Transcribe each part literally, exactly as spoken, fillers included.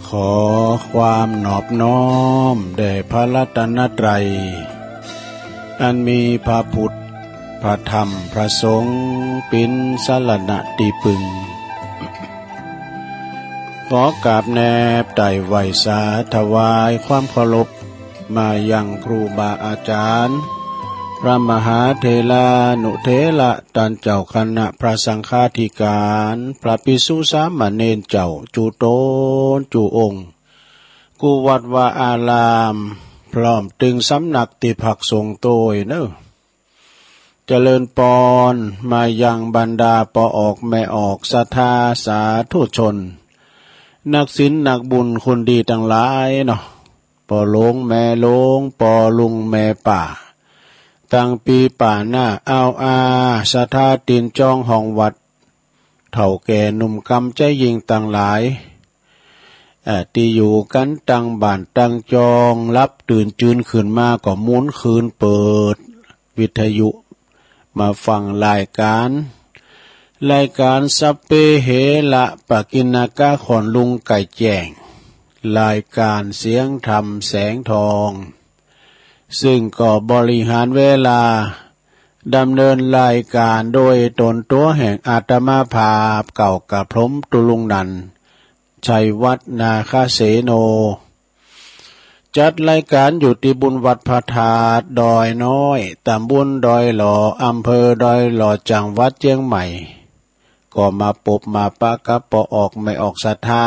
ขอความนอบน้อมแด่พระรัตนตรัย อันมีพระพุทธ พระธรรม พระสงฆ์ เป๋นสรณะตี้ปึง ขอกราบแนบไต่ไหว้สาถวายความเคารพ มายังครูบาอาจ๋ารย์ พระมหาเถรานุเถระ ต้านเจ้าคณะพระสังฆาธิการ พระภิกษุสามเณรเจ้า จุ๊ตนจุ๊องค์ กู้วัดวาอาราม พร้อมตึงสำนักตี้พักสงฆ์โตยเน่อ เจริญปอน มายังบรรดาป้อออกแม่ออกศรัทธาสาธุชน นักศีลนักบุญคนดีตังหลายเนาะ ป้อหลวงแม่หลวง ป้อลุงแม่ป้า ตังปี้ป้าน้าอ้าวอา ศรัทธาตี๋นจองห้องวัด เฒ่าแก่หนุ่มกำใจ๋ยิ่งตังหลาย เอ่อ ตี้อยู่กั๋นตังบ้านตังจอง หลับตื่นจืนขึ้นมาก็หมุนคืนเปิดวิทยุมาฟังรายก๋าน รายก๋านสัพเพเหระปะกิณณกะ ขอนลุงไก่แจ้ง รายก๋านเสียงธรรมแสงทอง ซึ่งก็บริหารเวลาดำเนินรายก๋านโดยต๋นตั๋วแห่งอาตมาภาพ เกล้ากระผมตุ๊ลุงนันท์ ชัยวัฒน์นาคเสโน จัดรายก๋านอยู่ตี้บุญวัดพระธาตุดอยน้อย ตำบลดอยหล่อ อำเภอดอยหล่อ จังหวัดเจียงใหม่ ก็มาปบมาปะกับป้อออกแม่ออกศรัทธา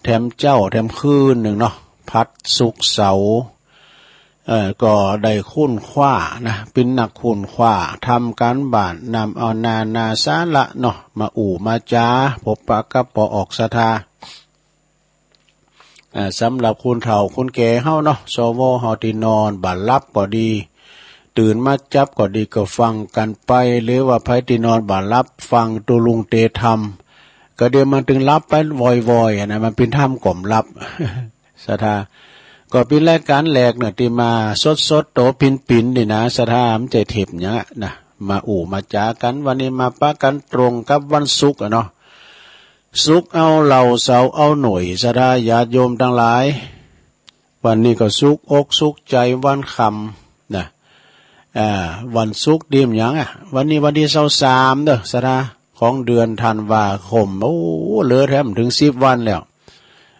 แถมเจ๊าแถมคืนนึ่งเนาะ ผัดศุกร์เสาร์ เอ่อ ก็ได้ค้นคว้านะ เป๋นนักค้นคว้า ทำก๋านบ้าน นำเอานานาสาระเนาะ มาอู้มาจ๋า ปบปะกับป้อออกศรัทธา อ่า สำหรับคนเฒ่าคนแก่เฮาเนาะ สว เฮาตี้นอนบ่หลับก็ดี ตื่นมาจั๊บก็ดี ก็ฟังกั๋นไป หรือว่าใผตี้นอนบ่หลับ ฟังตุ๊ลุงเตธรรม ก็เดี๋ยวมันตึงหลับไปวอยๆ อะนะ มันเป๋นธรรมก็บ่หลับ ศรัทธา ก็เป๋นรายก๋านแรกเนาะ ตี้มาสดๆ โตปิ๋นๆ นี่นะ ศรัทธา บ่ใจ้เทปหยังอะนะ มาอู้มาจ๋ากั๋น วันนี้มาปะกั๋นตรงกับวันศุกร์อะเนาะ ศุกร์เอาเหล้า เสาร์เอาหน่วย ศรัทธาญาติโยมตังหลาย วันนี้ก็สุขอกสุขใจ๋วันค่ำนะ อ่า วันศุกร์ดีเหมือนหยังอะ วันนี้วันตี้ซาวสามเนาะ ศรัทธา ของเดือนธันวาคม โอ้ เหลือแถมบ่เถิงสิบวันแล้ว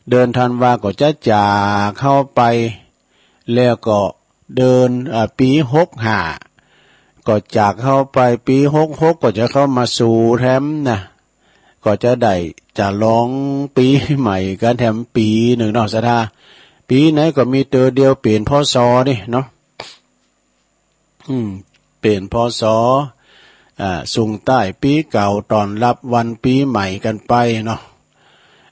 เดือนธันวาก็จะจากเฮาไป แล้วก็เดือน อ่า ปี๋หกห้า ก็จากเฮาไป ปี๋หกหก ก็จะเข้ามาสู่แถมนะ ก็จะได้ฉลองปี๋ใหม่กั๋นแถมปี๋นึ่งเนาะ ศรัทธา ปี๋ไหนก็มีเตื้อเดียวเปลี่ยน พ.ศ. นี่เนาะ อืม เปลี่ยน พ.ศ. อ่า ส่งต้านปี๋เก่า ต้อนรับวันปี๋ใหม่กั๋นไปเนาะ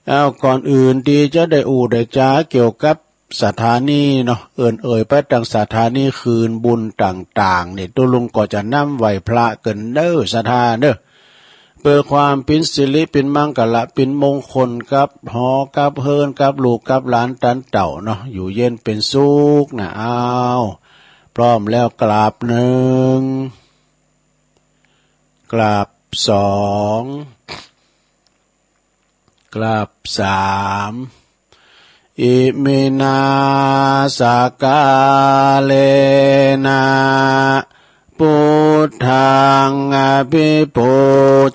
เอ้า ก่อนอื่นตี้จะได้อู้ได้จ๋าเกี่ยวกับสถานีเนาะ เอิ้นเอ่ยไปตังสถานีคืนบุญต่างๆ นี่ ตุ๊ลุงก็จะนำไหว้พระกั๋นเน่อ ศรัทธาเน่อ เปื้อความเป๋นสิริเป๋นมังคละเป๋นมงคลกับหอกับเฮือนกับลูกกับหลานตันเต้าเนาะ อยู่เย็นเป๋นสุขนะ อ้าว พร้อมแล้วกราบหนึ่ง กราบสอง กราบสาม อิมินา สกาเลนะ ปุทธัง อภิปู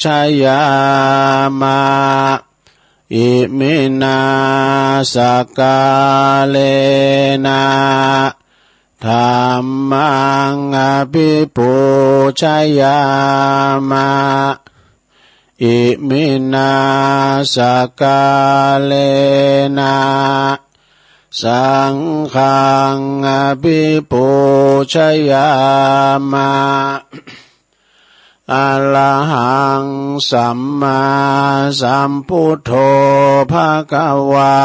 ชยามะ อิมินา สกาเลนะ ธัมมัง อภิปูชยามะ อิมินา สกาเลนะ สังฆัง อภิปูชยามะ อะระหัง สัมมาสัมพุทโธ ภะคะวา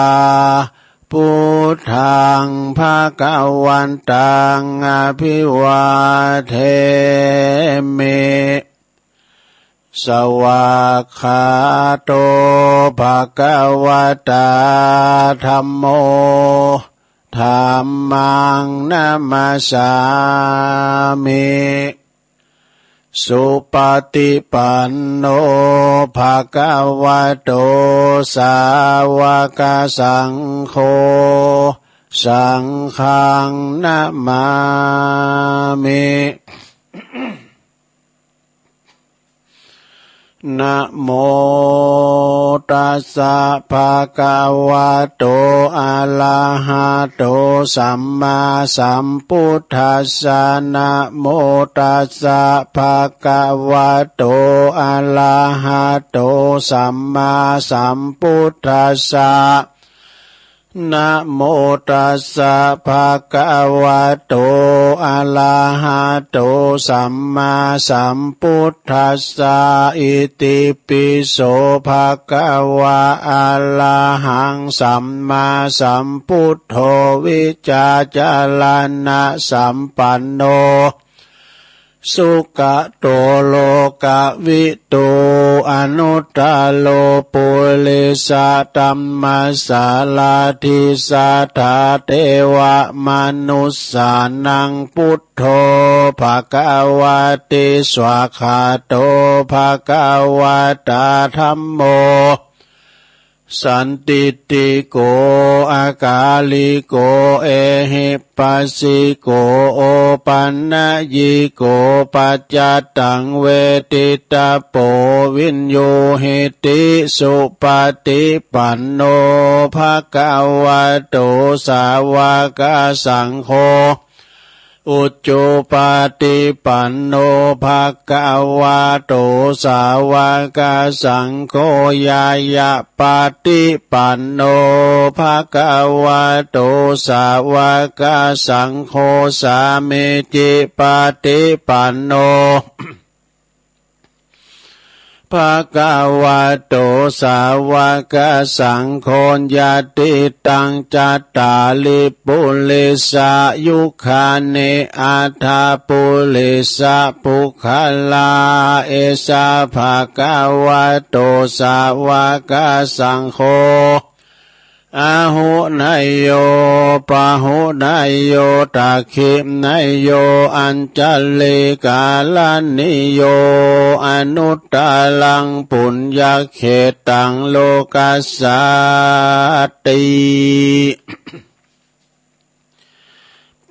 พุทธัง ภะคะวันตัง อะภิวาเทมิ สวากขาโต ภะคะวะตา ธัมโม ธัมมัง นะมัสสามิ สุปฏิปันโน ภะคะวะโต สาวกสังโฆ สังฆัง นะมามิ นะโม ตัสสะ ภะคะวะโต อะระหะโต สัมมาสัมพุทธัสสะ นะโม ตัสสะ ภะคะวะโต อะระหะโต สัมมาสัมพุทธัสสะ นะโม ตัสสะ ภะคะวะโต อะระหะโต สัมมาสัมพุทธัสสะ อิติปิโส ภะคะวะ อะระหัง สัมมาสัมพุทโธ วิชาจารณะสัมปันโน สุขะโต โลกะวิทู อนุตตะโร ปุริสะธัมมะสาราธิ สัทธาเทวะมนุสสานัง พุทโธ ภะคะวะติ สวากขาโต ภะคะวะตา ธัมโม สันทิฏฐิโก อะกาลิโก เอหิปัสสิโก โอปันนยิโก ปัจจัตตัง เวทิตะโป วิญญูหิติ สุปฏิปันโน ภะคะวะโต สาวกสังโฆ อุจุปปาทิปันโน ภะคะวะโต สาวกสังโฆ ญาณปาทิปันโน ภะคะวะโต สาวกสังโฆ สามีจิปาทิปันโน ภะคะวะโต สาวกสังโฆ ญาติตัง จัตตาริ ปุริสายุคานิ อัฏฐะปุริสะปุคคลา เอสะ ภะคะวะโต สาวกสังโฆ อาหุเนยโย ปาหุเนยโย ทักขิเนยโย อัญชลีกะรณีโย อนุตตะรัง ปุญญะเขตตัง โลกัสสาติ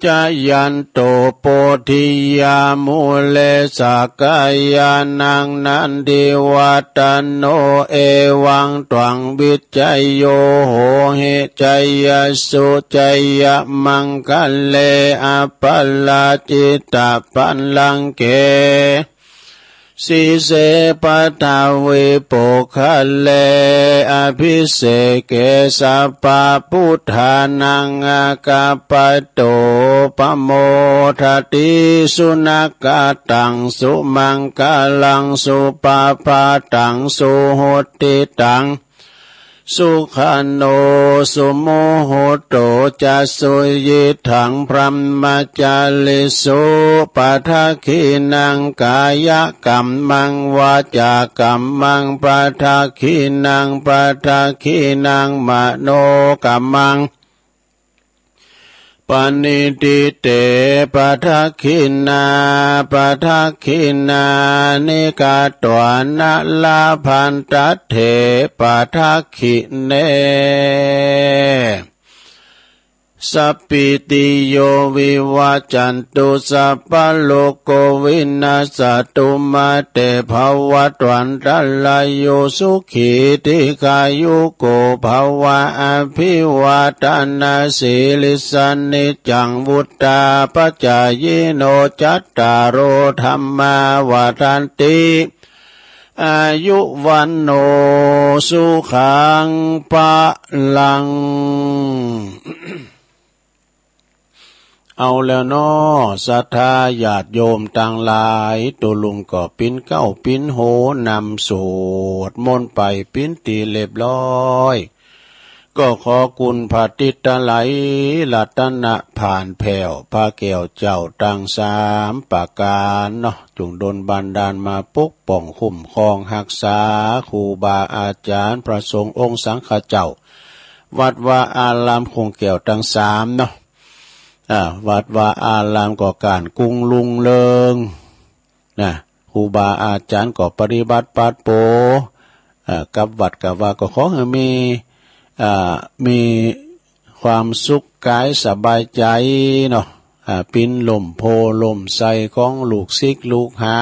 จายันโต โพธิยา มูเล สักกายานัง นันทิวัฏฏะโน เอวัง ตวัง วิจโย โหหิ จายสสุ จายมังคะเล อัปปะราจิตะปัลลังเก สีเส ปัทวี ปุคคเล อะภิเสเก สัพพะพุทธานัง อาคัปปะโต ปะโมทะติ สุนักขะตัง สุมังคะลัง สุปะพาตัง สุหุตติตัง สุขะโน สุมุหหุตโต จะ สุยิตถัง พรหมจาริสุ ปะทักขิณัง กายะกัมมัง วาจากัมมัง ปะทักขิณัง ปะทักขิณัง มโนกัมมัง ปะณิทิเต ปะทักขิณา ปะทักขิณานิ กัตวานะ ละพันทัตเถ ปะทักขิเณ สัพพีติโย วิวัจจันตุ สัพพะโรโค วินัสสะตุ มา เต ภะวัตวันตะราโย สุขี ทีฆายุโก ภะวะ อะภิวาทะนะสีลิสสะ นิจจัง วุฑฒาปะจายิโน จัตตาโร ธัมมา วัฑฒันติ อายุ วัณโณ สุขัง พะลัง เอาแล้วเนาะ ศรัทธาญาติโยมตังหลาย ตุ๊ลุงก็ปิ๊นเก๊าปิ๊นโหนำสวดมนต์ไปปิ๊นตี้เรียบร้อย ก็ขอคุณพระติตะไลยรัตนะผ่านแผ้ว พระแก้วเจ้าตังสามประก๋านเนาะ จุ่งดลบันดาลมาปกป้องคุ้มครองฮักษา ครูบาอาจ๋ารย์พระสงฆ์องค์สังฆเจ้า วัดวาอารามคงแก้วตังสามเนาะ อ่า วัดวาอารามก็ก๋านกุงลุงเริง นะ ครูบาอาจ๋ารย์ก็ปฏิบัติปาดโป๋ เอ่อ กับวัดกับวาก็ขอหื้อมี เอ่อ มีความสุขก๋ายสบายใจ๋เนาะ อ่า เป๋นฮ่มโพธิ์ฮ่มไทรของลูกศิษย์ลูกหา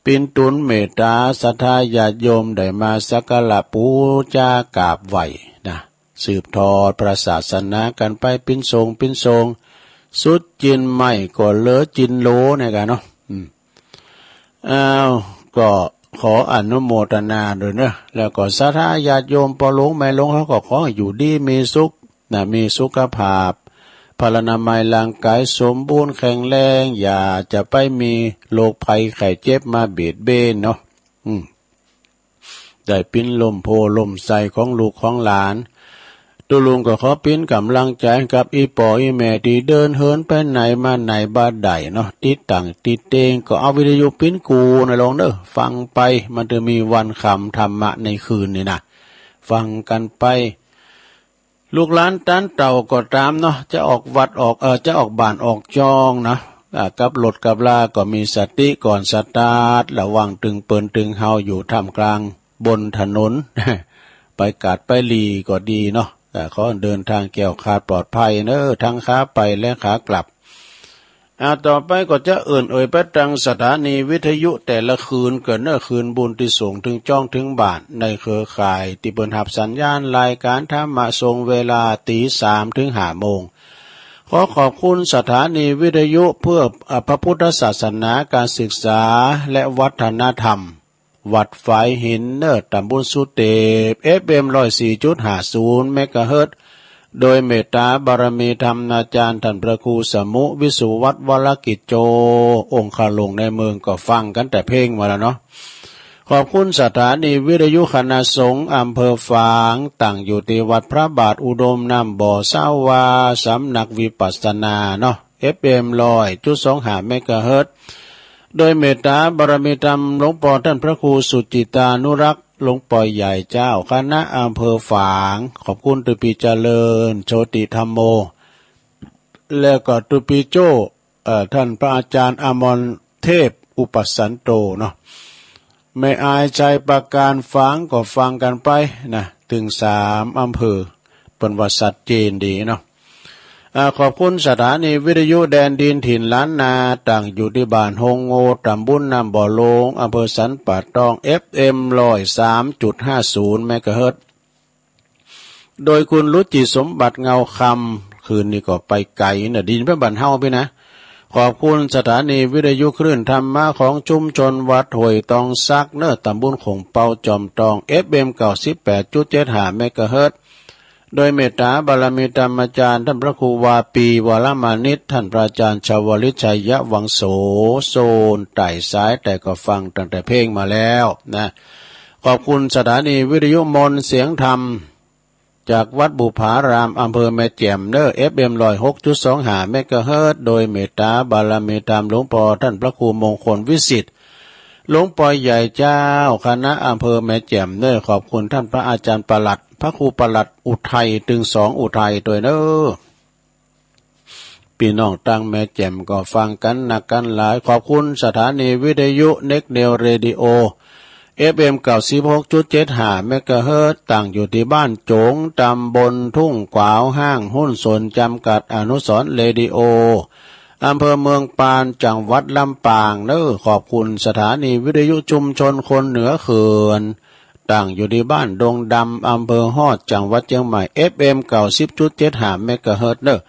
เป๋นตุนเมตต๋าศรัทธาญาติโยมได้มาสักการะปู๋จ๋ากราบไหว้นะ สืบทอดพระศาสนากั๋นไปเป๋นส่งเป๋นส่ง สุดจิ๊นไม่ก็เหลือจิ๊นโหลเนี่ยกั๋นเนาะ อืม อ้าว ก็ขออนุโมทนาด้วยเนาะ แล้วก็ศรัทธาญาติโยมป้อหลวงแม่หลวงเขาก็ขออยู่ดีมีสุขนะ มีสุขภาพ พลานามัยร่างก๋ายสมบูรณ์แข็งแรง อย่าจะไปมีโรคภัยไข้เจ็บมาเบียดเบียนเนาะ อืม ได้เป๋นฮ่มโพธิ์ฮ่มไทรของลูกของหลาน ตุ๊ลุงก็ขอเป๋นก๋ำลังใจ๋กับอี่ป้ออี่แม่ตี้เดินเหินไปไหนมาไหนบ่ได้เนาะ ติดตั้งติดเตงก็เอาวิทยุเป๋นกู้นะลองเนาะ ฟังไป มันจะมีวันคำธรรมะในคืนนี่นะ ฟังกั๋นไป ลูกหลานต้านเต้าก็ต๋ามเนาะ จะออกวัดออก เอ่อ จะออกบ้านออกจองนะ อ่า กับรถกับลาก็มีสติก่อนสตาร์ท ระวังตึงเปิ้นตึงเฮาอยู่ท่ามกลางบนถนน ไปกาดไปหลีก็ดีเนาะ อ่า ขอเดินทางแคล้วคลาดปลอดภัยเนาะ ทั้งขาไปและขากลับ อ่า ต่อไปก็จะเอิ้นเอ่ยไปตังสถานีวิทยุแต่ละคืนเกินเนาะ คืนบุญตี้ส่งเถิงจ๊องเถิงบ้าน ในเครือข่ายตี้เปิ้นฮับสัญญาณรายก๋านธรรมะส่งเวลาตี๋สามเถิงห้าโมง ขอขอบคุณสถานีวิทยุเพื่อ อ่า พระพุทธศาสนา ก๋านศึกษา และวัฒนธรรม วัดฝายหินเนาะ ต๋ำบลสุเตป เอฟเอ็ม ร้อยสี่จุดห้าศูนย์ เมกะเฮิรตซ์ โดยเมตต๋าบารมีธรรมอาจ๋ารย์ต้านพระครูสมุ วิสุวัฒน์ วรกิจโจ องคหลวงในเมือง ก็ฟังกั๋นแต่เพลงมาแล้วเนาะ ขอบคุณสถานีวิทยุคณะสงฆ์อำเภอฝาง ตั้งอยู่ตี้วัดพระบาทอุดมน้ำบ่อ สาวา สำนักวิปัสสนาเนาะ เอฟเอ็ม ร้อยจุดสองห้า เมกะเฮิรตซ์ โดยเมตต๋าบารมีธรรมหลวงป้อต้านพระครูสุจิตานุรักษ์ หลวงป้อใหญ่เจ้าคณะอำเภอฝาง ขอบคุณตุ๊ปี้เจริญ โชติธัมโม แล้วก็ตุ๊ปี้โจ้ เอ่อ ต้านพระอาจ๋ารย์อมรเทพ อุปัสสันโตเนาะ แม่อายชัยปราการ ฝางก็ฟังกั๋นไปนะ เถิงสามอำเภอ เปิ้นว่าชัดเจนดีเนาะ อ่า ขอบคุณสถานีวิทยุแดนดินถิ่นล้านนา ตั้งอยู่ตี้บ้านฮงโง ต๋ำบลน้ำบ่อหลวง อำเภอสันป่าตอง เอฟเอ็ม ร้อยสามจุดห้าศูนย์ เมกะเฮิรตซ์ โดยคุณรุจิสมบัติเงาคำ คืนนี้ก็ไปไก๋นะ ได้ยินไปบ้านเฮาปี้นะ ขอบคุณสถานีวิทยุคลื่นธรรมะของชุมชนวัดห้วยตองสักเนาะ ต๋ำบลขงเปาจอมตอง เอฟเอ็ม เก้าสิบแปดจุดเจ็ดห้า เมกะเฮิรตซ์ โดยเมตต๋าบารมีธรรมอาจ๋ารย์ต้านพระครูวาปี วรมานิช ต้านพระอาจ๋ารย์ชวลิต ชัยวังโส โซนใต้สายใต้ก็ฟังตั้งแต่เพลงมาแล้วนะ ขอบคุณสถานีวิทยุมนต์เสียงธรรม จากวัดบุปผาราม อำเภอแม่แจ่มเนาะ เอฟเอ็ม ร้อยหกจุดสองห้า เมกะเฮิรตซ์ โดยเมตต๋าบารมีธรรมหลวงป้อต้านพระครูมงคลวิสิทธิ์ หลวงป้อใหญ่เจ้าคณะอำเภอแม่แจ่มเนาะ ขอบคุณต้านพระอาจ๋ารย์ปลัด พระครูปลัดอุทัย ตึงสองอุทัยตวยเนาะ ปี้น้องตางแม่แจ่มก็ฟังกั๋นนักกั๋นหลาย ขอบคุณสถานีวิทยุเน็กเนวเรดิโอ เอฟเอ็ม เก้าสิบหกจุดเจ็ดห้า เมกะเฮิรตซ์ ตั้งอยู่ตี้บ้านโจ๋ง ต๋ำบลทุ่งขวาว ห้างหุ้นส่วนจ๋ำกัดอนุสรณ์เรดิโอ อำเภอเมืองปาน จังหวัดลำปางเนาะ ขอบคุณสถานีวิทยุชุมชนคนเหนือเขื่อน ตั้งอยู่ตี้บ้านดงดำ อำเภอฮอด จังหวัดเจียงใหม่ เอฟเอ็ม เก้าสิบจุดเจ็ดห้า เมกะเฮิรตซ์เนาะ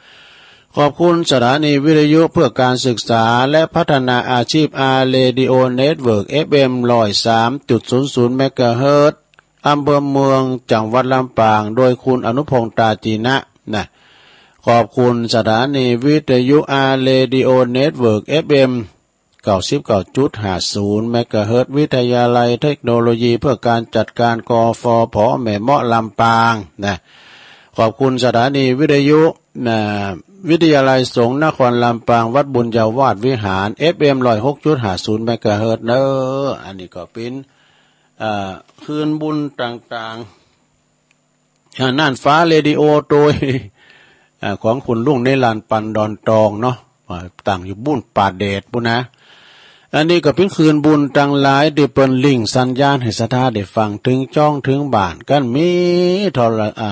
ขอบคุณสถานีวิทยุเพื่อการศึกษาและพัฒนาอาชีพ อาร์ เรดิโอ เน็ตเวิร์ก เอฟเอ็ม ร้อยสามจุดศูนย์ศูนย์ เมกะเฮิรตซ์ อำเภอเมือง จังหวัดลำปาง โดยคุณอนุพงษ์ ตาจีนะ นะ ขอบคุณสถานีวิทยุ อาร์ เรดิโอ เน็ตเวิร์ก เอฟเอ็ม เก้าสิบเก้าจุดห้าศูนย์ เมกะเฮิรตซ์ วิทยาลัยเทคโนโลยีเพื่อการจัดการ กฟผ แม่เมาะ ลำปาง นะ ขอบคุณสถานีวิทยุ นะ วิทยาลัยสงฆ์นครลำปาง วัดบุญญาวาสวิหาร เอฟเอ็ม ร้อยหกจุดห้าศูนย์ เมกะเฮิรตซ์เนาะ อันนี้ก็เป๋น อ่า คืนบุญต่างๆ อ่า น่านฟ้าเรดิโอโตย อ่า ของคุณลุงนิรันดร์ ปันดอนตองเนาะ อ่า ตั้งอยู่บุ้นป่าแดดปู้นนะ อันนี้ก็เป๋นคืนบุญตังหลายตี้เปิ้นลิงก์สัญญาณหื้อศรัทธาได้ฟัง เถิงจ้องเถิงบ้าน กันมีโทร- อ่า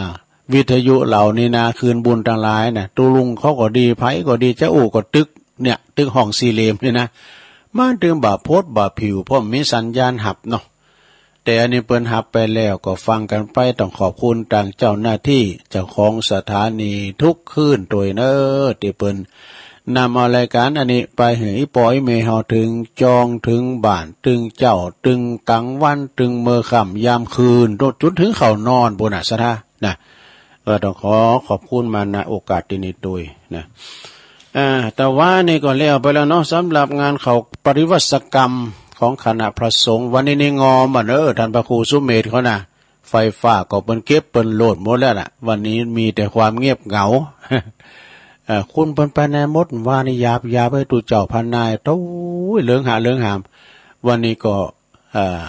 วิทยุเหล่านี้นะ คืนบุญตังหลายนะ ตุ๊ลุงเขาก็ดี ใผก็ดี จะอู้ก็ตึกเนี่ย ตึกห้องสี่เหลี่ยมนี่นะ มันตึงบ่ปลอดบ่ผิว เพราะมีสัญญาณฮับเนาะ แต่อันนี้เปิ้นฮับไปแล้วก็ฟังกั๋นไป ต้องขอบคุณตางเจ้าหน้าตี้ เจ้าของสถานีทุกคืนตวยเน่อ ตี้เปิ้นนำเอารายก๋านอันนี้ไปหื้ออี่ป้ออี่เมย์เฮา เถิงจ้องเถิงบ้าน ตึงเจ๊า ตึงก๋างวัน ตึงเมื่อค่ำยามคืน จุนเถิงเข้านอนปู้นน่ะ ศรัทธานะ ก็ต้องขอขอบคุณมา ณ โอกาสตี้นี้ตวยนะ อ่า แต่ว่านี่ก็แล้วไปแล้วเนาะ สำหรับงานเข้าปริวาสกรรมของคณะพระสงฆ์ วันนี้นี่งอมอ่ะเน่อ ต้านพระครูสุเมธเขานะ ไฟฟ้าก็เปิ้นเก็บเปิ้นโลดหมดแล้วล่ะ วันนี้มีแต่ความเงียบเหงา เอ่อ คนเปิ้นไปไหนหมด ว่านี่หยาบๆ ไอ้ตุ๊เจ้าพระนาย โต้ย เหลืองหาเหลืองหาม วันนี้ก็ เอ่อ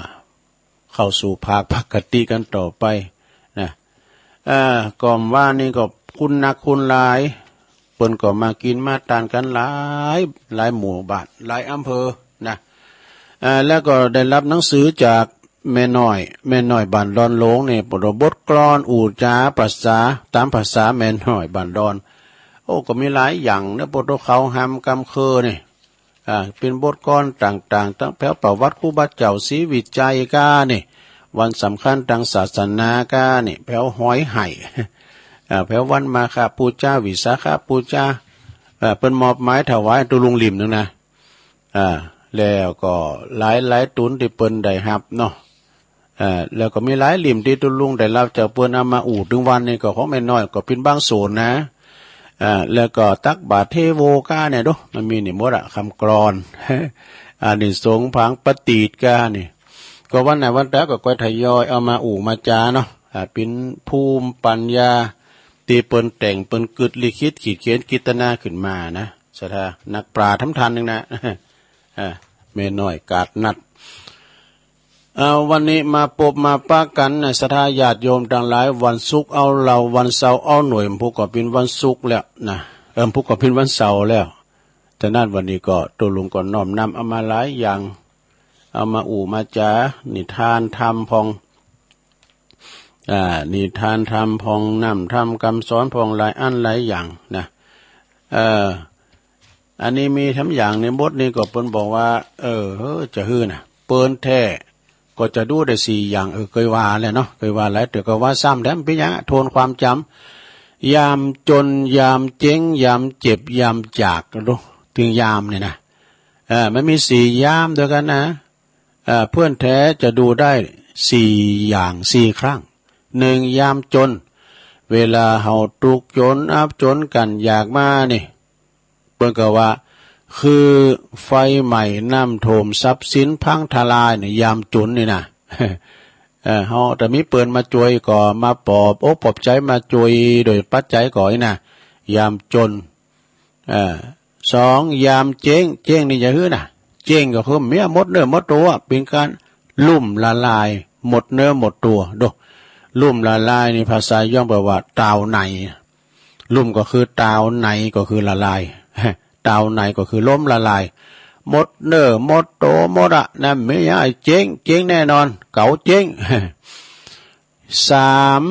เข้าสู่ภาคปกติกั๋นต่อไปนะ เอ่อ ก่อมว่านี่ก็คนนักคนหลาย เปิ้นก็มากิ๋นมาตานกั๋นหลาย หลายหมู่บ้าน หลายอำเภอนะ เอ่อ แล้วก็ได้ฮับหนังสือจากแม่น้อย แม่น้อยบ้านดอนหลวงนี่ เปิ้นเอาบทกลอนอู้จ๋าภาษา ต๋ามภาษาแม่น้อยบ้านดอน โอ้ ก็มีหลายอย่างเน่อ เปิ้นเอาเข้าฮำกำเคินนี่ อ่า เป๋นบทกลอนต่างๆ ตังแผวประวัติครูบาเจ้าศรีวิชัยก้านี่ วันสำคัญตางศาสนาก้านี่ แผวหอยไห่ อ่า แผววันมาฆบูชา วิสาขบูชา อ่า เปิ้นมอบหมายถวายตุ๊ลุงลิ่มนึ่งนะ อ่า แล้วก็หลายๆ ตุ๊นตี้เปิ้นได้ฮับเนาะ เอ่อ แล้วก็มีหลายลิ่มตี้ตุ๊ลุงได้ฮับจากเปิ้นเอามาอู้ ตึงวันนี้ก็ของแม่น้อยก็เป๋นบางส่วนนะ เอ่อ แล้วก็ตักบาตรเทโวก้าเนี่ยดู มันมีนี่หมดอะ กำกลอน อานิสงส์ผางประตีศก้านี่ ก็วันไหนวันต๋าก็ค่อยทยอยเอามาอู้มาจ๋าเนาะ อ่า เป๋นภูมิปัญญาตี้เปิ้นแต่ง เปิ้นกึ๊ดลิขิตขีดเขียนจินตนาขึ้นมานะ ศรัทธานักปราชญ์ทำทานนึ่งนะ อ่า แม่น้อยกาดนัด เอา วันนี้มาปบมาปะกั๋นนะ ศรัทธาญาติโยมตังหลาย วันศุกร์เอาเหล้า วันเสาร์เอาหน่วย ผู้ก็เป๋นวันศุกร์แล้วนะ เออ ผู้ก็เป๋นวันเสาร์แล้ว ฉะนั้นวันนี้ก็ตุ๊ลุงก็น้อมนำเอามาหลายอย่าง เอามาอู้มาจ๋า นิทานธรรมพ่อง อ่า นิทานธรรมพ่อง น้ำธรรมกำสอนพ่อง หลายอันหลายอย่างนะ เอ่อ อันนี้มีสามอย่างในบทนี้ ก็เปิ้นบอกว่า เออ จะหื้อนะ เปิ้นแท้ก็จะดูได้สี่อย่าง เออ เกยว่าแล้วเนาะ เกยว่าหลายเตื้อ ก็ว่าซ้ำแถม เป๋นหยัง ทวนความจ๋ำ ยามจ๋น ยามเจ๊ง ยามเจ็บ ยามจาก ดู ตึงยามนี่นะ เออ มันมีสี่ยามตวยกั๋นนะ เอ่อ เปื้อนแท้จะดูได้สี่อย่างสี่ครั้ง นึ่ง ยามจ๋น เวลาเฮาตุ๊กจนอับจนกั้นยากมานี่ เปิ้นก็ว่า คือไฟไหม้น้ำท่วมทรัพย์สินพังทลายนี่ ยามจ๋นนี่นะ เอ่อ เฮาถ้ามีเปิ้นมาจ้วยก็มาปลอบอกปลอบใจ๋มาจ้วยโดยปัจจัยก่อนี่นะ ยามจ๋น เอ่อ สอง ยามเจ๊ง เจ๊งนี่จะหื้อนะ เจ๊งก็คือเมี้ยหมดเนื้อหมดตั๋ว เป๋นก๋านลุ่มละลาย หมดเนื้อหมดตั๋ว ดู ลุ่มละลายนี่ภาษาย้อนแปลว่าตาวไหน ลุ่มก็คือตาว ไหนก็คือละลาย ตาวไหนก็คือล้มละลาย หมดเนื้อหมดตั๋วหมดอะ นั่นเมี้ยเจ๊ง เจ๊งแน่นอน เก๋าเจ๊ง สาม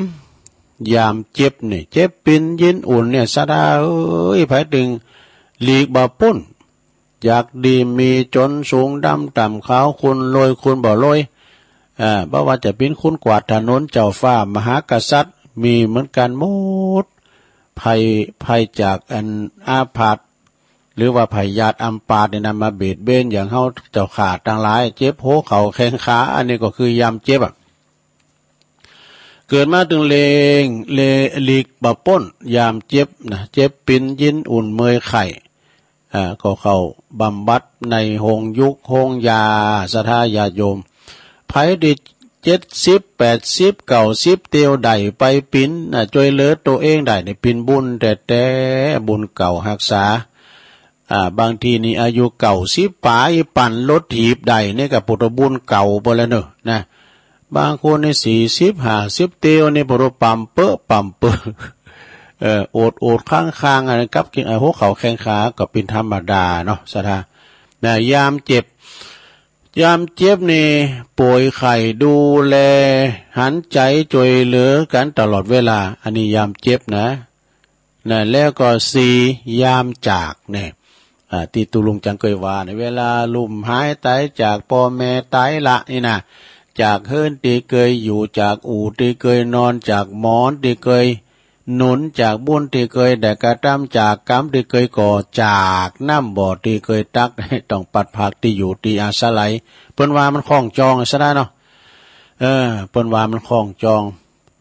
ยามเจ็บนี่ เจ็บปิ๋นยินอุ่นเนี่ย ศรัทธาเอ๋ย ใผตึงหลีกบ่ป๊น อยากดีมีจ๋นสูงดำต่ำขาว คุณรวยคุณบ่รวย อ่า บ่ว่าจะเป๋นคุณกวาดถนน เจ้าฟ้ามหากษัตริย์ มีเหมือนกั๋นหมด ภัย ภัยจากอันอาพาธ หรือว่าพยาธิอัมพาตนี่นะ มาเบียดเบียนอย่างเฮาเจ้าข้าตังหลาย เจ็บหัวเข่าแข้งขา อันนี้ก็คือยามเจ็บอะ เกิดมาตึงเลง เล- หลีกบ่ป๊นยามเจ็บนะ เจ็บปิ๋นยินอุ่นเมยไข้ อ่า ก็เข้าบำบัดในโฮงยุกโฮงยา ศรัทธาญาติโยม ใผตี้เจ็ดสิบ แปดสิบ เก้าสิบเตียวได้ไปปิ๋น อ่า จ้วยเหลือตั๋วเองได้นี่ เป๋นบุญแต๊ๆ บุญเก่าฮักษา อ่า บางทีนี่อายุเก้าสิบป๋าย ปั่นรถถีบได้นี่ก็เป๋นบุญเก่าไปแล้วเนาะ นะ บางคนนี่สี่สิบ ห้าสิบเตียวนี่เป๋นป่ำเป๊อะป่ำเป๊อะ เอ่อ โอดๆ ค้างๆ อันนั้นกับกิ๋น อ่า หัวเข่าแข้งขาก็เป๋นธรรมดาเนาะ ศรัทธา นะ ยามเจ็บ ยามเจ็บนี่ ป่วยไข้ ดูแล หันใจ๋ จ้วยเหลือกั๋นตลอดเวลา อันนี้ยามเจ็บนะ นะ แล้วก็สี่ ยามจากเนี่ย อ่า ตี้ตุ๊ลุงจังเกยว่าเนี่ย เวลาลุ่มหายต๋ายจากป้อแม่ต๋ายละนี่นะ จากเฮือนตี้เกยอยู่ จากอู่ตี้เกยนอน จากหมอนตี้เกยหนุน จากบุญตี้เกยได้กระตำ จากก๋รรมตี้เกยก่อ จากน้ำบ่อตี้เกยตัก ต้องปัดผากตี้อยู่ตี้อาศัย เปิ้นว่ามันคล้องจองสะด้าเนาะ เออ เปิ้นว่ามันคล้องจอง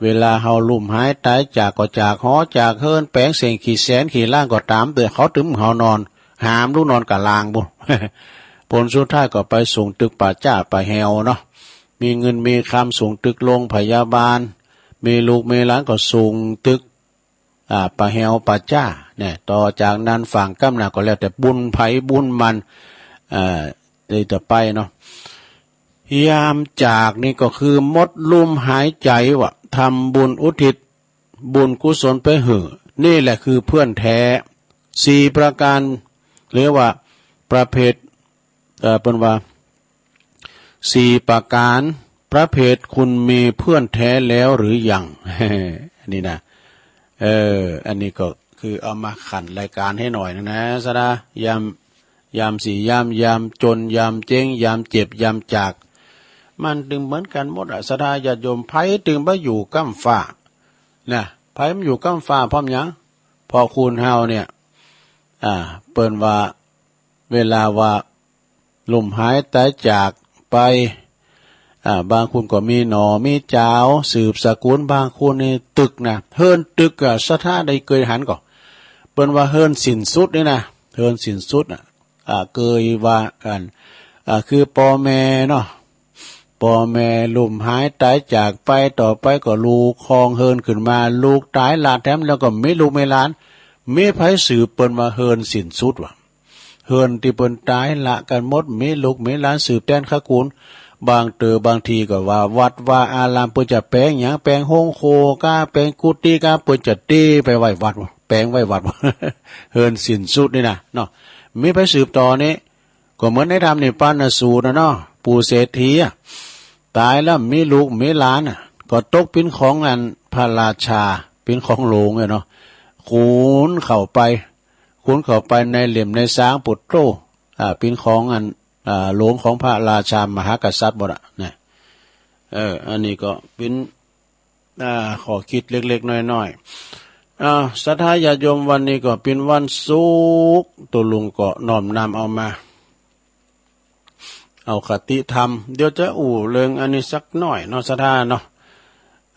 เวลาเฮาลุ่มหายต๋ายจากก็จากหอจากเฮือน แป๋งเส้งขี้แสนขี้ล้านก็ต๋าม แต่เขาตึงเฮานอน หามลุกนอนก้าล่างปู้น ผลสุดท้ายก็ไปสูงตึกป่าจ๊าป่าแฮวเนาะ มีเงินมีคำสูงตึกโรงพยาบาล มีลูกมีหลานก็สูงตึก อ่า ป่าแฮวป่าจ๊าเนี่ย ต่อจากนั้นฝากก้ำหน้าก็แล้วแต่บุญใผบุญมัน อ่า ตี้จะไปเนาะ ยามจากนี่ก็คือหมดลุ่มหายใจ๋ว่า ทำบุญอุทิศบุญกุศลไปหื้อ นี่แหละคือเพื่อนแท้ สี่ประการ เรียกว่าประเภท เอ่อ เปิ้นว่า สี่ประการ ประเภท คุณมีเพื่อนแท้แล้วหรือยัง นี่นะ เออ อันนี้ก็คือเอามาขันรายการหื้อหน่อยนึ่งนะ สะด้า ยาม ยามสี่ ยาม ยามจน ยามเจ๊ง ยามเจ็บ ยามจาก มันตึงเหมือนกั๋นหมดอะ สะด้าญาติโยม ใผตึงบ่อยู่ก้ำฟ้า นะ ใผบ่อยู่ก้ำฟ้า เพราะหยัง เพราะคนเฮาเนี่ย อ่า เปิ้นว่า เวลาว่าลุ่มหายต๋ายจากไป อ่า บางคนก็มีหน่อมีจาว สืบสกุล บางคนนี่ตึกนะ เฮือนตึกอะ สะด้าได้เกยหันก่อ เปิ้นว่าเฮือนสิ้นสุดนี่นะ เฮือนสิ้นสุดน่ะ อ่า เกยว่ากั๋น อ่า คือป้อแม่เนาะ ป้อแม่ลุ่มหายต๋ายจากไป ต่อไปก็ลูกครองเฮือนขึ้นมา ลูกต๋ายละแถมแล้วก็มีลูกมีหลาน มีใผสืบ เปิ้นว่าเฮือนสิ้นสุดว่า เฮือนตี้เปิ้นต๋ายละกั๋นหมด มีลูกมีหลานสืบแตนขะกู๋น บางเต๋อบางทีก็ว่าวัดว่าอาราม เปิ้นจะแป๋งหยัง แป๋งโฮงโคกา แป๋งกุฏิกา เปิ้นจะเตไปไว้วัด แป๋งไว้วัด เฮือนสิ้นสุดนี่นะเนาะ มีใผสืบต่อนี่ ก็เหมือนในธรรมนิพพานสูตรนะเนาะ ปู่เศรษฐีอะ ต๋ายแล้วมีลูกมีหลานอะ ก็ตกเป๋นของอันพระราชา เป๋นของหลวงอะเนาะ ขูญเข้าไป ขูญเข้าไปในเล่มในซาง ปุตโต อ่า เป๋นของอัน อ่า หลวงของพระราชามหากษัตริย์หมดอะนะ เออ อันนี้ก็เป๋น อ่า ข้อคิดเล็กๆ น้อยๆ อ่า ศรัทธาญาติโยม วันนี้ก็เป๋นวันศุกร์ ตุ๊ลุงก็น้อมนำเอามา เอาคติธรรม เดี๋ยวจะอู้เรื่องอันนี้สักหน่อยเนาะ ศรัทธาเนาะ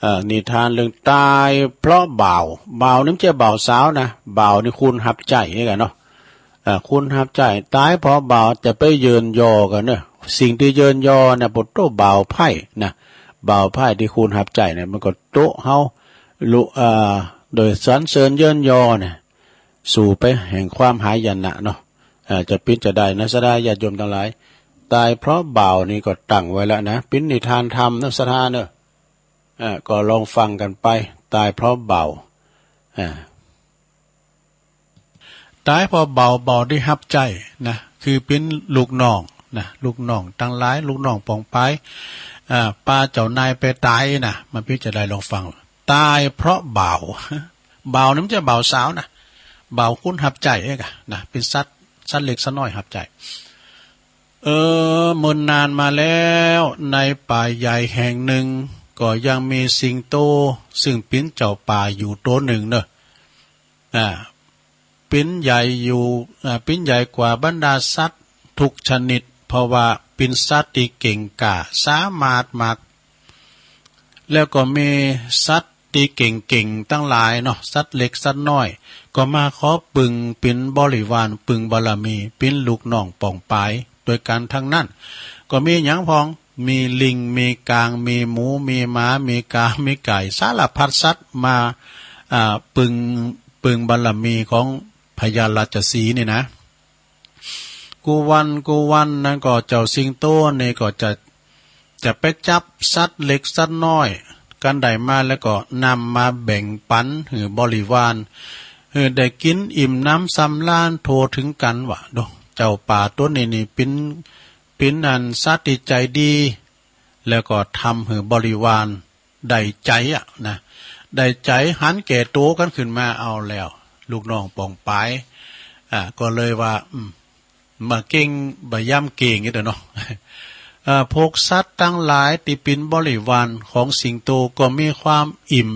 เอ่อ นิทานเรื่องต๋ายเพราะบ่าว บ่าวนี่บ่ใจ้บ่าวสาวนะ บ่าวนี่คนฮับใจ๊กั๋นเนาะ เอ่อ คนฮับใจ๊ ต๋ายเพราะบ่าว จะไปเยินยอกั๋นเนาะ สิ่งตี้เยินยอเนี่ย ปุตโต บ่าวไพร่นะ บ่าวไพร่ตี้คนฮับใจ๊เนี่ย มันก็โต๊ะเฮา ลุ เอ่อ โดยสรรเสริญเยินยอเนี่ย สู่ไปแห่งความหายนะเนาะ เอ่อ จะเป๋นจะได้นะ ศรัทธาญาติโยมตังหลาย ต๋ายเพราะบ่าวนี่ก็ตั้งไว้แล้วนะ เป๋นนิทานธรรมนะ ศรัทธาเนาะ เอ่อ ก็ลองฟังกั๋นไป ต๋ายเพราะบ่าว อ่า ต๋ายเพราะบ่าว บ่าวตี้ฮับใจ๊นะ คือเป๋นลูกน้องนะ ลูกน้องตังหลาย ลูกน้องป๋องปาย อ่า ปาเจ้านายไปต๋ายนะ มันเป๋นจะได้ ลองฟัง ต๋ายเพราะบ่าว บ่าวนี่บ่ใจ้บ่าวสาวนะ บ่าวคนฮับใจ๊เองอะนะ เป๋นสัตว์ สัตว์เล็กสัตว์น้อยฮับใจ๊ เออ เมินนานมาแล้ว ในป่าใหญ่แห่งหนึ่ง ก็ยังมีสิงโต ซึ่งเป๋นเจ้าป่าอยู่ตั๋วหนึ่งเนาะ อ่า เป๋นใหญ่อยู่ อ่า เป๋นใหญ่กว่าบรรดาสัตว์ทุกชนิด เพราะว่าเป๋นสัตว์ตี้เก่งกล้า สามารถมาก แล้วก็มีสัตว์ตี้เก่งๆ ตังหลายเนาะ สัตว์เล็กสัตว์น้อย ก็มาขอปึงเป๋นบริวาร ปึงบารมี เป๋นลูกน้องป๋องปาย โดยกั๋นตังนั้น ก็มีหยังพ่อง มีลิง มีก๋าง มีหมู มีหมา มีก๋า มีไก่ สารพัดสัตว์มา อ่า ปึง ปึงบารมีของพญาราชสีห์นี่นะ กู้วันกู้วันนั้นก็เจ้าสิงโตนี่ก็จะ จะไปจับสัตว์เล็กสัตว์น้อย กั๋นได้มาแล้วก็นำมาแบ่งปั๋นหื้อบริวาร หื้อได้กิ๋นอิ่มหนำสำราญทั่วเถิงกั๋นว่า โด เจ้าป่าตั๋วนี้นี่เป๋น เป๋นอันสัตว์ตี้ใจ๋ดี แล้วก็ทำหื้อบริวารได้ใจ๋อะนะ ได้ใจ๋หันแก่ตั๋วกั๋นขึ้นมา เอาแล้ว ลูกน้องป๋องปาย อ่า ก็เลยว่า อืม บ่าเก่ง บ่าย้ำเก่งนี่เด้อเนาะ อ่า พวกสัตว์ตังหลายตี้เป๋นบริวารของสิงโตก็มีความอิ่ม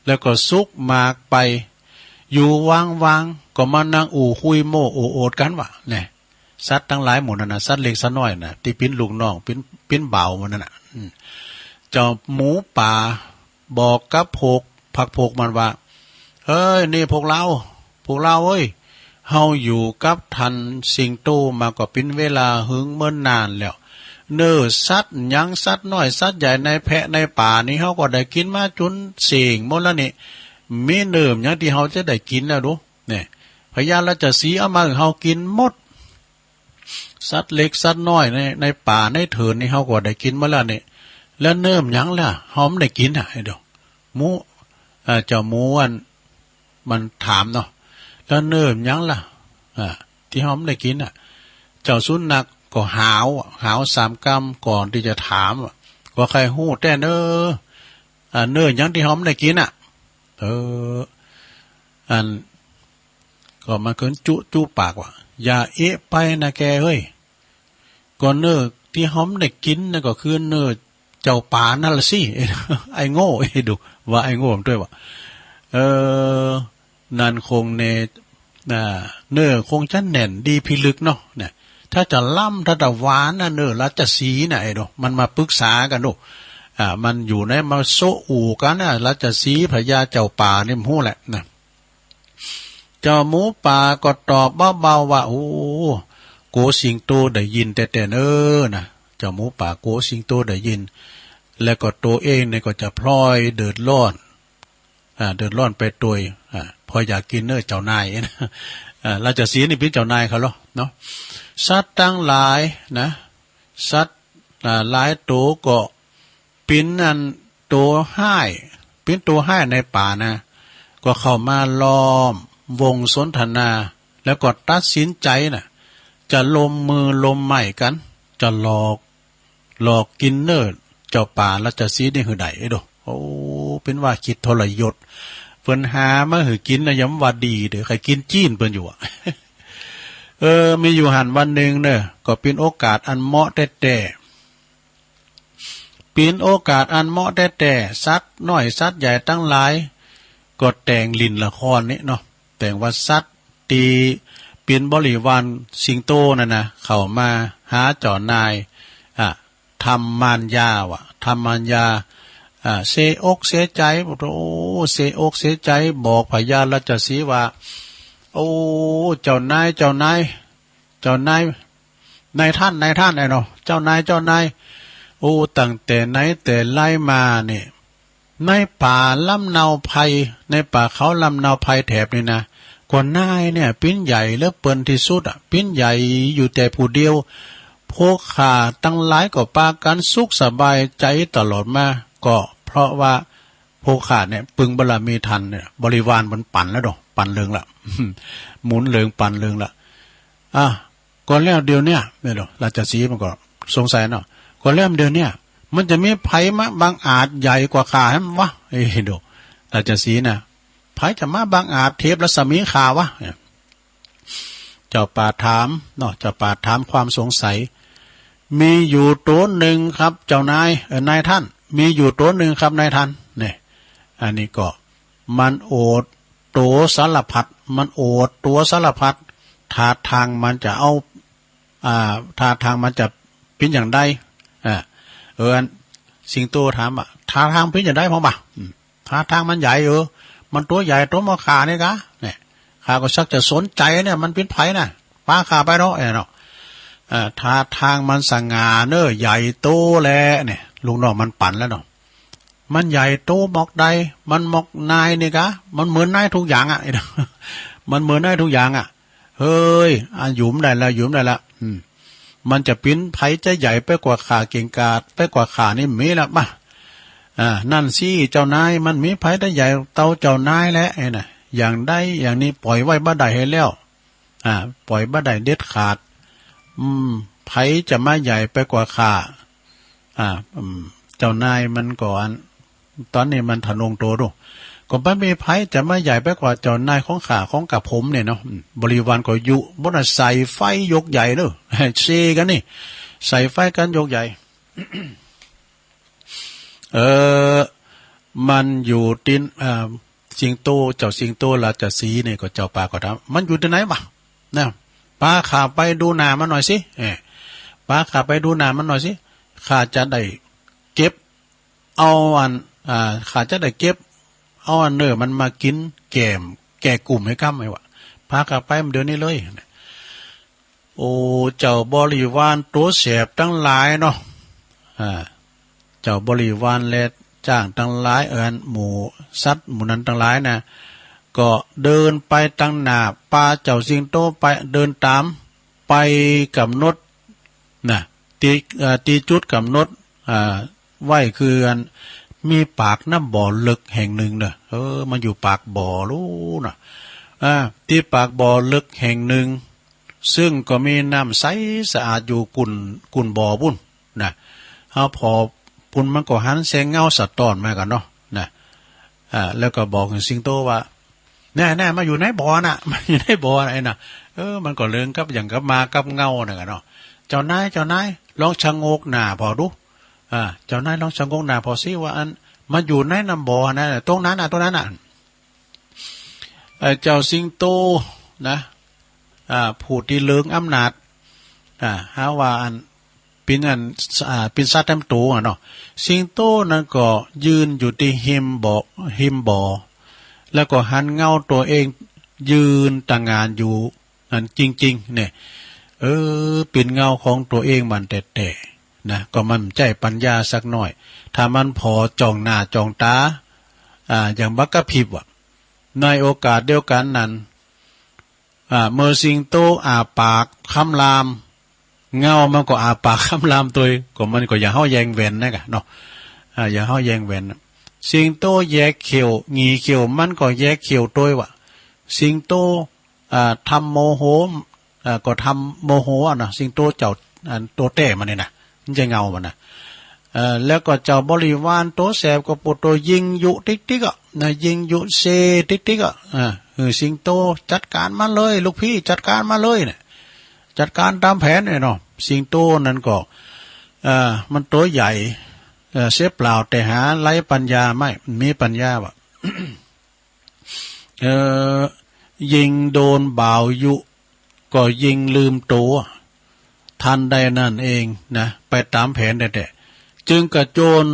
แล้วก็สุขมากไป อยู่ว่างๆ ก็มานั่งอู้คุยโม้อู้อวดกั๋นว่า แน่ สัตว์ตังหลายหมู่นั้นน่ะ สัตว์เล็กสัตว์น้อยน่ะ ตี้เป๋นลูกน้อง เป๋น เป๋นบ่าวหมู่นั้นน่ะ อืม เจ้าหมูป่าบอกกับพวกพรรคพวกมันว่า เฮ้ย นี่พวกเฮา พวกเฮาเอ้ย เฮาอยู่กับต้านสิงโตมาก็เป๋นเวลาหึงเมินนานแล้ว เน้อสัตว์หยังสัตว์น้อยสัตว์ใหญ่ในแพะในป่านี่ เฮาก็ได้กิ๋นมาจ๋นเส้งหมดแล้วนี่ มีเน้อหยังตี้เฮาจะได้กิ๋นแล้วดู แน่ พญาราชสีห์เอามาหื้อเฮากิ๋นหมด สัตว์เล็กสัตว์น้อยใน ในป่าในเถินนี่ เฮาก็ได้กิ๋นหมดแล้วนี่ แล้วเน้อหยังล่ะ เฮาบ่ได้กิ๋นน่ะ ไอ้ดู หมู อ่า เจ้าหมูอัน มันถามเนาะ แล้วเน้อหยังล่ะ อ่า ตี้เฮาบ่ได้กิ๋นน่ะ เจ้าสุนัขก็หาว หาวสามกำก่อนตี้จะถามอะ ก็ใค่ฮู้แต๊เน้อ อ่า เน้อหยังตี้เฮาบ่ได้กิ๋นน่ะ เออ อัน ก็มันก็จุจุปากว่า อย่าเอะไปนะแกเฮ้ย ก็เน้อตี้เฮาบ่ได้กิ๋นนั่นก็คือเน้อเจ้าป่านั่นละสิ ไอ้โง่ ไอ้ดู ว่าไอ้โง่มันตวยว่า เออ นั่นคงแน่ อ่า เน้อคงจะแน่นดีพิลึกเนาะ เนี่ย ถ้าจะล้ำ ถ้าจะหวานน่ะ เน้อราชสีห์น่ะ ไอ้ดู มันมาปรึกษากั๋นดู อ่า มันอยู่ในมาโซะอู่กั๋นน่ะ ราชสีห์พญาเจ้าป่านี่มันฮู้แหละนะ เจ้าหมูป่าก็ตอบเบาๆ ว่า โอ้ กั๋วสิงโตได้ยินแต๊ๆ เน้อนะ เจ้าหมูป่ากั๋วสิงโตได้ยิน แล้วก็ตั๋วเองนี่ก็จะพลอยเดือดร้อน อ่า เดือดร้อนไปตวย อ่า เพราะอยากกิ๋นเน้อเจ้านายนะ อ่า ราชสีห์นี่เป๋นเจ้านายเขาเหรอเนาะ สัตว์ตังหลายนะ สัตว์ อ่า หลายตั๋วก็เป๋นอันตั๋วฮ้าย เป๋นตั๋วฮ้ายในป่านะ ก็เข้ามาล้อมวงสนทนา แล้วก็ตัดสินใจ๋น่ะ จะลงมือลงไม้กั๋น จะหลอก หลอกกิ๋นเน้อเจ้าป่าราชสีห์นี่หื้อได้ ไอ้ดู โอ้ เป๋นว่าคิดทรยศ เปิ้นหามาหื้อกิ๋นนะ ยังว่าดีเด้อ ใค่กิ๋นจี้นเปิ้นอยู่อะ เออ มีอยู่หั้นวันนึ่งเน้อ ก็เป๋นโอกาสอันเหมาะแต๊ๆ เป๋นโอกาสอันเหมาะแต๊ๆ สัตว์น้อยสัตว์ใหญ่ตังหลาย ก็แต่งเล่นละครนี่เนาะ แต่งว่าสัตว์ตี้เป๋นบริวารสิงโตนั่นนะ เข้ามาหาเจ้านาย อ่ะ ทำมารยาว่ะ ทำมารยา อ่า เสียอกเสียใจ๋ โอ้ เสียอกเสียใจ๋ บอกพญาราชสีห์ว่า โอ้ เจ้านาย เจ้านาย เจ้านาย นายท่าน นายท่าน ไอ้เนาะ เจ้านาย เจ้านาย โอ้ ตั้งแต่ไหนแต่ไรมาเนี่ย ในป่าลำเนาไพร ในป่าเขาลำเนาไพรแถบนี่นะ ก็นายเนี่ยเป๋นใหญ่เหลือเป๋นตี้สุดอะ เป๋นใหญ่อยู่แต่ผู้เดียว พวกข้าตังหลายก็ปากั๋นสุขสบายใจ๋ตลอดมา ก็เพราะว่าพวกข้าเนี่ยปึงบารมีต้านเนี่ย บริวารมันปั๋นแล้วเนาะ ปั๋นเลิงละ หมุนเลิงปั๋นเลิงละ อ่ะ ก็แล้วเดี๋ยวเนี้ย เนี่ยเนาะ ราชสีห์มันก็สงสัยเนาะ ก็แล้วเดี๋ยวเนี้ย มันจะมีใผมาบังอาจใหญ่กว่าข้าแหมวะ เอ้ย ดู ราชสีห์นะ ใผจะมาบังอาจเทพรัศมีข้าวะ เนี่ย เจ้าป่าถามเนาะ เจ้าป่าถามความสงสัย มีอยู่ตั๋วนึ่งครับเจ้านาย เอ่อ นายท่าน มีอยู่ตั๋วนึ่งครับนายท่าน เนี่ย อันนี้ก็ มันโอดตั๋วสารพัด มันโอดตั๋วสารพัด ท่าตางมันจะเอา อ่า ท่าตางมันจะเป๋นอย่างใด อ่า เออ อันสิงโตถามว่า ท่าตางเป๋นอย่างใดพ่องบ่า อืม ท่าตางมันใหญ่ เออ มันตั๋วใหญ่ตั๋วเหมือนข้านี่กา เนี่ย ข้าก็ชักจะสนใจ๋เนี่ย มันเป๋นใผน่ะ ปาข้าไปเนาะ เอ้ยเนาะ อ่า ท่าตางมันสง่าเน้อ ใหญ่โตแล เนี่ย ลูกน้องมันปั๋นแล้วเนาะ มันใหญ่โตหมอกใด มันหมอกนายนี่กา มันเหมือนนายทุกอย่างอะ มันเหมือนนายทุกอย่างอะ เฮ้ย อ่ะ หยุมได้ละ หยุมได้ละ อืม มันจะเป๋นใผจะใหญ่ไปกว่าข้า เก่งกาจไปกว่าข้านี่มีละบ่า อ่า นั่นสิเจ้านาย มันมีใผจะใหญ่เต้าเจ้านายแล ไอ้น่ะ อย่างใดอย่างนี้ปล่อยไว้บ่ได้หื้อแล้ว อ่า ป่อยบ่ได้เด็ดขาด อืม ใผจะมาใหญ่ไปกว่าข้า อ่า อืม เจ้านายมันก็อัน ต๋อนนี้มันทะนงโตดู ก็บ่มีใผจะมาใหญ่ไปกว่าเจ้านายของข้า ของกระผมเนี่ยเนาะ อืม บริวารก็ยุ บ่ได้ใส่ไฟยกใหญ่เนาะ เซกั๋นนี่ ใส่ไฟกั๋นยกใหญ่ เออ มันอยู่ตี้ เอ่อ สิงโต เจ้าสิงโตราชสีห์นี่ก็ เจ้าป่าก็ถาม มันอยู่ตี้ไหนวะ นะ ปาข้าไปดูหน้ามันหน่อยสิ เออ ปาข้าไปดูหน้ามันหน่อยสิ ข้าจะได้เก็บเอาอัน อ่า ข้าจะได้เก็บเอาอันเนื้อมันมากิ๋นแก้ม แก้กุ้มหื้อก้ำ ไอ้วะ ปาข้าไปเดี๋ยวนี้เลย โอ้ เจ้าบริวารตั๋วแสบตังหลายเนาะ อ่า เจ้าบริวารและจ๊างตังหลาย เอิ้นหมู่สัตว์หมู่นั้นตังหลายนะ ก็เดินไปตังหน้า ปาเจ้าสิงโตไป เดินต๋ามไปก๋ำหนดนะ ตี้ เอ่อ ตี้จุดก๋ำหนด อ่า ไว้คืออัน มีปากน้ำบ่อเลิ็กแห่งนึ่งเนาะ เออ มันอยู่ปากบ่อลู้นน่ะ อ่า ตี้ปากบ่อเลิ็กแห่งนึ่ง ซึ่งก็มีน้ำใสสะอาดอยู่ก้น ก้นบ่อปู้นนะ เฮาผ่อปู้นมันก็หันแสงเงาสะต๊อนมากั๋นเนาะนะ อ่า แล้วก็บอกกับสิงโตว่า แน่ๆ มาอยู่ในบ่อน่ะ มาอยู่ในบ่อน่ะ ไอ้น่ะ เออ มันก็เลิงกับ อย่างกับหมากับเงานั่นแหละเนาะ เจ้านาย เจ้านาย ลองชะโงกหน้าผ่อดู อ่า เจ้านายลองชะโงกหน้าผ่อสิว่าอัน มันอยู่ในน้ำบ่อน่ะ ตรงนั้นน่ะ ตรงนั้นน่ะ เอ่อ เจ้าสิงโตนะ อ่า ผู้ตี้เลิงอำนาจ อ่า หาว่าอัน เป๋นอัน อ่า เป๋นสัตว์แต้มตั๋วอะเนาะ สิงโตนั้นก็ยืนอยู่ตี้ฮิมบ่อ ฮิมบ่อ แล้วก็หันเงาตั๋วเองยืนตะหง่านอยู่นั้นจริงๆ เนี่ย เออ เป๋นเงาของตั๋วเองมันแต๊ๆ นะ ก็มันบ่ใจ้ปัญญาสักหน้อย ถ้ามันผ่อจ้องหน้าจ้องต๋า อ่า อย่างบ่กระพริบอะ ในโอกาสเดียวกั๋นนั้น อ่า เมื่อสิงโตอ้าปากคำราม เงามันก็อ้าปากคำรามตวย ก็มันก็อย่างเฮาแยงแหวนนั่นกะเนาะ อ่า อย่างเฮาแยงแหวนน่ะ สิงโตแยเขี้ยว หงีเขี้ยว มันก็แยเขี้ยวตวยว่ะ สิงโต อ่า ทำโมโห อ่า ก็ทำโมโหอะนะ สิงโตเจ้า อัน ตั๋วแต๊มันนี่นะ มันจะเงามันนะ เอ่อ แล้วก็เจ้าบริวารตั๋วแสบก็ปวดตั๋วยิงยุติ๊กๆ อะนะ ยิงยุเซติ๊กๆ อะ อ่า เออ สิงโตจัดก๋านมันเลย ลูกพี่จัดก๋านมันเลยเนี่ย จัดก๋านต๋ามแผนเนี่ยเนาะ สิงโตนั้นก็ เอ่อ มันตั๋วใหญ่ เอ่อ เสียเปล่าแต่หาไร้ปัญญาไม่ มีปัญญาว่ะ เอ่อ ยิงโดนบ่าวยุ ก็ยิงลืมตั๋ว ทันใดนั้นเองนะ ไปต๋ามแผนแต๊ๆ จึงกระโจน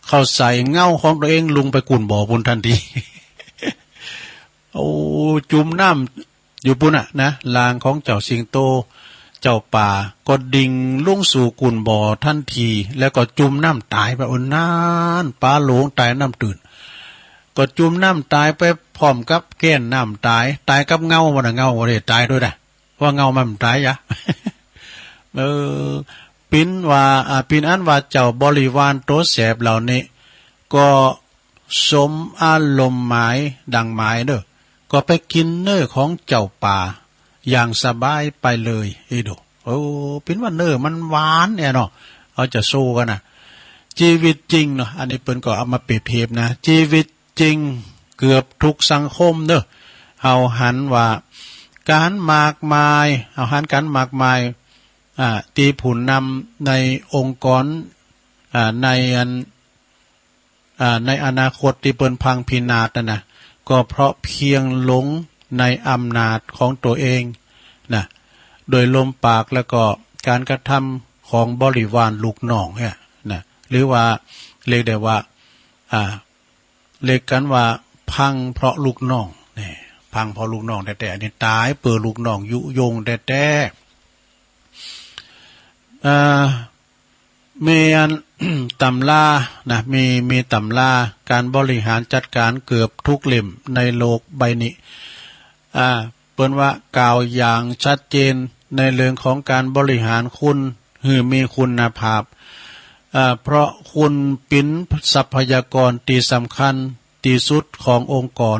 เข้าใส่เงาของตั๋วเองลงไปก้นบ่อปู้นทันที โอ้ จุ่มน้ำอยู่ปู้นน่ะนะ ร่างของเจ้าสิงโต เจ้าป่าก็ดิ่งลงสู่ก้นบ่อทันที แล้วก็จุ่มน้ำต๋ายไป โอ้ นั้น ป๋าหลงต๋ายน้ำตื้น ก็จุ่มน้ำต๋ายไปพร้อมกับแก้นน้ำต๋าย ต๋ายกับเงาบ่น่ะ เงาบ่ได้ต๋ายตวยนะ ว่าเงามันบ่ต๋ายยะ เออ เป๋นว่า อ่า เป๋นอันว่าเจ้าบริวารตั๋วแสบเหล่านี้ ก็สมอารมณ์หมายดังหมายเน่อ ก็ไปกิ๋นเนื้อของเจ้าป่าอย่างสบายไปเลย เอ้ยดู โอ้ เป๋นว่าเนื้อมันหวานเนี่ยเนาะ เอาจะสู้กั๋นนะ จีวิตจริงเนาะ อันนี้เปิ้นก็เอามาเปรียบเทียบนะ จีวิตจริงเกือบทุกสังคมเน่อ เฮาหันว่าก๋านมากมาย เฮาหันก๋านมากมาย อ่า ตี้ผู้นำในองค์กร อ่า ในอัน อ่า ในอนาคตตี้เปิ้นพังพินาศนั่นนะ ก็เพราะเพียงหลงในอำนาจของตั๋วเองนะ โดยลมปากแล้วก็ก๋านกระทำของบริวารลูกน้องเนี่ยนะ หรือว่าเรียกได้ว่า อ่า เรียกกั๋นว่าพังเพราะลูกน้อง นี่ พังเพราะลูกน้องแต๊ๆ อันนี้ต๋ายเปื้อลูกน้องยุยงแต๊ๆ อ่า มีอัน ต๋ำรานะ มี มีต๋ำราก๋านบริหารจัดก๋านเกือบทุกเล่มในโลกใบนี้ อ่า เปิ้นว่ากล่าวอย่างชัดเจนในเรื่องของก๋านบริหารคนหื้อมีคุณภาพ อ่า เพราะคนเป๋นทรัพยากรตี้สำคัญตี้สุดขององค์กร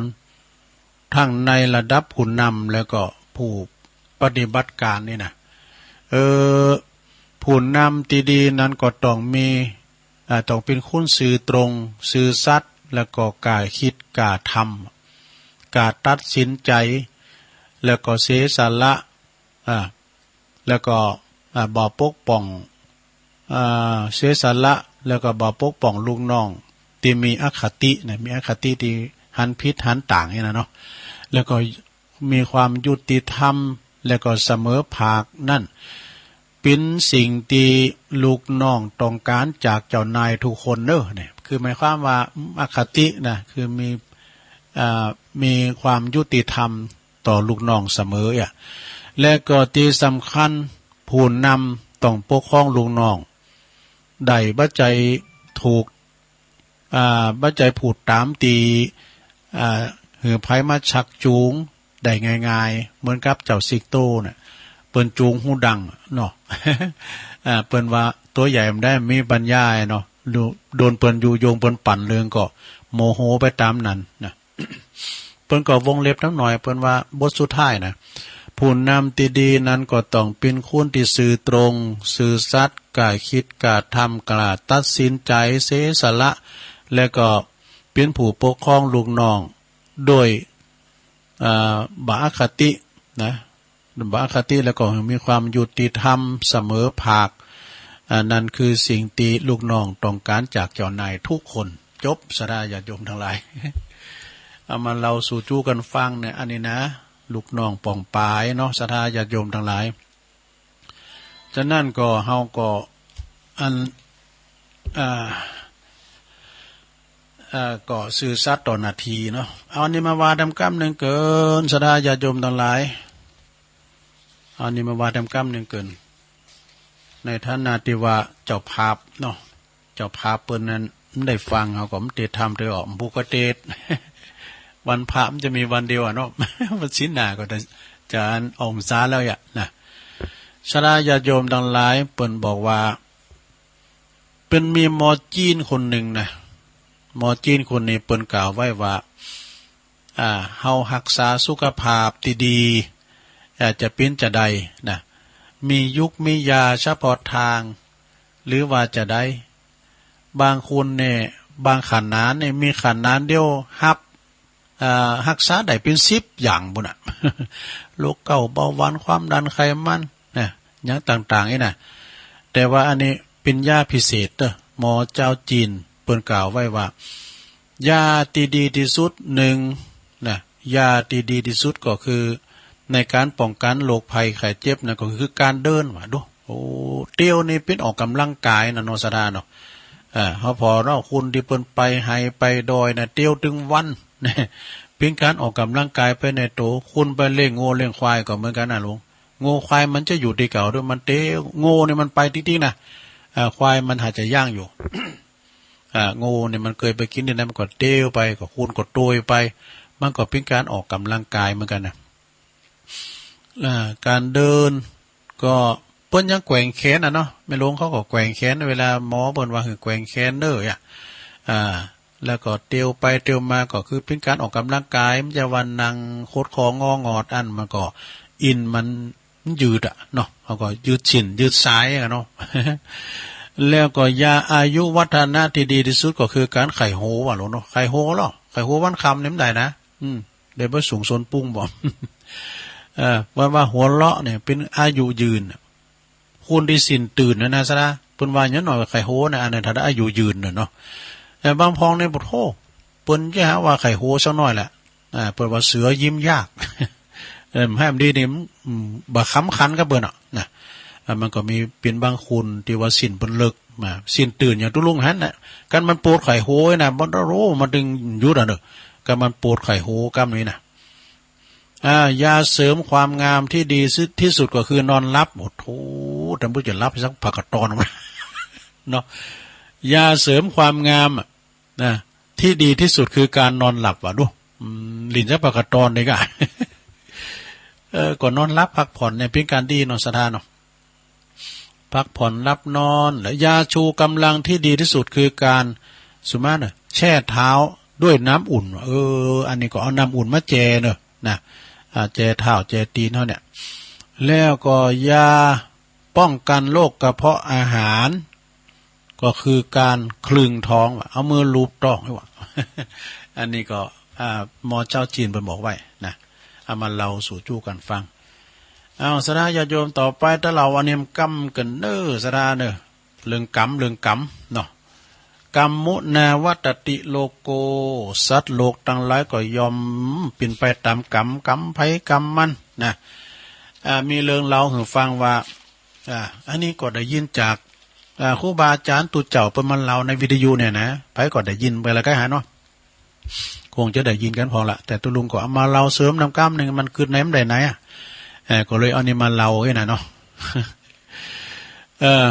ทั้งในระดับผู้นำแล้วก็ผู้ ปฏิบัติก๋านนี่นะ เออ ผู้นำตี้ดีนั้นก็ต้องมี อ่า ต้องเป๋นคนซื่อตรง ซื่อสัตย์ แล้วก็กล้ากึ๊ด กล้าทำ กล้าตัดสินใจ๋ แล้วก็เสียสละ อ่า แล้วก็ อ่า บ่ปกป้อง อ่า เสียสละ แล้วก็บ่ปกป้องลูกน้องตี้มีอคตินะ มีอคติตี้หันผิดหันต่างนี่นะเนาะ แล้วก็มีความยุติธรรม แล้วก็เสมอภาค นั้นเป๋นสิ่งตี้ลูกน้องต้องก๋านจากเจ้านายทุกคนเน่อ เนี่ย คือหมายความว่าอคตินะ คือมี อ่า มีความยุติธรรม ต่อลูกน้องเสมออะ และก็ตี้สำคัญ ผู้นำต้องปกครองลูกน้อง ได้ บ่ใจ้ถูก อ่า บ่ใจ้พูดต๋ามตี้ อ่า หื้อใผมาชักจูงได้ง่ายๆ เหมือนกับเจ้าสิงโตน่ะ เปิ้นจูงฮู้ดังเนาะ อ่า เปิ้นว่าตั๋วใหญ่บ่ได้มีปัญญาเนาะ โดนเปิ้นยุยง เปิ้นปั่นเรื่องก็โมโหไปต๋ามนั้นนะ เปิ้นก็วงเล็บตังหน้อย เปิ้นว่าบทสุดท้ายนะ ผู้นำตี้ดีนั้นก็ต้องเป๋นคนตี้ซื่อตรง ซื่อสัตย์ กล้าคิด กล้าทำ กล้าตัดสินใจ๋ เสียสละ และก็เป๋นผู้ปกครองลูกน้องโดย อ่า บ่อคตินะ บ่อคติ แล้วก็มีความยุติธรรมเสมอภาค อ่า นั้นคือสิ่งตี้ลูกน้องต้องก๋านจากเจ้านายทุกคน จบ ศรัทธาญาติโยมตังหลาย เอามาเล่าสู่จู้กั๋นฟังเนี่ย อันนี้นะ ลูกน้องป๋องปายเนาะ ศรัทธาญาติโยมตังหลาย ฉะนั้นก็เฮาก็ อัน อ่า อ่า ก็ซื่อสัตย์ต่อหน้าตี้เนาะ เอาอันนี้มาว่าแต้มกำนึ่งเกิน ศรัทธาญาติโยมตังหลาย เอาอันนี้มาว่าแต้มกำนึ่งเกิน ในฐานะตี้ว่าเจ้าภาพเนาะ เจ้าภาพเปิ้นนั้นบ่ได้ฟัง เฮาก็บ่เตรียมทำเตรียมออก บ่ฮู้ก็เตรียม วันพระมันจะมีวันเดียวอะเนาะ วันศีลหน้าก็จะ จะออกพรรษาแล้วอะนะ ศรัทธาญาติโยมตังหลาย เปิ้นบอกว่า เปิ้นมีหมอจีนคนนึ่งนะ หมอจีนคนนี้เปิ้นกล่าวไว้ว่า อ่า เฮาฮักษาสุขภาพตี้ดี อ่า จะเป๋นจาใดนะ มียุกมียาเฉพาะตาง หรือว่าจาใด บางคนเนี่ย บางขันหนานเนี่ย มีขันหนานเดียวฮับ อ่า ฮักษาได้เป๋นสิบอย่างปู้นน่ะ โรคเก้า เบาหวาน ความดัน ไขมันนะ หยังต่างๆ นี่นะ แต่ว่าอันนี้เป๋นยาพิเศษเด้อ หมอจาวจีนเปิ้นกล่าวไว้ว่า ยาตี้ดีตี้สุดนึ่งนะ ยาตี้ดีตี้สุดก็คือ ในก๋านป้องกั๋นโรคภัยไข้เจ็บนะ ก็คือก๋านเดิน ว่าดู โอ้ เตียวนี่เป๋นออกก๋ำลังกายนะเนาะ ศรัทธาเนาะ เออ เฮาผ่อเนาะ คนตี้เปิ้นไปไฮ่ไปดอยนะ เตียวตึงวัน เป๋นก๋านออกก๋ำลังกายไปในตั๋ว คนไปเลี้ยงงัวเลี้ยงควายก็เหมือนกั๋นนะหลวง งัวควายมันจะอยู่ตี้เก่าด้วย มันเตียว งัวนี่มันไปติ๊กๆ นะ อ่า ควายมันอาจจะย่างอยู่ อ่า งัวนี่มันเกยไปกิ๋นตี้ใดมันก็เตียวไป ก็คนก็โตยไป มันก็เป๋นก๋านออกก๋ำลังกายเหมือนกั๋นนะ อ่า ก๋านเดินก็เปิ้นยังแกว่งแขนอะเนาะ แม่หลวงเขาก็แกว่งแขน เวลาหมอเปิ้นว่าหื้อแกว่งแขนเน่ออะ อ่า แล้วก็เตียวไปเตียวมาก็คือเป๋นก๋านออกก๋ำลังกาย มันจะว่านั่งขดข้ององออั้น มันก็อิน มัน มันยืดอะเนาะ เขาก็ยืดเส้นยืดสายอะเนาะ แล้วก็ยาอายุวัฒนะตี้ดีตี้สุดก็คือก๋านไขหัว ว่าหลวงเนาะ ไขหัวเนาะ ไขหัววันค่ำนี่มันได้นะ อืม ได้บ่สูงโซนปุ้งบ่ เออ ว่า ว่าหัวเราะเนี่ยเป๋นอายุยืนอะ คนตี้สิ้นตื่นนะนะ ศรัทธา เปิ้นว่าหยังหน้อยไขหัวนะ อันนั้นถ้าได้อายุยืนน่ะเนาะ แต่บางพองเนี่ย โอ้โธ่ เปิ้นจะหาว่าไขหัวสักหน้อยแหละ อ่า เปิ้นว่าเสือยิ้มยาก เออ แหมดีนี่ อืม บ่ขำขันกับเปิ้นอะนะ อ่า มันก็มีเป๋นบางคนตี้ว่าสิ้นเปิ้นเลิกมา สิ้นตื่นอย่างตุ๊ลุงหั้นน่ะ คันมันปวดไขหัวนะ บ่ฮู้มันตึงหยุดอะเนาะ คันมันปวดไขหัวกำนี้นะ อ่า ยาเสริมความงามตี้ดีที่สุดก็คือนอนหลับ โอ้โธ่ ต้านผู้จะหลับสักผากาตอน เนาะ ยาเสริมความงามอะ นะ ตี้ดีตี้สุดคือก๋านนอนหลับ ว่าดู อืม หลิ้นสักผากาตอนนี่ก่ะ เออ ก็นอนหลับพักผ่อนเนี่ยเป๋นก๋านดีเนาะ ศรัทธาเนาะ พักผ่อนหลับนอน และยาชูก๋ำลังตี้ดีตี้สุดคือก๋าน สุมาเน่อ แช่เท้าด้วยน้ำอุ่น เออ อันนี้ก็เอาน้ำอุ่นมาแจ่เน่อ นะ อ่า แจ่เท้าแจ่ตี๋นเฮาเนี่ย แล้วก็ยาป้องกันโรคกระเพาะอาหาร ก็คือก๋านคลึงท้อง เอามือลูบต๊อง อันนี้ก็ อ่า หมอเจ้าจีนเปิ้นบอกไว้นะ เอามาเล่าสู่จู้กั๋นฟัง เอา ศรัทธาญาติโยม ต่อไปตะเล่าอันนี้มันกำกั๋นเน่อ ศรัทธาเน่อ เรื่องกำ เรื่องกำเนาะ กัมมุนาวัตติโลโก สัตว์โลกตังหลายก็ย่อมเป๋นไปต๋ามกำ กำใผกำมันนะ อ่า มีเรื่องเล่าหื้อฟังว่า อ่า อันนี้ก็ได้ยินจาก อ่า ครูบาอาจ๋ารย์ตุ๊เจ้าเปิ้นมาเล่าในวิทยุเนี่ยนะ ใผก็ได้ยินไปแล้วก็หาเนาะ คงจะได้ยินกั๋นพ่องละ แต่ตุ๊ลุงก็เอามาเล่าเสริมนำกำนึ่ง มันกึ๊ดในมันได้ในอะ เอ่อ ก็เลยเอานี่มาเล่าเอ้ยนะเนาะ เอ่อ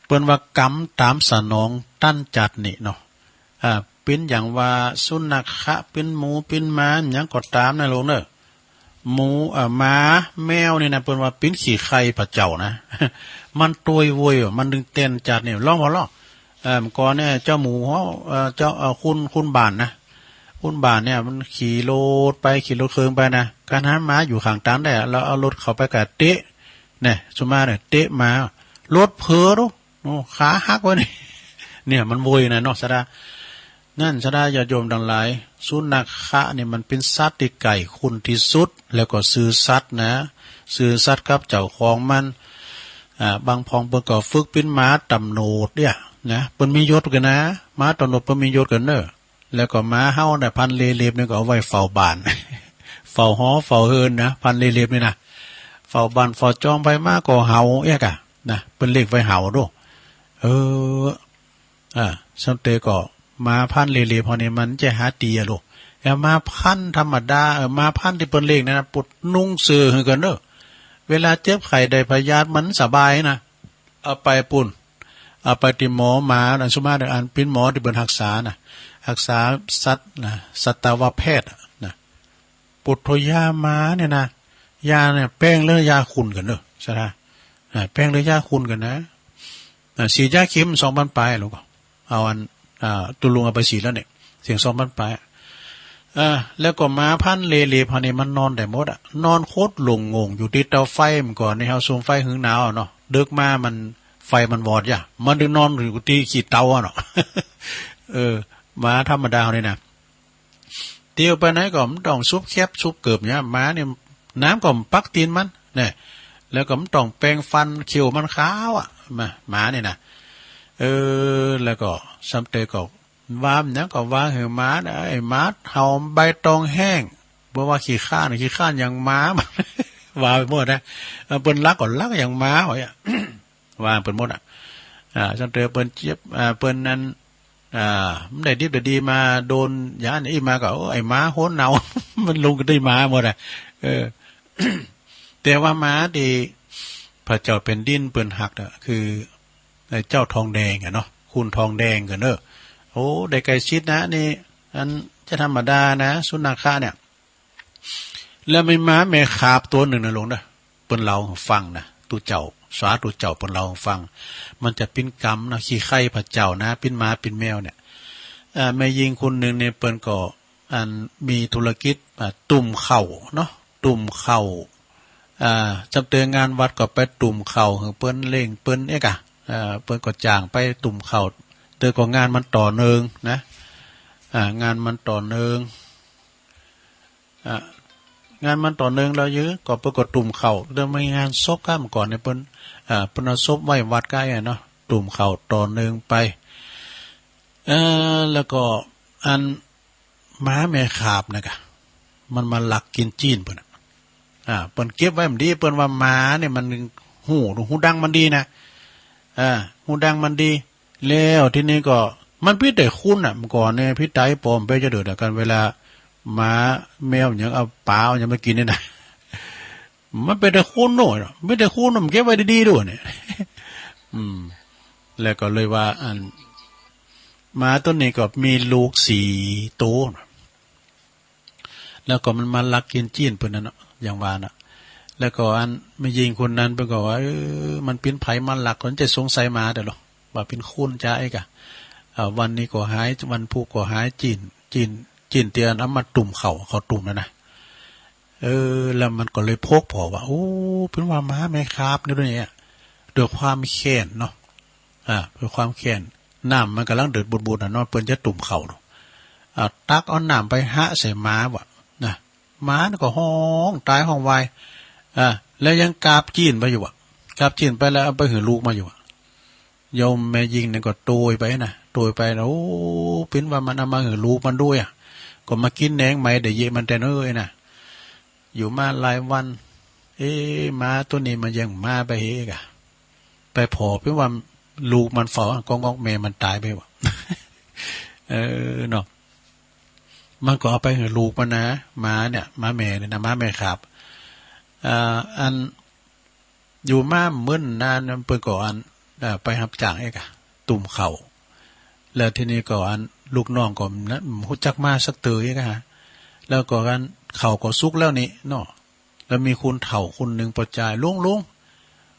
เปิ้นว่ากำต๋ามสนองตันจัดนี่เนาะ อ่า เป๋นอย่างว่าสุนัขะ เป๋นหมู เป๋นหมา หยังก็ต๋ามนะลูกเน่อ หมู เอ่อ หมา แมวนี่นะ เปิ้นว่าเป๋นขี้ใค่พระเจ้านะ มันตวยโวย มันตึงเต้นจัดนี่ ลองบ่ลอง เอ่อ ก่อนเนี่ย เจ้าหมูเฮา เอ่อ เจ้า เอ่อ คุณ คุณบ้านนะ คุณบ้านเนี่ย มันขี่รถไป ขี่รถเคิงไปนะ คันหันหมาอยู่ข้างตางได้ แล้วเอารถเข้าไปก็เตะ เนี่ย ส่วนมากเนี่ย เตะหมา รถเผลอดู โอ้ ขาหักไว้นี่ เนี่ย มันโวยนะเนาะ ศรัทธา นั้นศรัทธาญาติโยมตังหลาย สุนัขะเนี่ยมันเป๋นสัตว์ตี้ใก่คุณตี้สุด แล้วก็ซื่อสัตย์นะ ซื่อสัตย์กับเจ้าของมัน อ่า บางพ่องเปิ้นก็ฝึกเป๋นหมาต๋ำรวจเนี่ยนะ เปิ้นมียศกั๋นนะ หมาต๋ำรวจเปิ้นมียศกั๋นเน่อ แล้วก็หมาเฮาเนี่ย พันธุ์เลเหล็บเนี่ยก็เอาไว้เฝ้าบ้าน เฝ้าหอเฝ้าเฮือนนะ พันธุ์เลเหล็บนี่นะ เฝ้าบ้านเฝ้าจอง ใผมาก็เห่าเอี้ยก่ะนะ เปิ้นเลี้ยงไว้เห่าดู เออ อ่า ซ้ำเตอก็หมาพันธุ์เลเหล็บเฮานี่มันจะหาตี๋อะลูก แต่หมาพันธุ์ธรรมดา เออ หมาพันธุ์ตี้เปิ้นเลี้ยงนั่นนะ ปุดนุ่งเสื้อหื้อกั๋นเน่อ เวลาเจ็บไข้ได้พยาธิมันสบายนะ เอาไปปู้น เอาไปตี้หมอหมานะ ส่วนมากอันเป๋นหมอตี้เปิ้นฮักษานะ ฮักษาสัตว์นะ สัตวแพทย์อะนะ ปุดโธ่ ยาหมาเนี่ยนะ ยาเนี่ยแป้งหรือยาขุ่นกั๋นเน่อ ศรัทธา อ่า แป้งหรือยาขุ่นกั๋นนะ อ่า ฉีดยาเข็มสองปันปลาย แล้วก็เอาอัน อ่า ตุ๊ลุงเอาไปฉีดแล้วเนี่ย เสียสองปันปลาย อ่า แล้วก็หมาพันธุ์เลเหล็บเฮานี่มันนอนได้หมดอะ นอนโคตรหลงงงอยู่ตี้เตาไฟ เมื่อก่อนนี่เฮาสุมไฟหื้อหนาวอะเนาะ ดึกมามัน ไฟมันวอดยะ มันได้นอนอยู่ตี้ขี้เตาอะเนาะ เออ หมาธรรมดาเฮานี่นะ เตียวไปไหนก็บ่ต้องสุบแข็บสุบเกิบเนี่ย หมาเนี่ย น้ำก็บ่ปักตี๋นมัน เนี่ย แล้วก็บ่ต้องแปรงฟัน เขี้ยวมันขาวอะ หมา หมาเนี่ยนะ เออ แล้วก็ซ้ำเตอก็ว่าหยังก็ว่าหื้อหมานะ ไอ้หมาเห่าใบตองแห้ง บ่ว่าขี้คร้าน ขี้คร้านหยังหมา ว่าไปหมดนะ เออ เปิ้นลักก็ลักหยังหมา ว่าไปหมดอะ อ่า ซ้ำเตอเปิ้นเจ็บ อ่า เปิ้นนั้น อ่า บ่ได้ดิบได้ดีมา โดนอย่างอี้มาก็ โอ้ ไอ้หมาหัวเน่า มันลงกั๋นตี้หมาหมดอะ เออ แต่ว่าหมาตี้พระเจ้าแผ่นดินเปิ้นฮักอะ คือไอ้เจ้าทองแดงอะเนาะ คุณทองแดงกั๋นเน่อ โอ้ ได้ใก้ชิดนะนี่ อันจะธรรมดานะ สุนัขะเนี่ย แล้วมีหมาแม่ขาบตั๋วนึ่งนะลูกนะ เปิ้นเล่าหื้อฟังนะ ตุ๊เจ้า สาตุ๊เจ้าเปิ้นเล่าหื้อฟัง มันจะเป๋นกำนะ ขี้ใค่พระเจ้านะ เป๋นหมาเป๋นแมวเนี่ย อ่า แม่ญิงคนนึ่งเนี่ย เปิ้นก็ อันมีธุรกิจ อ่า ตุ้มข้าวเนาะ ตุ้มข้าว อ่า ซ้ำเตองานวัดก็ไปตุ้มข้าวหื้อเปิ้น เลี้ยงเปิ้นเอ๊ะก่ะ อ่า เปิ้นก็จ้างไปตุ้มข้าว เตอก็งานมันต่อเนื่องนะ อ่า งานมันต่อเนื่อง อ่ะ งานมันต่อเนื่องแล้วยื้อ ก็เปิ้นก็ตุ้มข้าว เรื่องมีงานศพก้า เมื่อก่อนเนี่ยเปิ้น อ่า เปิ้นเอาศพไว้วัดใก้อะเนาะ ตุ้มข้าวต่อเนื่องไป เอ่อ แล้วก็อันหมาแม่ขาบนะก่ะ มันมาลักกิ๋นจีนเปิ้นอะ อ่า เปิ้นเก็บไว้บ่ดี เปิ้นว่าหมาเนี่ยมันฮู้ ฮู้ดังมันดีนะ อ่า ฮู้ดังมันดี แล้วทีนี้ก็มันผิดแต่คนน่ะ เมื่อก่อนเนี่ย ผิดต๋ายปอมเป๋จะเดือดกัน เวลาหมาแมวหยังเอาป๋าเอาหยังมากิ๋นเนี่ยนะ มันเป๋นแต่คนโน่นน่ะ มีแต่คนน่ะ มันเก็บไว้ดีๆ ด้วยเนี่ย อืม แล้วก็เลยว่า อัน หมาตั๋วนี้ก็มีลูกสี่ตั๋วน่ะ แล้วก็มันมาลักกิ๋นจีนเปิ้นนั่นเนาะ อย่างว่าน่ะ แล้วก็อันแม่ญิงคนนั้นเปิ้นก็ว่า เออ มันเป๋นใผมาลัก ก็จะสงสัยหมาเด้อเหรอ ว่าเป๋นคนจาเอ๊ะก่ะ อ่า วันนี้ก็หาย วันพูกก็หายจีน จีน จีนเตียนเอามาตุ้มข้าว ข้าวตุ้มนั่นนะ เออ แล้วมันก็เลยพกผ่อว่า โอ้ เปิ้นว่าหมาแม่ขาบนี่ด้วยเนี่ย ด้วยความแค้นเนาะ อ่า ด้วยความแค้น น้ำมันก่ำลังเดือดบุดๆ น่ะเนาะ เปิ้นจะตุ้มข้าวเนาะ อ่า ตักเอาน้ำไปหะใส่หมาว่ะ นะ หมานี่ก็ฮ้องตายฮ้องวาย อ่า แล้วยังกาบจี้นไปอยู่ว่ะ กาบจี้นไปแล้วเอาไปหื้อลูกมันอยู่ว่ะ โยมแม่ญิงนี่ก็โตยไปนะ โตยไปนะ โอ้ เปิ้นว่ามันเอามาหื้อลูกมันด้วยอะ ก็มากิ๋นแหนงไหมได้เยอะมันแต่เน้อเอ้ยนะ อยู่มาหลายวัน เอ๊ะ หมาตั๋วนี้มันยังมาไปเฮกะ ไปผ่อเปิ้นว่าลูกมันเฝ้าก้องๆ แม่มันต๋ายไปว่ะ เออ เนาะ มันก็เอาไปหื้อลูกมันนะ หมาเนี่ย หมาแม่เนี่ยนะ หมาแม่ขาบ อ่า อัน อยู่มาเมินนานเปิ้นก็อัน เอ่อ ไปฮับจ้างเอกอะ ตุ้มข้าว แล้วทีนี้ก็อันลูกน้องก็นะ ฮู้จักมาสักเตื้อเอกอะ แล้วก็อันข้าวก็สุกแล้วนี่เนาะ แล้วมีคนเฒ่าคนนึ่งปอจาย ลุง ลุง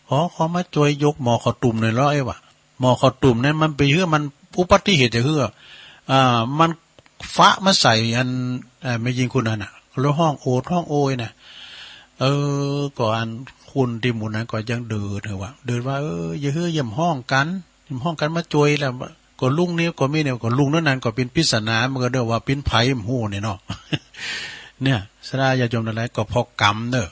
ขอ ขอมาจ้วยยกหม้อข้าวตุ้มหน่อยเนาะ เอ้ยว่ะ หม้อข้าวตุ้มนั้นมันไปหื้อมันอุบัติเหตุจะหื้อ อ่า มันฟาดมาใส่อัน เอ่อ แม่ญิงคนนั้นน่ะ แล้วฮ้องโอดฮ้องโอยนะ เออ ก็อันคนตี้หมู่นั้นก็ยังเดินหื้อว่ะ เดินว่า เออ อย่าหื้อ อย่าฮ้องกั๋น อย่าฮ้องกั๋นมาจ้วยแล้ว ก็ลุงนี่ก็มีเนี่ย ก็ลุงนั้นนั้นก็เป๋นปริศนา มันก็เรียกว่าเป๋นใผบ่ฮู้เนี่ยเนาะ เนี่ย ศรัทธาญาติโยมตังหลาย ก็เพราะกรรมเนาะ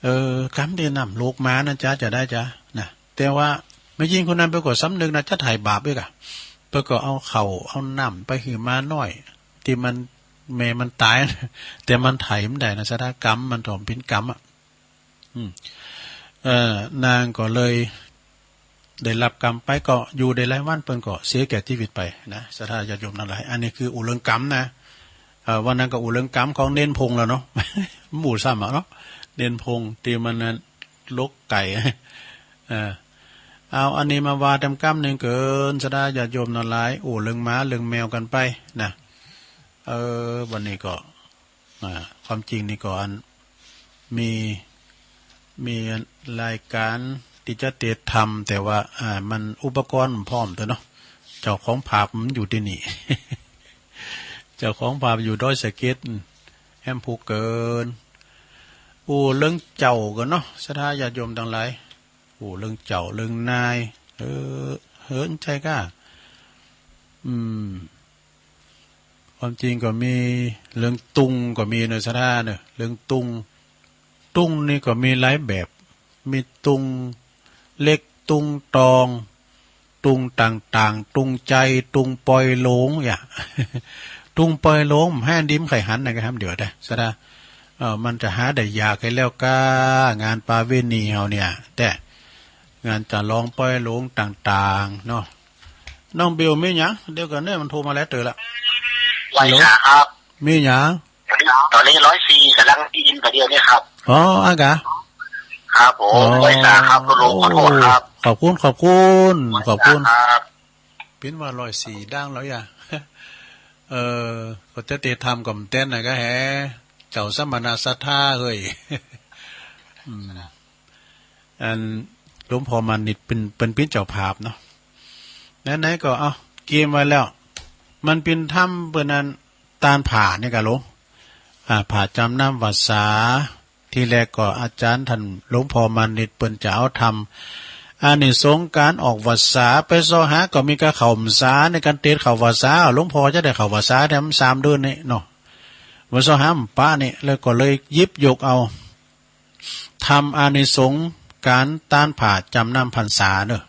เออ กรรมตี้นำลูกมานั้นจ๊ะ จะได้จ๊ะ นะ แต่ว่าแม่ญิงคนนั้นเปิ้นก็สำนึกนะ จะไถ่บาปเอกอะ เปิ้นก็เอาข้าวเอาน้ำไปหื้อหมาน้อย ตี้มัน แม่มันต๋าย แต่มันไถ่บ่ได้นะ ศรัทธา กรรมมันต้องเป๋นกรรมอะ อืม เอ่อ นางก็เลยได้ฮับกรรมไป ก็อยู่ได้หลายวันเปิ้นก็เสียแก่จีวิตไปนะ ศรัทธาญาติโยมตังหลาย อันนี้คืออู้เรื่องกรรมนะ เอ่อ วันนั้นก็อู้เรื่องกรรมของเณรพงษ์แล้วเนาะ หมู่ซ้ำอะเนาะ เณรพงษ์ตี้มันนั้น ลกไก่ เออ เอาอันนี้มาว่าแตมกำนึ่งเกิน ศรัทธาญาติโยมตังหลาย อู้เรื่องหมาเรื่องแมวกั๋นไปนะ เออ วันนี้ก็ อ่า ความจริงนี่ก็อัน มี มีรายก๋านตี้จะเตรียมทำ แต่ว่า อ่า มันอุปกรณ์บ่พร้อมตั๊วเนาะ เจ้าของภาพมันอยู่ตี้นี่ เจ้าของภาพอยู่ดอยสะเก็ด แฮมพูกเกิน อู้เรื่องเจ้ากั๋นเนาะ ศรัทธาญาติโยมตังหลาย อู้เรื่องเจ้าเรื่องนาย เออ เหินใจ้ก้า อืม ความจริงก็มีเรื่องตุงก็มีเนาะ ศรัทธาเนาะ เรื่องตุง ตุงนี่ก็มีหลายแบบ มีตุงเล็ก ตุงตอง ตุงต่างๆ ตุงใจ๋ ตุงปอยหลง อย่าง ตุงปอยหลง แฮ่นดิมไข่หันนะ ก็ทำเดี๋ยวได้ ศรัทธา เอ่อ มันจะหาได้ยากแค่แล้วก้า งานประเวณีเฮาเนี่ย แต่งานจะลองปอยหลงต่างๆ เนาะ น้องเบลมีหยัง เดี๋ยวก่อนเน่อ มันโทรมาหลายเตื้อละ ไหวสาครับ มีหยัง ต๋อนนี้ร้อยสี่ ก๋ำลังได้ยินประเดี๋ยวนี้ครับ อ๋อ อะกะ ครับผม อ๋อ ไหวสาครับ ลุง ขอโทษครับ ขอบคุณ ขอบคุณ ขอบคุณ ไหวสาครับ เปิ้นว่าร้อยสี่ดังแล้วอย่า เออ ก็จะเตรียมทำก่อมเต้นนะก็แห เจ้าสมณะศรัทธาเฮ้ย อืม อันหลวงพ่อมานิตเปิ้น เปิ้นเป๋นเจ้าภาพเนาะ ไหนๆ ก็เอาเกียมไว้แล้ว มันเป๋นธรรมเปิ้นอัน ตานผ้านี่กะหลวง อ่า ผ้าจ๋ำน้ำวัสสา ทีแรกก็อาจ๋ารย์ต้านหลวงพ่อมานิตเปิ้นจะเอาธรรม อานิสงส์ก๋านออกวัสสา ไปเซาะหาก็มีก้าเข้าวัสสา ในก๋านเตรียมเข้าวัสสา หลวงพ่อจะได้เข้าวัสสาแถมสามเดือนนี่เนาะ ไปเซาะหาบ่ปะนี่ แล้วก็เลยหยิบยกเอา ธรรมอานิสงส์ก๋านตานผ้าจ๋ำน้ำพรรษาเนาะ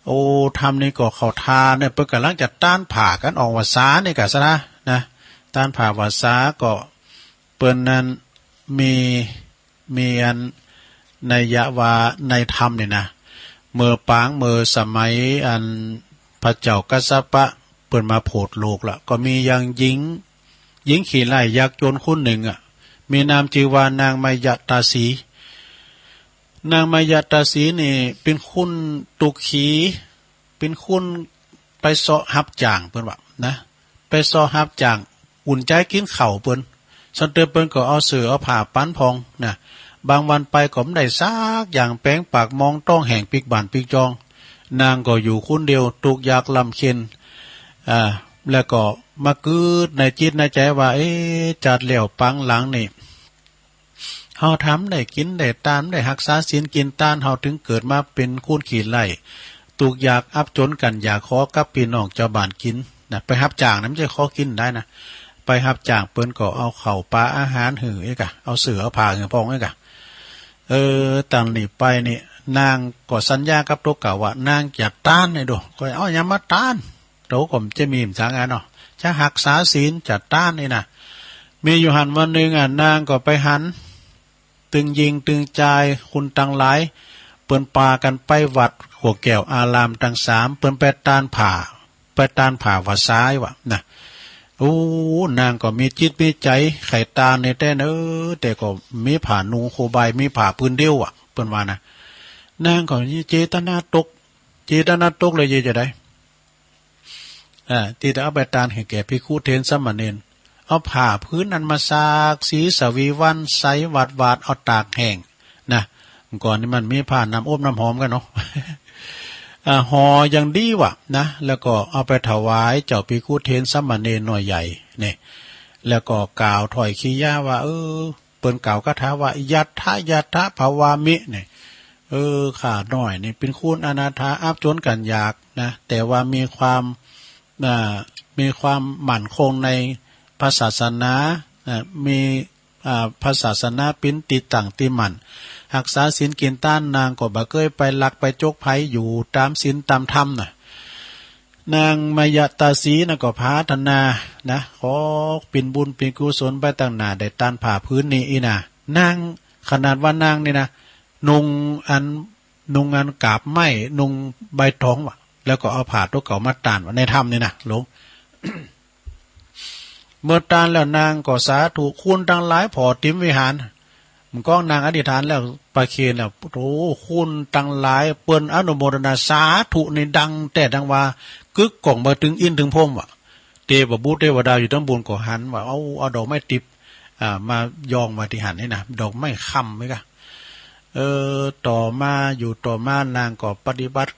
โอ้ ธรรมนี่ก็เข้าท่าเนาะ เปิ้นก่ำลังจะตานผ้ากั๋นออกวัสสานี่กะ ศรัทธา นะ ตานผ้าวัสสาก็ เปิ้นนั้นมี มีอันนัยยะว่าในธรรมนี่นะ เมื่อปางเมื่อสมัยอันพระเจ้ากัสสปะเปิ้นมาโผดโลกละ ก็มีอย่างญิง ญิงขี้ไล่ยากจนคนนึ่งอะ มีนามจื้อว่านางมายตาสี นางมายตาสีนี่เป๋นคนตุกขี เป๋นคนไปเซาะฮับจ้าง เปิ้นว่านะ ไปเซาะฮับจ้าง อุ่นใจ๋กิ๋นข้าวเปิ้น สันเติบเปิ้นก็เอาเสื้อเอาผ้าปั๋นพ่องนะ บางวันไปก็บ่ได้สักอย่าง แป๋งปากมองต๊องแห้งปิ๊กบ้านปิ๊กจอง นางก็อยู่คนเดียว ตุ๊กยากลำเค็ญ อ่า แล้วก็มากึ๊ดในจิตในใจ๋ว่า เอ๊ะ จาติแล้วปางหลังนี่ เฮาทำได้กิ๋นได้ตาน ได้ฮักษาศีลกิ๋นตาน เฮาเถิงเกิดมาเป๋นคนขี้ไล่ ตุ๊กยากอับจ๋นกั๋น อยากขอกับปี้น้องจาวบ้านกิ๋นนะ ไปฮับจ้างนะ บ่ใจ้ขอกิ๋นได้นะ ไปฮับจ้างเปิ้นก็เอาข้าวป๋าอาหารหื้ออี้ก่ะ เอาเสื้อเอาผ้าหื้อพ่องอี้ก่ะ เออ ตังนี้ไปนี่ นางก็สัญญากับตั๋วเก่าว่า นางจะตานนี่ดู ก็เอาหยังมาตาน ตั๋วก็บ่ใจ้มีหยังสักอันเนาะ จะฮักษาศีลจะตานนี่นะ มีอยู่หั้นวันนึ่งอะ นางก็ไปหัน ตึงญิงตึงจาย คนตังหลาย เปิ้นปากั๋นไปวัดขั่วแก้วอารามตังสาม เปิ้นไปตานผ้า ไปตานผ้าว่าซ้ายว่ะนะ โอ้ นางก็มีจิตมีใจ๋ใค่ตานนี่แต๊เน่อ แต่ก็มีผ้านุ่งโคบาย มีผ้าปืนเดียวอะ เปิ้นว่านะ นางก็เจตนาตก เจตนาตกเลย เยียะจะใด อ่า ตี้จะเอาไปตานหื้อแก่ภิกขุเถรสามเณร เอาผ้าผืนนั้นมาสากสีสวีวันใสหวาดๆ เอาตากแห้งนะ ก่อนนี้มันมีผ้าน้ำอบน้ำหอมกั๋นเนาะ อ่า ห่ออย่างดีว่ะนะ แล้วก็เอาไปถวายเจ้าภิกขุเถรสามเณรน้อยใหญ่นี่ แล้วก็กล่าวถ้อยกิริยาว่า เออ เปิ้นกล่าวคาถาว่า ยัตถะยัตถะภวามิ นี่ เออ ข้าน้อยนี่เป๋นคนอนาถาอับจ๋นกั๋นอยากนะ แต่ว่ามีความ อ่า มีความมั่นคงในพระศาสนา อ่า มี อ่า พระศาสนาเป๋นตี้ตั้งตี้มั่น ฮักษาศีลกิ๋นตาน นางก็บ่เกยไปลักไปจกไผ อยู่ต๋ามศีลต๋ามธรรมน่ะ นางมายตาสีน่ะก็ผาถนานะ ขอเป๋นบุญเป๋นกุศลไปตังหน้า ได้ตานผ้าผืนนี้อี้นะ นาง ขนาดว่านางนี่นะ นุ่งอัน นุ่งอันกาบไม้ นุ่งใบตองว่ะ แล้วก็เอาผ้าตั๋วเก่ามาตานว่ะ ในธรรมนี่นะ หลวง เมื่อตานแล้วนางก็สาธุ คนตังหลายผ่อเต็มวิหาร มันก็นางอธิษฐานแล้วประเคนแล้ว โอ้ คนตังหลายเปิ้นอนุโมทนาสาธุนี่ดังแต๊ดังวา กึกก้องมาเถิงอินเถิงพรหมว่ะ เตวบุตรเตวดาอยู่ตังบุญก็หันว่า เอา เอาดอกไม้ติบ อ่า มายองไว้ตี้หั้นนี่นะ ดอกไม้คำนี่ก่ะ เออ ต่อมา อยู่ต่อมานางก็ปฏิบัติ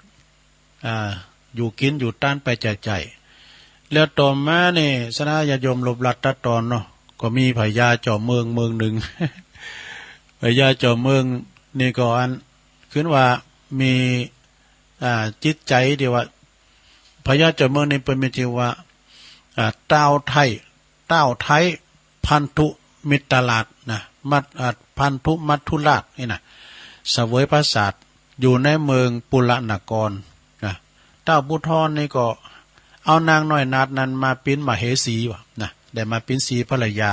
อ่า อยู่กิ๋นอยู่ตานไปใจ้ๆ แล้วต่อมานี่ สนญาติโยมลบลัดตัดตอนเนาะ ก็มีพญาเจ้าเมืองเมืองนึ่ง พญาเจ้าเมืองนี่ก็อัน ขึ้นว่ามี อ่า จิตใจ๋ตี้ว่า พญาเจ้าเมืองนี่เปิ้นมีจื้อว่า อ่า ต้าวไท้ ต้าวไท้พันธุมิตรราชนะ มัท อ่า พันธุมัทธุราชนี่นะ เสวยพระศาสตร์อยู่ในเมืองปุระนครนะ ต้าวปุทธรนี่ก็เอานางน้อยนาฏนั้นมาเป๋นมเหสีว่ะนะ ได้มาเป๋นสีภรรยา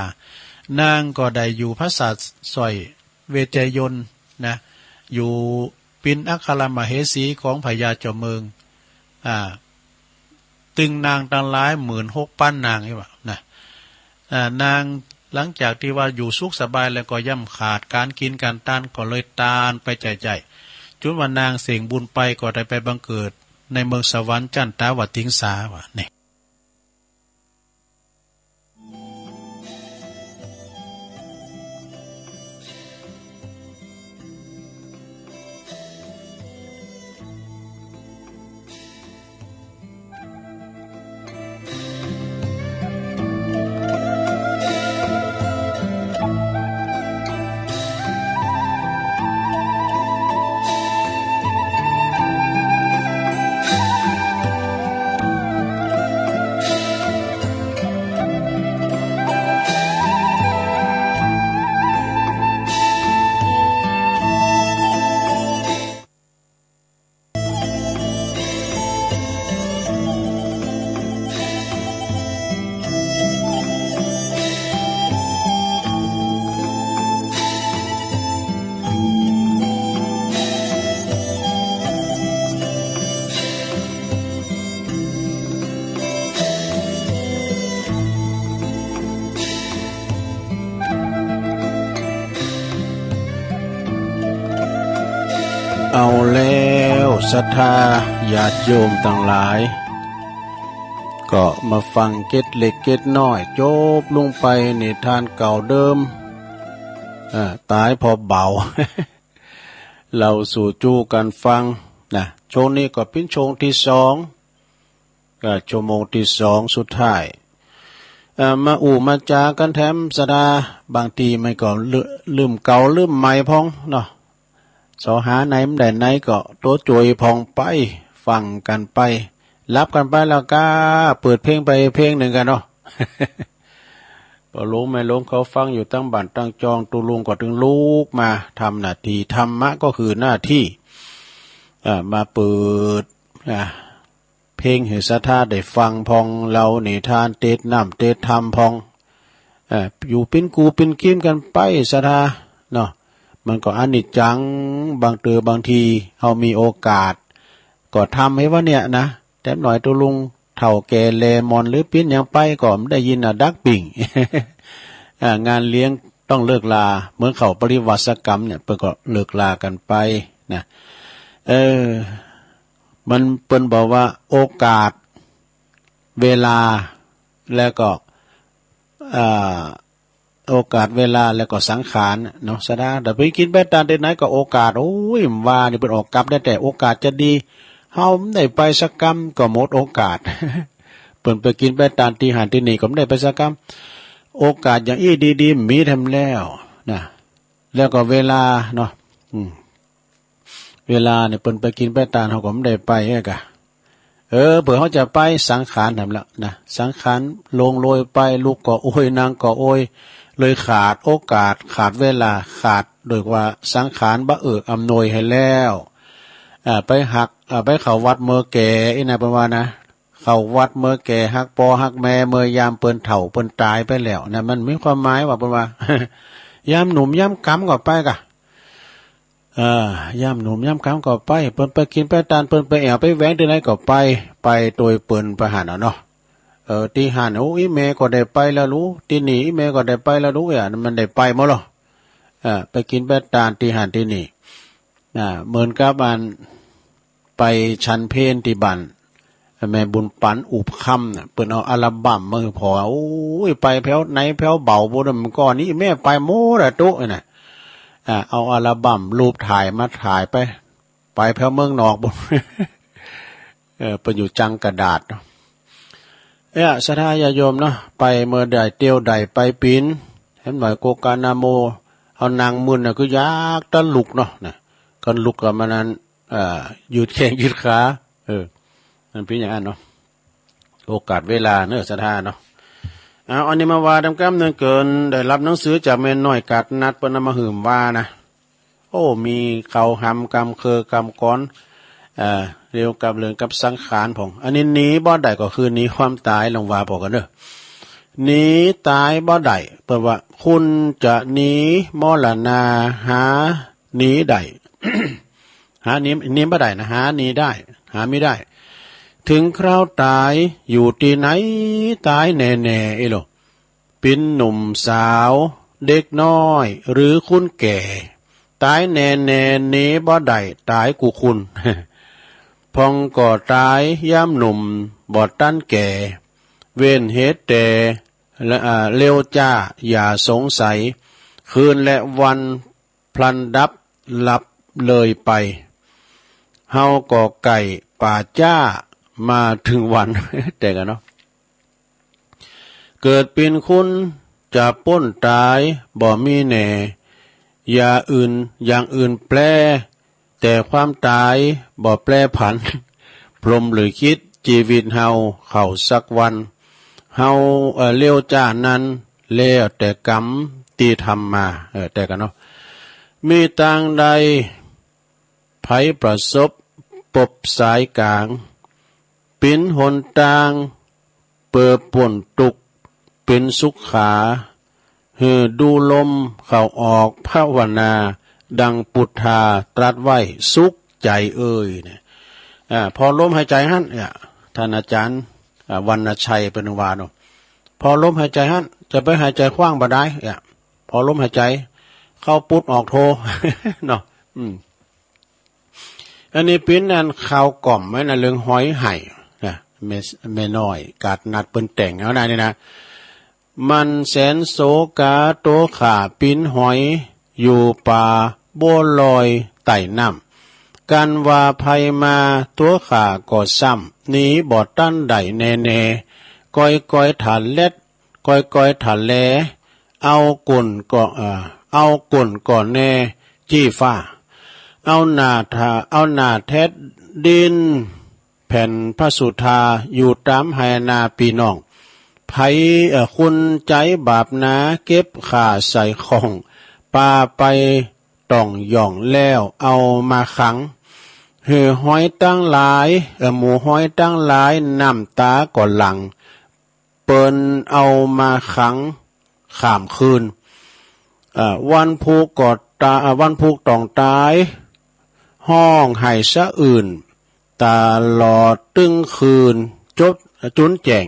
นางก็ได้อยู่ผาสาทสร้อย เวชยนต์นะ อยู่เป๋นอัครมเหสีของพญาเจ้าเมือง อ่า ตึงนางตังหลายหมื่นหกปันนางนี่ว่ะนะ อ่า นางหลังจากตี้ว่าอยู่สุขสบายแล้วก็ย่ำขาดก๋านกิ๋นก๋านตาน ก็เลยตานไปใจ้ๆ จ๋นว่านางเส้งบุญไปก็ได้ไปบังเกิดในเมืองสวรรค์จั้นตาวัตถิงสาว่ะนี่ เอาแล้ว ศรัทธาญาติโยมตังหลาย ก็มาฟังเกตเล็กเกตน้อย จบลงไปนิทานเก่าเดิม อ่า ต๋ายผ่อเบา เล่าสู่จู้กั๋นฟังนะ ช่วงนี้ก็เป๋นช่วงตี้สอง ก็ชั่วโมงตี้สองสุดท้าย เอ่อ มาอู้มาจ๋ากั๋นแถมศรัทธา บางทีมันก็ลืม ลืมเก่าลืมใหม่พ่องเนาะ เสาะหาไหนบ่ได้ไหนก็ตั๋วจ่วยพ่องไป ฟังกั๋นไป หลับกั๋นไปแล้วก็เปิดเพลงไปเพลงนึ่งกั๋นเนาะ ป้อหลวงแม่หลวงเขาฟังอยู่ตังบ้านตังจอง ตุ๊ลุงก็ตึงลุกมาทำหน้าตี้ ธรรมะก็คือหน้าตี้ อ่า มาเปิด อ่า เพลงหื้อศรัทธาได้ฟังพ่อง เล่านิทานเตสน้ำเตสธรรมพ่อง เอ่อ อยู่เป๋นกู่เป๋นกีมกั๋นไปศรัทธาเนาะ มันก็อนิจจัง บางเตื้อบางทีเฮามีโอกาส ก็ทำหื้อว่าเนี่ยนะ แถมหน้อยตุ๊ลุงเฒ่าแก่แลหม่อนหรือเป๋นหยังไปก็บ่ได้ยินนะ ดักปิ้ง อ่า งานเลี้ยงต้องเลิกลา เหมือนเข้าปริวาสกรรมเนี่ย เปิ้นก็เลิกลากั๋นไปนะ เออ มันเปิ้นบอกว่าโอกาส เวลา แล้วก็ อ่า โอกาส เวลา แล้วก็สังขารเนาะศรัทธา แต่ไปกิ๋นไปตานตี้ไหนก็โอกาส โอ้ย ว่านี่เปิ้นออกกลับได้ แต่โอกาสจะดี เฮาบ่ได้ไปสักกำก็หมดโอกาส เปิ้นไปกิ๋นไปตานตี้หั้นตี้นี่ก็บ่ได้ไปสักกำ โอกาสอย่างอี้ดีๆ มีแถมแล้วนะ แล้วก็เวลาเนาะ อืม เวลาเนี่ยเปิ้นไปกิ๋นไปตาน เฮาก็บ่ได้ไปอะกะ เออ เผื่อเฮาจะไป สังขารแถมแล้วนะ สังขารหลงโลยไป ลุกก็โอย นั่งก็โอย เลยขาดโอกาส ขาดเวลา ขาดโดยว่าสังขารบ่เอื้ออำนวยหื้อแล้ว อ่า ไปหัก อ่า ไปเข้าวัดเมื่อแก่ อี้นะ เปิ้นว่านะ เข้าวัดเมื่อแก่ ฮักป้อฮักแม่ เมื่อยามเปิ้นเฒ่าเปิ้นต๋ายไปแล้วนะ มันมีความหมายว่า เปิ้นว่า ยามหนุ่มยามกำก็ไปกะ เออ ยามหนุ่มยามกำก็ไป เปิ้นไปกิ๋นไปตาน เปิ้นไปแอ่วไปแหวงตี้ไหนก็ไป ไปโตยเปิ้นไปหั้นน่ะเนาะ เออ ตี้หั้น โอ้ อี้แม่ก็ได้ไปแล้วลู ตี้นี่อี้แม่ก็ได้ไปแล้วลู เอ้ย มันได้ไปหมดลอ เออ ไปกิ๋นไปตานตี้หั้นตี้นี่ อ่า เหมือนกับอัน ไปฉันเพลตี้บ้านแม่บุญปั๋นอุบคำน่ะ เปิ้นเอาอัลบั้มมาหื้อผ่อ โอ้ย ไปแผวไหนแผวเบาบ่ได้ มันก่อนนี้แม่ไปหมดอะตุ๊ น่ะ อ่า เอาอัลบั้มรูปถ่ายมาถ่ายไป ไปแผวเมืองนอกปู๊น เออ เปิ้นอยู่จังกระดาษเนาะ เอ้ย ศรัทธาญาติโยมเนาะ ไปเมื่อใดเตียวใดไปปิ๋น เห็นบ่ โกกานาโม เฮานั่งมึนน่ะ คืออยากตะลุกเนาะ นะ คันลุกก็มันนั้น อ่า ยืดแข้งยืดขา เออ มันเป๋นอย่างนั้นเนาะ โอกาสเวลาเนาะ ศรัทธาเนาะ เอา อันนี้มาว่าต๋ามกำเนืองเกิ่น ได้ฮับหนังสือจากแม่น้อยกาดนัด เปิ้นเอามาหื้อว่านะ โอ้ มีเขาหำกำเคือ กำกรอน เอ่อ เกี่ยวกับเรื่องกับสังขารพ่อง อันนี้หนีบ่ได้ก็คือหนีความต๋าย ลองว่าผ่อกั๋นเน่อ หนีต๋ายบ่ได้ เปิ้นว่า คุณจะหนีมรณา หาหนีได้ หาหนี หนีบ่ได้นะ หาหนีได้ หามิได้ ถึงคราวต๋ายอยู่ตี้ไหน ต๋ายแน่ๆ เอ้ยโล เป๋นหนุ่มสาว เด็กน้อย หรือคนแก่ ต๋ายแน่ๆ หนีบ่ได้ ต๋ายกู้คน พ่องก็ต๋ายยามหนุ่ม บ่ตันแก่ เว้นเหตุแต่ และ อ่า เร็วจ้า อย่าสงสัย คืนและวันพลันดับ ลับเลยไป เฮาก็ใก้ป่าจ๊า มาเถิงวัน แต่กั๋นเนาะ เกิดเป๋นคนจะป๊นต๋ายบ่มีแน่ อย่าอื่น อย่างอื่นแปร แต่ความต๋ายบ่แปรผัน พรหมลิขิตจีวิตเฮาเข้าสักวัน เฮา เอ่อ เร็วจ้านั้น แล้วแต่กรรมตี้ทำมา เออ แต่กั๋นเนาะ มีตางใด ใผประสบปบสายก๋าง เป๋นหนตาง เปื้อป๊นตุ๊กข์ เป๋นสุขา หื้อดูลมเข้าออกภาวนา ดังปุทธาตรัสไว้ สุขใจเอ่ย เนี่ย อ่า ผ่อลมหายใจ๋หั้น เนี่ย ต้านอาจ๋ารย์ อ่า วรรณชัยเปิ้นว่าเนาะ ผ่อลมหายใจ๋หั้น จะไปหายใจ๋ขว้างบ่ได้ เนี่ย ผ่อลมหายใจ๋ เข้าปุทธออกโท เนาะ อืม อันนี้เป๋นอันข่าวกล่อมไว้นะ เรื่องหอยไห่นะ แม่ แม่น้อยกาดนัดเปิ้นแต่งเอานะนี่นะ มันแสนโศกาตั๋วข้าปิ๋นหอย อยู่ป่าบัวลอยใต้น้ำ กันว่าใผมาตั๋วข้าก็ซ้ำ หนีบ่ตันได้แน่ๆ ก้อยๆ ถ้าแล็ด ก้อยๆ ทะเล เอาก้นก็ เอ่อ เอาก้นก็แน่จี้ฟ้า เอาหน้าทะ เอาหน้าแทดดิน แผ่นพระสุธา อยู่ต๋ามไฮ่นาปี้น้อง ใผ เอ่อ คนใจ๋บาปหนา เก็บข้าใส่ข้อง ปาไปต่องหย่องแล้วเอามาขัง หื้อหอยตังหลาย เอ่อ หมู่หอยตังหลาย น้ำต๋าก็หลั่ง เปิ้นเอามาขังข้ามคืน เอ่อ วันพุกก็ต๋า เอ่อ วันพุกต้องต๋าย ฮ้องไห้สะอื้น ตลอดตึงคืน จน จุนแจ้ง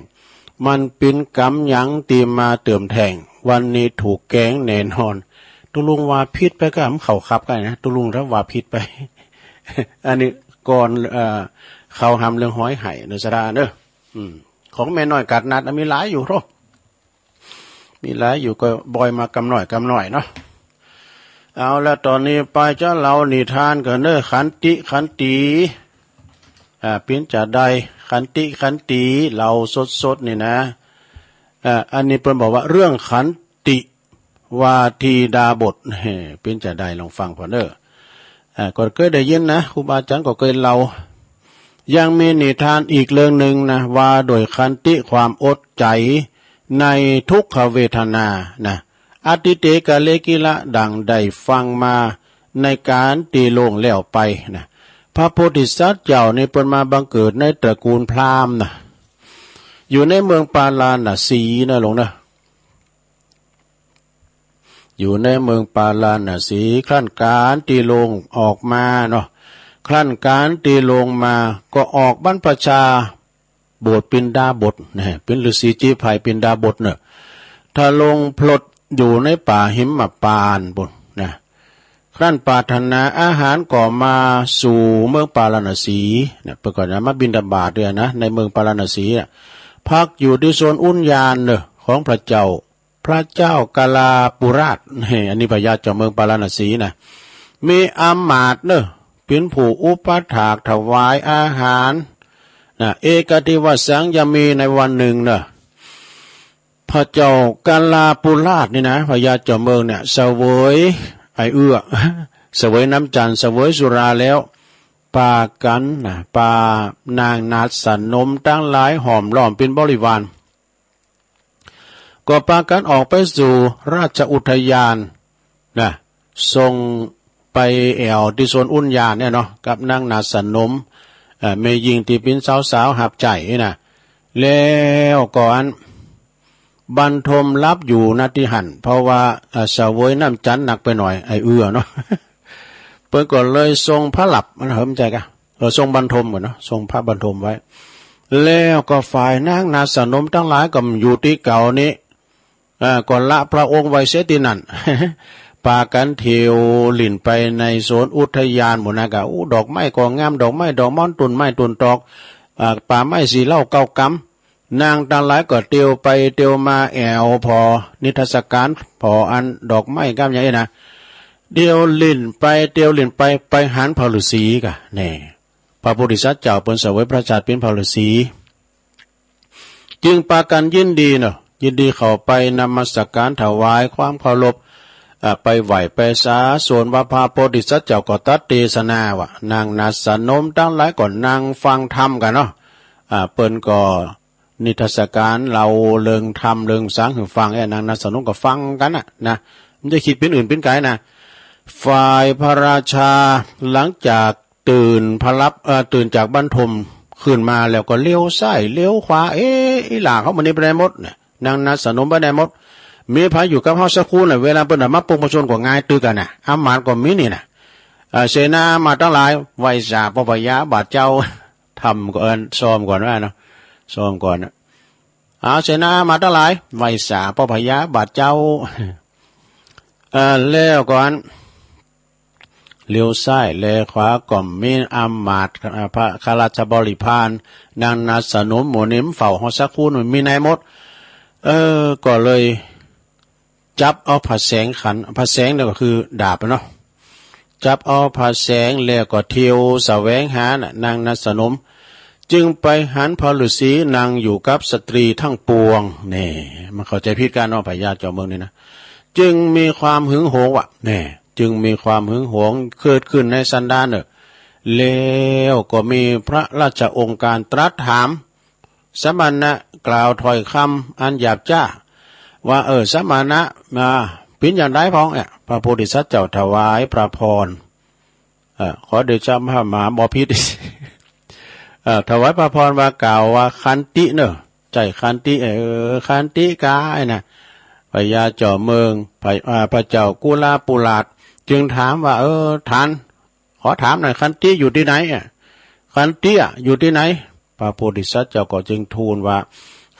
มันเป๋นกรรมหยังตี้มาเติมแท้ง วันนี้ถูกแกล้งแน่นอน ตกลงว่าผิดไปก้า มันเข้าขับกั๋นนะ ตกลงถ้าว่าผิดไป อันนี้ก่อน เอ่อ เข้าหำเรื่องหอยไห้เน่อ สะดาเน่อ อืม ของแม่น้อยกาดนัดน่ะมีหลายอยู่โธ่ มีหลายอยู่ ก็บ่อยมากำหน้อยกำหน้อยเนาะ เอาละ ต๋อนนี้ไปจะเล่านิทานกั๋นเน่อ ขันติ ขันติ อ่า เป๋นจาใด ขันติ ขันติ เล่าสดๆ นี่นะ อ่า อันนี้เปิ้นบอกว่าเรื่องขันติ ว่าทีดาบท เฮ้ เป๋นจาใด ลองฟังผ่อนเน่อ อ่า ก็เกยได้ยินนะ ครูบาอาจ๋ารย์ก็เกยเล่า ยังมีนิทานอีกเรื่องนึ่งนะ ว่าโดยขันติ ความอดใจ๋ในทุกขเวทนานะ อทิเต กาเล กิละ ดังได้ฟังมาในก๋านตี้ล่วงแล้วไปนะ พระโพธิสัตว์เจ้านี่เปิ้นมาบังเกิดในตระกูลพราหมณ์นะ อยู่ในเมืองปาราณสีนะหลวงนะ อยู่ในเมืองปาราณสี ครั้นก๋านตี้ล่วงออกมาเนาะ ครั้นก๋านตี้ล่วงมา ก็ออกบรรพชา บวชปิณฑาบทนะ เป๋นฤๅษีจีไพรปิณฑาบทเน่อ ทรงพลดอยู่ในป่าหิมพานต์ปู้นนะ ครั้นปรารถนาอาหารก็มาสู่เมืองปาราณสีนะ เปิ้นก็จะมาบิณฑบาตด้วยนะ ในเมืองปาราณสีนะ พักอยู่ตี้สวนอุทยานเน่อ ของพระเจ้า พระเจ้ากาลาปุราช เฮ้ อันนี้พญาเจ้าเมืองปาราณสีนะ มีอำมาตย์เน่อ เป๋นผู้อุปถากถวายอาหารนะ เอกทิวสสัง ยังมีในวันนึ่งเน่อ พระเจ้ากาลาปุราชนี่นะ พญาเจ้าเมืองเนี่ย เสวยไอ้เอื้อ เสวยน้ำจันทร์ เสวยสุราแล้ว ปากั๋นนะ ปานางนาฏสนมตังหลายห้อมล้อมเป๋นบริวาร ก็ปากั๋นออกไปสู่ราชอุทยานนะ ทรงไปแอ่วตี้สวนอุทยานเนี่ยเนาะ กับนางนาฏสนม เอ่อ แม่ญิงตี้เป๋นสาวๆ หับใจ๊นี่นะ แล้วก็อัน บรรทมหลับอยู่ ณ ตี้หั้น เพราะว่า เอ่อ เสวยน้ำจันทร์หนักไปหน่อย ไอ้เอื้อเนาะ เปิ้นก็เลยทรงพระหลับ มันเหิมใจ๋กะ เออ ทรงบรรทมก่อนเนาะ ทรงพระบรรทมไว้ แล้วก็ฝ่ายนางนาฏสนมตังหลายก็อยู่ตี้เก่านี้ อ่า ก็ละพระองค์ไว้เสียตี้นั่น ปากั๋นเตียวลิ่นไปในสวนอุทยานหมู่นั้นกะ อู้ ดอกไม้ก็งาม ดอกไม้ ดอกม่อน ต้นไม้ ต้นตอก อ่า ป่าไม้สีเหล้าเก้ากำ นางตังหลายก็เตียวไปเตียวมาแอ่วผ่อนิทรรศก๋าน ผ่ออันดอกไม้กำใหญ่นะ เตียวลิ่นไป เตียวลิ่นไป ไปหันพระฤๅษีกะ แน่ พระโพธิสัตว์เจ้าเปิ้นเสวยพระชาติเป๋นพระฤๅษี จึงปากั๋นยินดีเนาะ ยินดีเข้าไปนมัสก๋านถวายความเคารพ อ่า ไปไหว้ไปสาสวนว่าพระโพธิสัตว์เจ้าก็ตรัสเตสนาว่า นางนาฏสนมตังหลายก็นั่งฟังธรรมกั๋นเนาะ อ่า เปิ้นก็นิทรรศก๋านเล่าเรื่องธรรมเรื่องสังหื้อฟัง ไอ้นางนาฏสนมก็ฟังกั๋นน่ะนะ บ่ได้กึ๊ดเป๋นอื่นเป๋นไกลนะ ฝ่ายพระราชาหลังจาก ตื่นพระหลับ เอ่อ ตื่นจากบรรทมขึ้นมาแล้วก็เลี้ยวซ้ายเลี้ยวขวา เอ๊ะ อีหล่าเฮามื้อนี้ไปไหนหมดเนี่ย นางนาฏสนมไปไหนหมด มีใผอยู่กับเฮาสักคนน่ะ เวลาเปิ้นมาปลงพระชนม์ก็ง่ายตึกอะนะ อำมาตย์ก็มีนี่นะ เอ่อ เสนามาตังหลาย ไหว้สาป้อพญาบาทเจ้า ทำก่อน ซ้อมก่อนว่าเนาะ ซ้อมก่อนนะ เอา เสนามาตังหลาย ไหว้สาป้อพญาบาทเจ้า เอ่อ แล้วก่อน เลี้ยวซ้ายแลขวาก็มีอำมาตย์ อ่า พระข้าราชบริพาร นางนาฏสนมหมู่นี้เฝ้าเฮาสักคน มีไหนหมด เออ ก็เลยจับเอาผาแสงขัน ผาแสงเนี่ยก็คือดาบอะเนาะ จับเอาผาแสงแล้วก็เตียวแสวงหาน่ะ นางนาฏสนม จึงไปหันพระฤๅษีนั่งอยู่กับสตรีทั้งปวง แน่ มันเข้าใจ๋ผิดกั๋นเนาะ พญาเจ้าเมืองนี่นะ จึงมีความหึงหวงว่ะ แน่ จึงมีความหึงหวงเกิดขึ้นในสันดานเน่อ แล้วก็มีพระราชโองการตรัสถาม สมณะกล่าวถ้อยกำอันหยาบจ๊าว่า เออ สมณะ มา เป๋นอย่างใดพ่อง เนี่ย พระโพธิสัตว์เจ้าถวายพระพร เอ่อ ขอเดชะพระมหาบพิตร เอ่อ ถวายพระพรว่ากล่าวว่าขันติเน่อ ใจ้ขันติ เออ ขันติกายนะ พญาเจ้าเมือง พระ อ่า พระเจ้ากุลาปุราช จึงถามว่า เออ ท่าน ขอถามหน่อย ขันติอยู่ตี้ไหนอะ ขันติอะอยู่ตี้ไหน พระโพธิสัตว์เจ้าก็จึงทูลว่า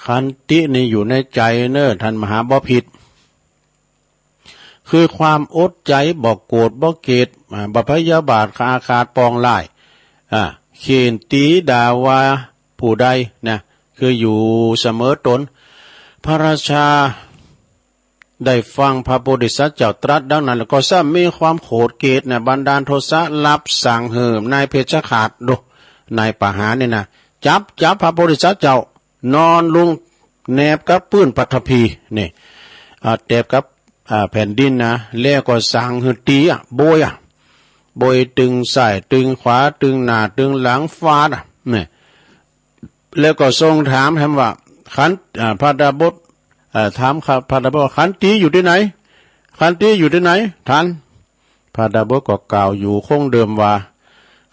ขันตินี่อยู่ในใจ๋เน่อ ท่านมหาบพิตร คือความอดใจ๋ บ่โกรธ บ่เกลียด อ่า บ่พยาบาท อาฆาต ปองร้าย อ่า เฆ้นตี๋ด่าว่าผู้ใดนะ คืออยู่เสมอตน พระราชาได้ฟังพระโพธิสัตว์เจ้าตรัสดังนั้น แล้วก็ซ้ำมีความโขดเกลียดนะ บันดาลโทสะ รับสั่งหื้อนายเพชฌฆาต ดู นายประหารนี่นะ จับ จับพระโพธิสัตว์เจ้า นอนลงแนบกับปื้นปฐพี นี่ อ่า แนบกับ อ่า แผ่นดินนะ แล้วก็สั่งหื้อตี๋อะ โบยอะ โบยตึงซ้ายตึงขวา ตึงหน้าตึงหลัง ฟาดอะ นี่ แล้วก็ทรงถามแถมว่า ขัน อ่า พระดาบส อ่า ถามพระดาบสว่า ขันติอยู่ตี้ไหน ขันติอยู่ตี้ไหน ท่าน พระดาบสก็กล่าวอยู่คงเดิมว่า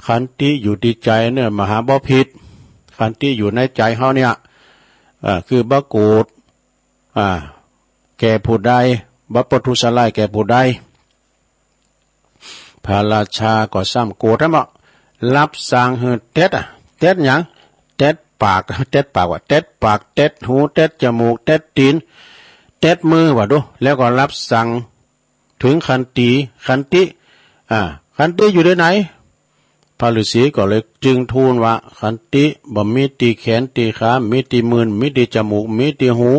ขันติอยู่ตี้ใจ๋เน่อ มหาบพิตร ขันติอยู่ในใจ๋เฮาเนี่ย อ่า คือบ่โกรธ อ่า แก่ผู้ใด บ่ประทุษร้ายแก่ผู้ใด พระราชาก็ซ้ำโกรธแถมบ่ รับสั่งหื้อเต็ดอะ เต็ดหยัง เต็ดปาก เต็ดปากว่า เต็ดปาก เต็ดหู เต็ดจมูก เต็ดตี๋น เต็ดมือว่าดู แล้วก็รับสั่ง เถิงขันติ ขันติ อ่า ขันติอยู่ตี้ไหน พระฤๅษีก็เลยจึงทูลว่า ขันติบ่มีตี้แขนตี้ขา มีตี้มือ มีตี้จมูก มีตี้หู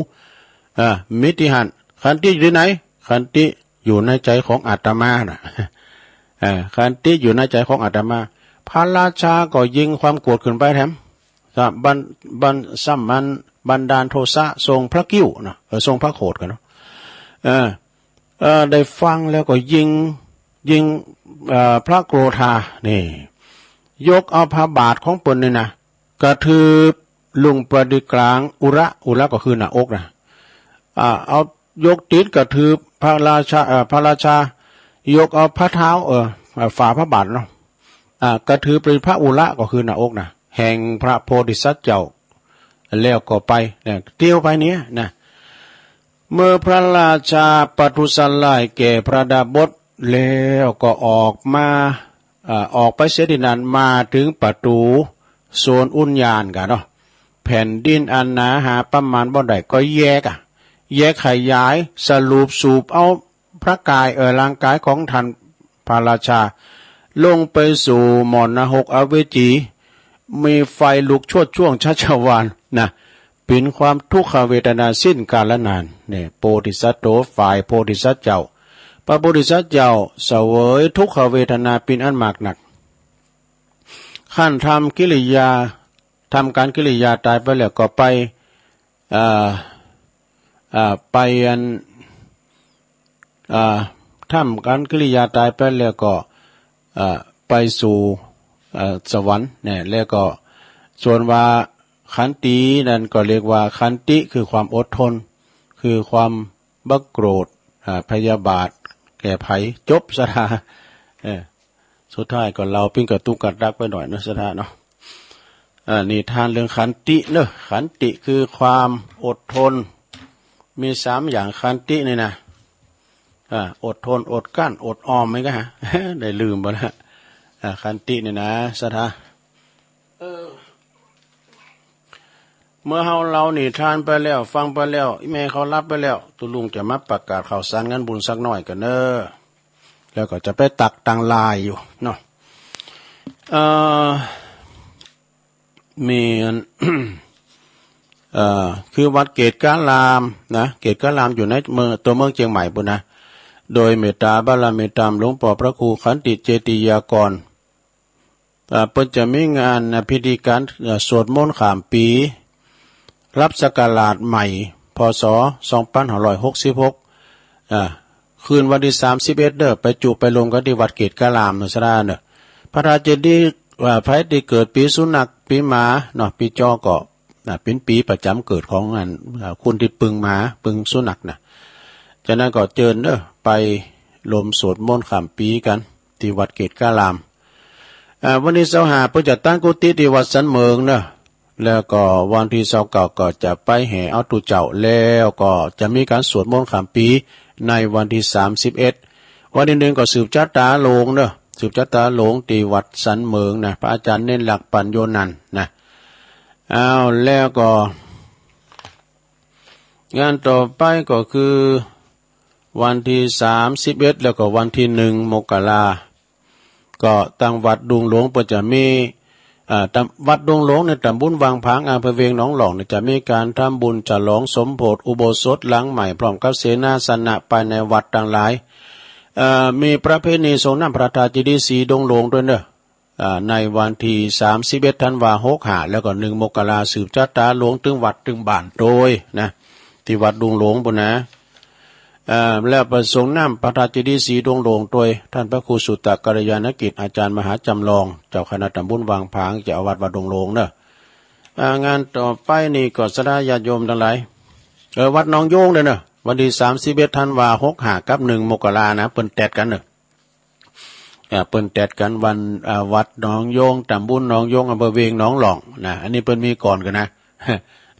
อ่า มีตี้หั้น ขันติอยู่ตี้ไหน ขันติอยู่ในใจ๋ของอาตมาน่ะ อ่า ขันติอยู่ในใจ๋ของอาตมา พระราชาก็ยิ่งความโกรธขึ้นไปแถม ซ้ำบัน บัน ซ้ำมันบันดาลโทสะ ทรงพระกิ้วเนาะ เออ ทรงพระโขดกั๋นเนาะ เออ เอ่อ ได้ฟังแล้วก็ยิ่ง ยิ่ง เอ่อ พระโกรธา นี่ ยกเอาพระบาทของเปิ้นนี่นะ กระทืบลงไปตี้กลางอุระ อุระก็คือหน้าอกนะ อ่า เอายกตี๋นกระทืบพระราชา เอ่อ พระราชา ยกเอาพระเท้า เอ่อ เอ่อ ฝ่าพระบาทเนาะ อ่า กระทืบไปพระอุระก็คือหน้าอกนะ แห่งพระโพธิสัตว์เจ้า แล้วก็ไป เนี่ย เตียวไปเนี่ยนะ เมื่อพระราชาประทุษร้ายแก่พระดาบสแล้วก็ออกมา เอ่อ ออกไปเสียตี้นั้น มาเถิงประตู๋โซนอุญญาณกั๋นเนาะ แผ่นดินอันหนาหาประมาณบ่ได้ก็แยกอะ แยกขยาย สรุปสูบเอาพระกาย เอ่อ ร่างกายของท่านพระราชา ลงไปสู่หม้อนรกอเวจี มีไฟลุกโชติช่วงชัชวาลนะ เป๋นความทุกขเวทนาสิ้นกาลนาน เนี่ย โพธิสัตว์โต ฝ่ายโพธิสัตว์เจ้า พระโพธิสัตว์เจ้าเสวยทุกขเวทนาเป๋นอันมากนัก ครั้นทำกิริยา ทำก๋านกิริยาต๋ายไปแล้วก็ไป เอ่อ เอ่อ ไปอัน เอ่อ ทำก๋านกิริยาต๋ายไปแล้วก็ เอ่อ ไปสู่ เอ่อ สวรรค์เนี่ย แล้วก็ ส่วนว่าขันตินั้นก็เรียกว่าขันติคือความอดทน คือความบ่โกรธ อ่า พยาบาทแก่ใผ จบ ศรัทธา เออ สุดท้ายก็เล่าปิ้งกระตุกกระตักไปหน่อยเนาะ ศรัทธาเนาะ อ่า นิทานเรื่องขันติเนาะ ขันติคือความอดทน มีสามอย่างขันตินี่นะ อ่า อดทน อดกลั้น อดออม มันก็ฮะ ได้ลืมไปแล้ว อ่า ขันตินี่นะ ศรัทธา เออ เมื่อเฮาเล่านิทานไปแล้ว ฟังไปแล้ว อี่แม่เขาหลับไปแล้ว ตุ๊ลุงจะมาประกาศข่าวสารงานบุญสักหน่อยกั๋นเน่อ แล้วก็จะไปตักตังลายอยู่เนาะ เอ่อ มีอัน เอ่อ คือวัดเกตุการามนะ เกตุการามอยู่ในเมือง ตั๋วเมืองเจียงใหม่ปู้นนะ โดยเมตตาบารมีธรรมหลวงป้อพระครูขันติเจติยากร อ่า เปิ้นจะมีงาน อ่า พิธีก๋าน อ่า สวดมนต์ข้ามปี๋ รับศักราชใหม่ พ.ศ. สองปันห้าร้อยหกสิบหก อ่า คืนวันตี้สามสิบเอ็ดเน่อ ไปจุไปลมกั๋นตี้วัดเกตุการามเน่อ สาราเน่อ พระธาตุเจดีย์ อ่า ใผตี้เกิดปี๋สุนัข ปี๋หมาเนาะ ปี๋จอก็ อ่า เป๋นปี๋ประจ๋ำเกิดของอัน อ่า คนตี้ปึงหมา ปึงสุนัขน่ะ ฉะนั้นก็เจิญเน่อ ไปลมสวดมนต์ข้ามปี๋กั๋นตี้วัดเกตุการาม อ่า วันตี้ซาวห้าเปิ้นจะตั้งกุฏิตี้วัดสันเหมิงเน่อ แล้วก็วันตี้ซาวเก้าก็จะไปแห่เอาตุ๊เจ้า แล้วก็จะมีก๋านสวดมนต์ข้ามปี๋ในวันตี้สามสิบเอ็ด วันตี้นึ่งก็สืบจะต๋าหลวงเน่อ สืบจะต๋าหลวงตี้วัดสันเหมิงน่ะ พระอาจ๋ารย์เณรลักษณ์ ปัญโญนันท์น่ะ อ้าว แล้วก็ งานต่อไปก็คือวันตี้สามสิบเอ็ด แล้วก็วันตี้นึ่งมกรา ก็ตางวัดดุงหลวงเปิ้นจะมี อ่า ตางวัดดุงหลวงในต๋ำบลวังผาง อำเภอเวียงหนองหล่องเนี่ย จะมีก๋านทำบุญฉลองสมโภชอุโบสถหลังใหม่ พร้อมกับเสนาสนะภายในวัดตังหลาย เอ่อ มีประเพณีส่งน้ำพระธาตุเจดีย์สีดุงหลวงตวยเน่อ อ่า ในวันตี้สามสิบเอ็ดธันวาหกห้า แล้วก็นึ่งมกรา สืบจะต๋าหลวงตึงวัดตึงบ้านตวยนะ ตี้วัดดุงหลวงปู้นนะ อ่า แล้วไปส่งน้ำพระธาตุเจดีย์สีดุงหลวงตวย ต้านพระครูสุตตะกัลยาณกิจ อาจ๋ารย์มหาจ๋ำลอง เจ้าคณะต๋ำบลวังผาง เจ้าอาวาสวัดดุงหลวงเน่อ อ่า งานต่อไปนี่ก็ศรัทธาญาติโยมตังหลาย เออ วัดหนองโยงเน่อเน่อ วันตี้สามสิบเอ็ดธันวาหกห้า กับนึ่งมกรานะ เปิ้นแตดกั๋นเน่อ อ่า เปิ้นแตดกั๋นวัน อ่า วัดหนองโยง ต๋ำบลหนองโยง อำเภอเวียงหนองหล่องนะ อันนี้เปิ้นมีก่อนกั๋นนะ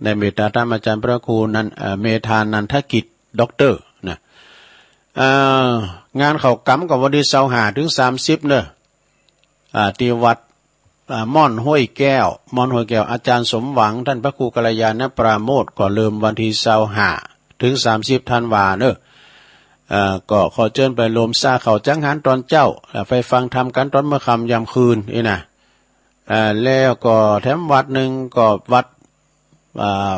ได้เมตตาธรรมอาจ๋ารย์พระครูนัน เอ่อ เมธานันทกิจ ด็อกเตอร์นะ เอ่อ งานเข้ากรรมก็วันตี้ซาวห้าเถิงสามสิบเน่อ อ่า ตี้วัด อ่า ม่อนห้วยแก้ว ม่อนห้วยแก้ว อาจ๋ารย์สมหวัง ต้านพระครูกัลยาณปราโมทย์ ก็เริ่มวันตี้ซาวห้าเถิงสามสิบธันวาเน่อ เอ่อ ก็ขอเจิญไปลมซาเข้าจังหันต๋อนเจ๊า อ่า ไปฟังธรรมกั๋นต๋อนเมื่อค่ำยามคืนนี่นะ อ่า แล้วก็แถมวัดนึ่งก็วัด อ่า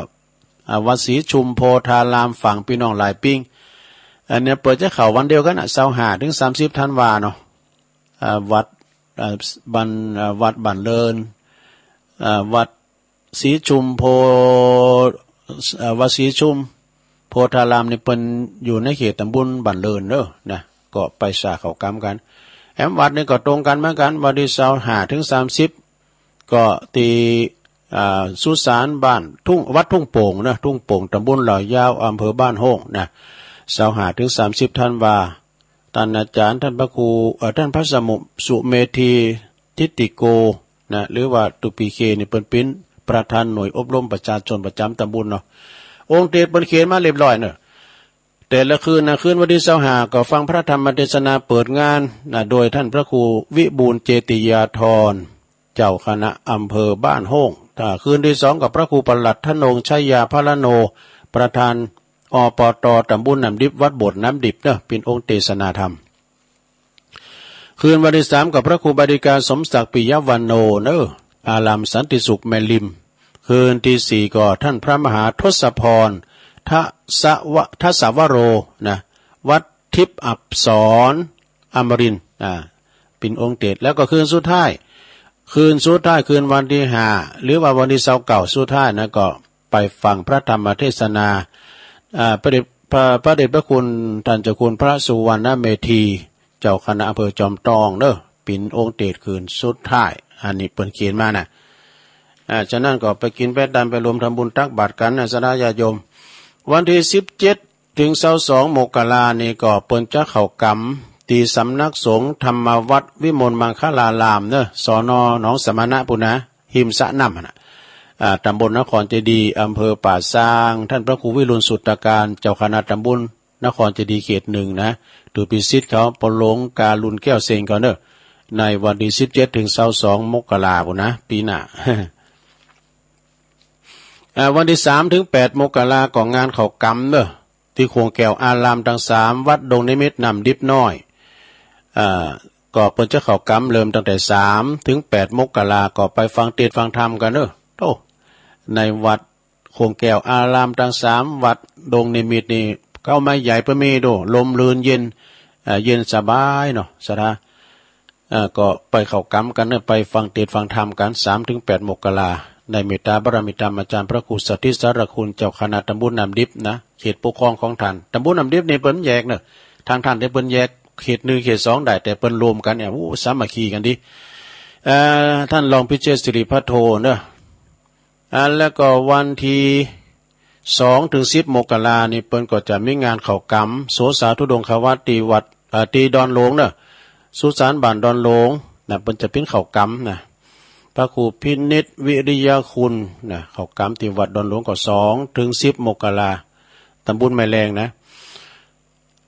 อ่า วัดศรีชุมโพธาราม ฝั่งปี้น้องหลายปิ้ง อันเนี้ยเปิ้นจะเข้าวันเดียวกั๋นน่ะ ซาวห้าเถิงสามสิบธันวาเนาะ อ่า วัด อ่า บ้าน อ่า วัดบ้านเลิน อ่า วัดศรีชุมโพ อ่า วัดศรีชุมโพธารามนี่เปิ้นอยู่ในเขตต๋ำบลบ้านเลินเน่อนะ ก็ไปซาเข้ากรรมกั๋น แถมวัดนี่ก็ตรงกั๋นเหมือนกั๋น วันตี้ซาวห้าเถิงสามสิบ ก็ตี้ อ่า สุสานบ้านทุ่ง วัดทุ่งโป่งเน่อ ทุ่งโป่ง ต๋ำบลเหล่ายาว อำเภอบ้านโฮ่งนะ ซาวห้าเถิงสามสิบธันวา ต้านอาจ๋ารย์ ต้านพระครู เอ่อ ต้านพระสมุ สุเมธี ทิตติโก นะ หรือว่าตุ๊ปีเค นี่เปิ้นเป๋นประธานหน่วยอบรมประชาชนประจ๋ำต๋ำบลเนาะ องค์เตสน์เปิ้นเขียนมาเรียบร้อยเน่อ แต่ละคืนนะ คืนวันตี้ซาวห้าก็ฟังพระธรรมเทศนาเปิดงานนะ โดยต้านพระครูวิบูลย์เจติยาธร เจ้าคณะอำเภอบ้านโฮ่ง ถ้าคืนตี้สองก็พระครูประหลัดธนงค์ ชัยยาภรโณ ประธาน อปต ต๋ำบลน้ำดิบ วัดโบสถ์น้ำดิบเน่อ เป๋นองค์เตสนาธรรม คืนวันตี้สามก็พระครูบดีกาสมศักดิ์ ปิยวรรณโณ เน่อ อารามสันติสุขแม่ริม คืนตี้สี่ก็ต้านพระมหาทศพร ทศวะ ทศวโร นะ วัดทิพย์อับสร อมรินทร์ อ่า เป๋นองค์เตสน์ แล้วก็คืนสุดท้าย คืนสุดท้าย คืนวันตี้ห้า หรือว่าวันตี้ซาวเก้าสุดท้ายนะ ก็ไปฟังพระธรรมเทศนา อ่า พระเดช พระ พระเดชพระคุณต้านเจ้าคุณพระสุวรรณเมธี เจ้าคณะอำเภอจอมตองเน่อ เป๋นองค์เตสน์คืนสุดท้าย อันนี้เปิ้นเขียนมานะ อ่า ฉะนั้นก็ไปกิ๋นไปตานไปรวมทำบุญตักบาตรกั๋นนะ ศรัทธาญาติโยม วันตี้สิบเจ็ดเถิงซาวสองมกรานี่ก็เปิ้นจะเข้ากรรมตี้สำนักสงฆ์ธรรมวัตรวิมลมังคลารามเน่อ สน หนองสมณะปู้นนะ ฮิมสระน้ำหั้นน่ะ อ่า ต๋ำบลนครเจดีย์ อำเภอป่าซาง ต้านพระครูวิรุฬสุตตการ เจ้าคณะต๋ำบลนครเจดีย์เขตหนึ่งนะ ถือเป๋นศิษย์เขา ปอหลวงกาลุณแก้วเซ็งเขาเน่อ ในวันตี้สิบเจ็ดเถิงซาวสองมกราปู้นนะ ปี๋หน้า อ่า วันตี้สามเถิงแปดมกราก็งานเข้ากรรมเน่อ ตี้โขงแก้วอารามตังสาม วัดดงนิมิตรน้ำดิบน้อย อ่า ก็เปิ้นจะเข้ากรรมเริ่มตั้งแต่สามเถิงแปดมกรา ก็ไปฟังเตสน์ฟังธรรมกั๋นเน่อ โอ้ ในวัดโขงแก้วอารามตังสาม วัดดงนิมิตรนี่ เก๊าไม้ใหญ่เปิ้นมีโด ร่มรื่นเย็น อ่า เย็นสบายเนาะ ศรัทธา อ่า ก็ไปเข้ากรรมกั๋นเน่อ ไปฟังเตสน์ฟังธรรมกั๋น สามถึงแปดมกรา ในเมตตาบารมีธรรมอาจ๋ารย์พระครูสถิตสารคุณเจ้าคณะตำบลน้ำดิบนะ เขตปกครองของต้าน ตำบลน้ำดิบนี่เปิ้นแยกเน่อ ทางต้านเปิ้นแยกเขตหนึ่งเขตสองได้ แต่เปิ้นรวมกั๋นเนี่ย โอ้ สามัคคีกั๋นดี เอ่อ ต้านรองพิเชษฐ์สิริภัทโทเน่อ อ่า แล้วก็วันตี้สองถึงสิบมกรานี่เปิ้นก็จะมีงานเข้ากรรม โสสาธุดงควัตรตี้วัด อ่า ตี้ดอนหลวงเน่อ สุสานบ้านดอนหลวงนะ เปิ้นจะปิ้นเข้ากรรมนะ พระครูพินิจวิริยคุณนะ เข้ากรรมตี้วัดดอนหลวงก็สองถึงสิบมกรา ตำบลแม่แลงนะ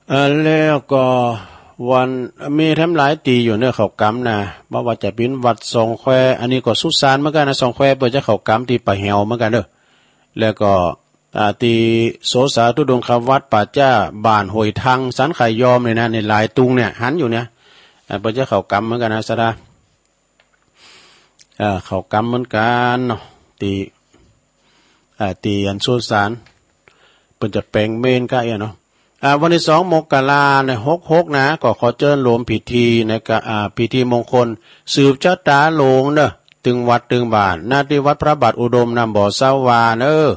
เอ่อ แล้วก็วัน มีแถมหลายตี้อยู่เน่อเข้ากรรมนะ บ่ว่าจะปิ้นวัดสองแคว อันนี้ก็สุสานเหมือนกั๋นนะ สองแคว เปิ้นจะเข้ากรรมตี้ป่าแหวเหมือนกั๋นเน่อ แล้วก็ อ่า ตี้โสสาธุดงควัตรป่าจ๊าบ้านห้วยทัง สันไข่ยอมเนี่ยนะ ในหลายตุงเนี่ย หันอยู่เนี่ย อ่า เปิ้นจะเข้ากรรมเหมือนกั๋นนะ ศรัทธา อ่า เข้ากรรมเหมือนกั๋นเนาะ ตี้ อ่า ตี้อันสุสาน เปิ้นจะแป๋งเมรุกะเอี้ยเนาะ อ่า วันตี้สองมกราเนี่ย หกหกนะ ก็ขอเจิญโหลมพิธีในกะ อ่า พิธีมงคลสืบจะต๋าหลวงเน่อ ตึงวัดตึงบ้าน ณ ตี้วัดพระบาทอุดมน้ำบ่อเซาหวาเน่อ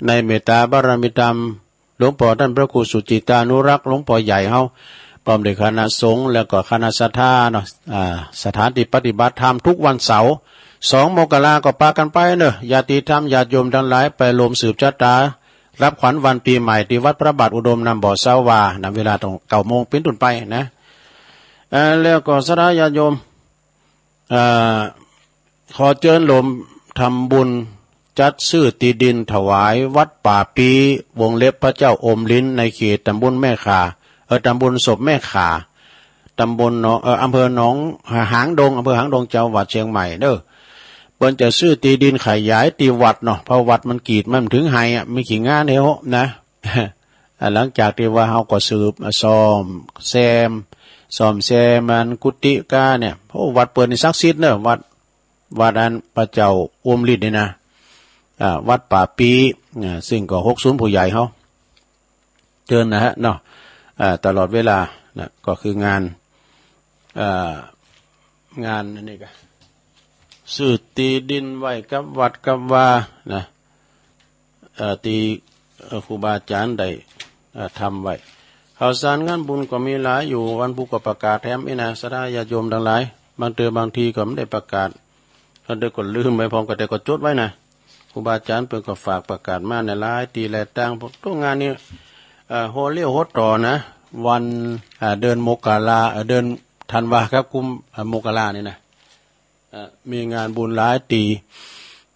ในเมตตาบารมีธรรม หลวงป้อต้านพระครูสุจิตตานุรักษ์ หลวงป้อใหญ่เฮา พร้อมด้วยคณะสงฆ์ แล้วก็คณะศรัทธาเนาะ อ่า สถานตี้ปฏิบัติธรรมทุกวันเสาร์ สองมกราก็ปากั๋นไปเน่อ ญาติธรรมญาติโยมตังหลาย ไปโหลมสืบจะต๋า รับขวัญวันปี๋ใหม่ตี้วัดพระบาทอุดมน้ำบ่อเซาหวานะ เวลาตั้งเก้าโมงเป๋นต้นไปนะ เอ่อ แล้วก็ศรัทธาญาติโยม เอ่อ ขอเจิญโหลมทำบุญจัดซื้อตี้ดินถวายวัดป่าปี้ วงเล็บพระเจ้าอมริ้น ในเขตตำบลแม่ข่า เอ่อ ตำบลศพแม่ข่า ตำบลหนอง เอ่อ อำเภอหนอง หางดง อำเภอหางดง จังหวัดเชียงใหม่เน่อ เปิ้นจะซื้อตี้ดินขยายตี้วัดเนาะ เพราะวัดมันกีดมันบ่เถิงไหอะ มีขี้งาแหวนะ อ่า หลังจากตี้ว่าเฮาก็สืบ อ่า ซ่อมแซม ซ่อมแซมอันกุฏิกาเนี่ย โอ้ วัดเปิ้นนี่ศักดิ์สิทธิ์เน่อ วัด วัดอันพระเจ้าอมริ้นนี่นะ อ่า วัดป่าปี้ อ่า ซึ่งก็หกศูนย์ผู้ใหญ่เฮา เจิญนะฮะเนาะ อ่า ตลอดเวลานะ ก็คืองาน อ่า งานอันนี้กะ ซื้อตี้ดินไว้กับวัดกับวานะ เอ่อ ตี้ เอ่อ ครูบาอาจ๋ารย์ได้ เอ่อ ทำไว้ ข่าวสารงานบุญก็มีหลายอยู่ วันพุธก็ประกาศแถมอี้นะ ศรัทธาญาติโยมตังหลาย บางเตื้อบางทีก็บ่ได้ประกาศ บางเตื้อก็ลืมไปพร้อมกั๋น แต่ก็จดไว้นะ ครูบาอาจ๋ารย์เปิ้นก็ฝากประกาศมาในหลายตี้หลายตาง พวกงานนี้ เอ่อ โฮเลี้ยวโฮต่อนะ วัน อ่า เดือนมกรา เอ่อ เดือนธันวาครับ กุม อ่า มกรานี่นะ เอ่อ มีงานบุญหลายตี้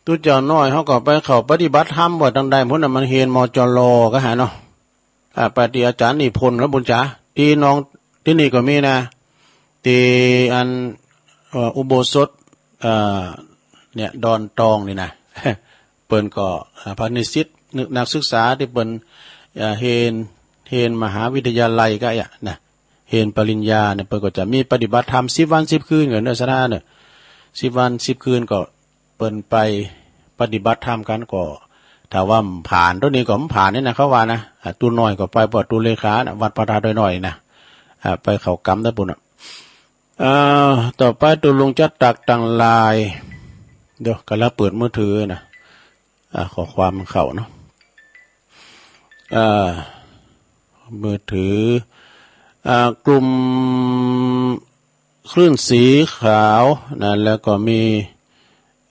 ตุ๊เจ้าน้อยเฮาก็ไปเข้าปฏิบัติธรรมว่าตังใดพุ้นน่ะ มันเฮน มจล ก็หาเนาะ อ่า ไปตี้อาจ๋ารย์นิพนธ์ครับบุญจ๋า ตี้หนอง ตี้นี่ก็มีนะ ตี้อัน เอ่อ อุโบสถ เอ่อ เนี่ย ดอนตองนี่นะ เปิ้นก็ อ่า พระนิสิต นักศึกษาตี้เปิ้น เอ่อ เฮน เฮนมหาวิทยาลัยก็อะนะ เฮนปริญญาเนี่ย เปิ้นก็จะมีปฏิบัติธรรมสิบวันสิบคืนกั๋นเน่อ ศรัทธาเน่อ สิบวันสิบคืนก็ เปิ้นไปปฏิบัติธรรมกั๋นก็ ถ้าว่าผ่านตรงนี้ก็ผ่านนี่นะ เขาว่านะ อ่า ตุ๊น้อยก็ไป ปอตุ๊เลขานะ วัดพระธาตุดอยน้อยนะ อ่า ไปเข้ากรรมนะปุ้นน่ะ อ่า ต่อไปตุ๊ลุงจะตักตังหลาย เดี๋ยวก่อนละ เปิดมือถือนะ อ่า ข้อความมันเข้าเนาะ อ่า มือถือ อ่า กลุ่ม คลื่นสีขาวนะ แล้วก็มี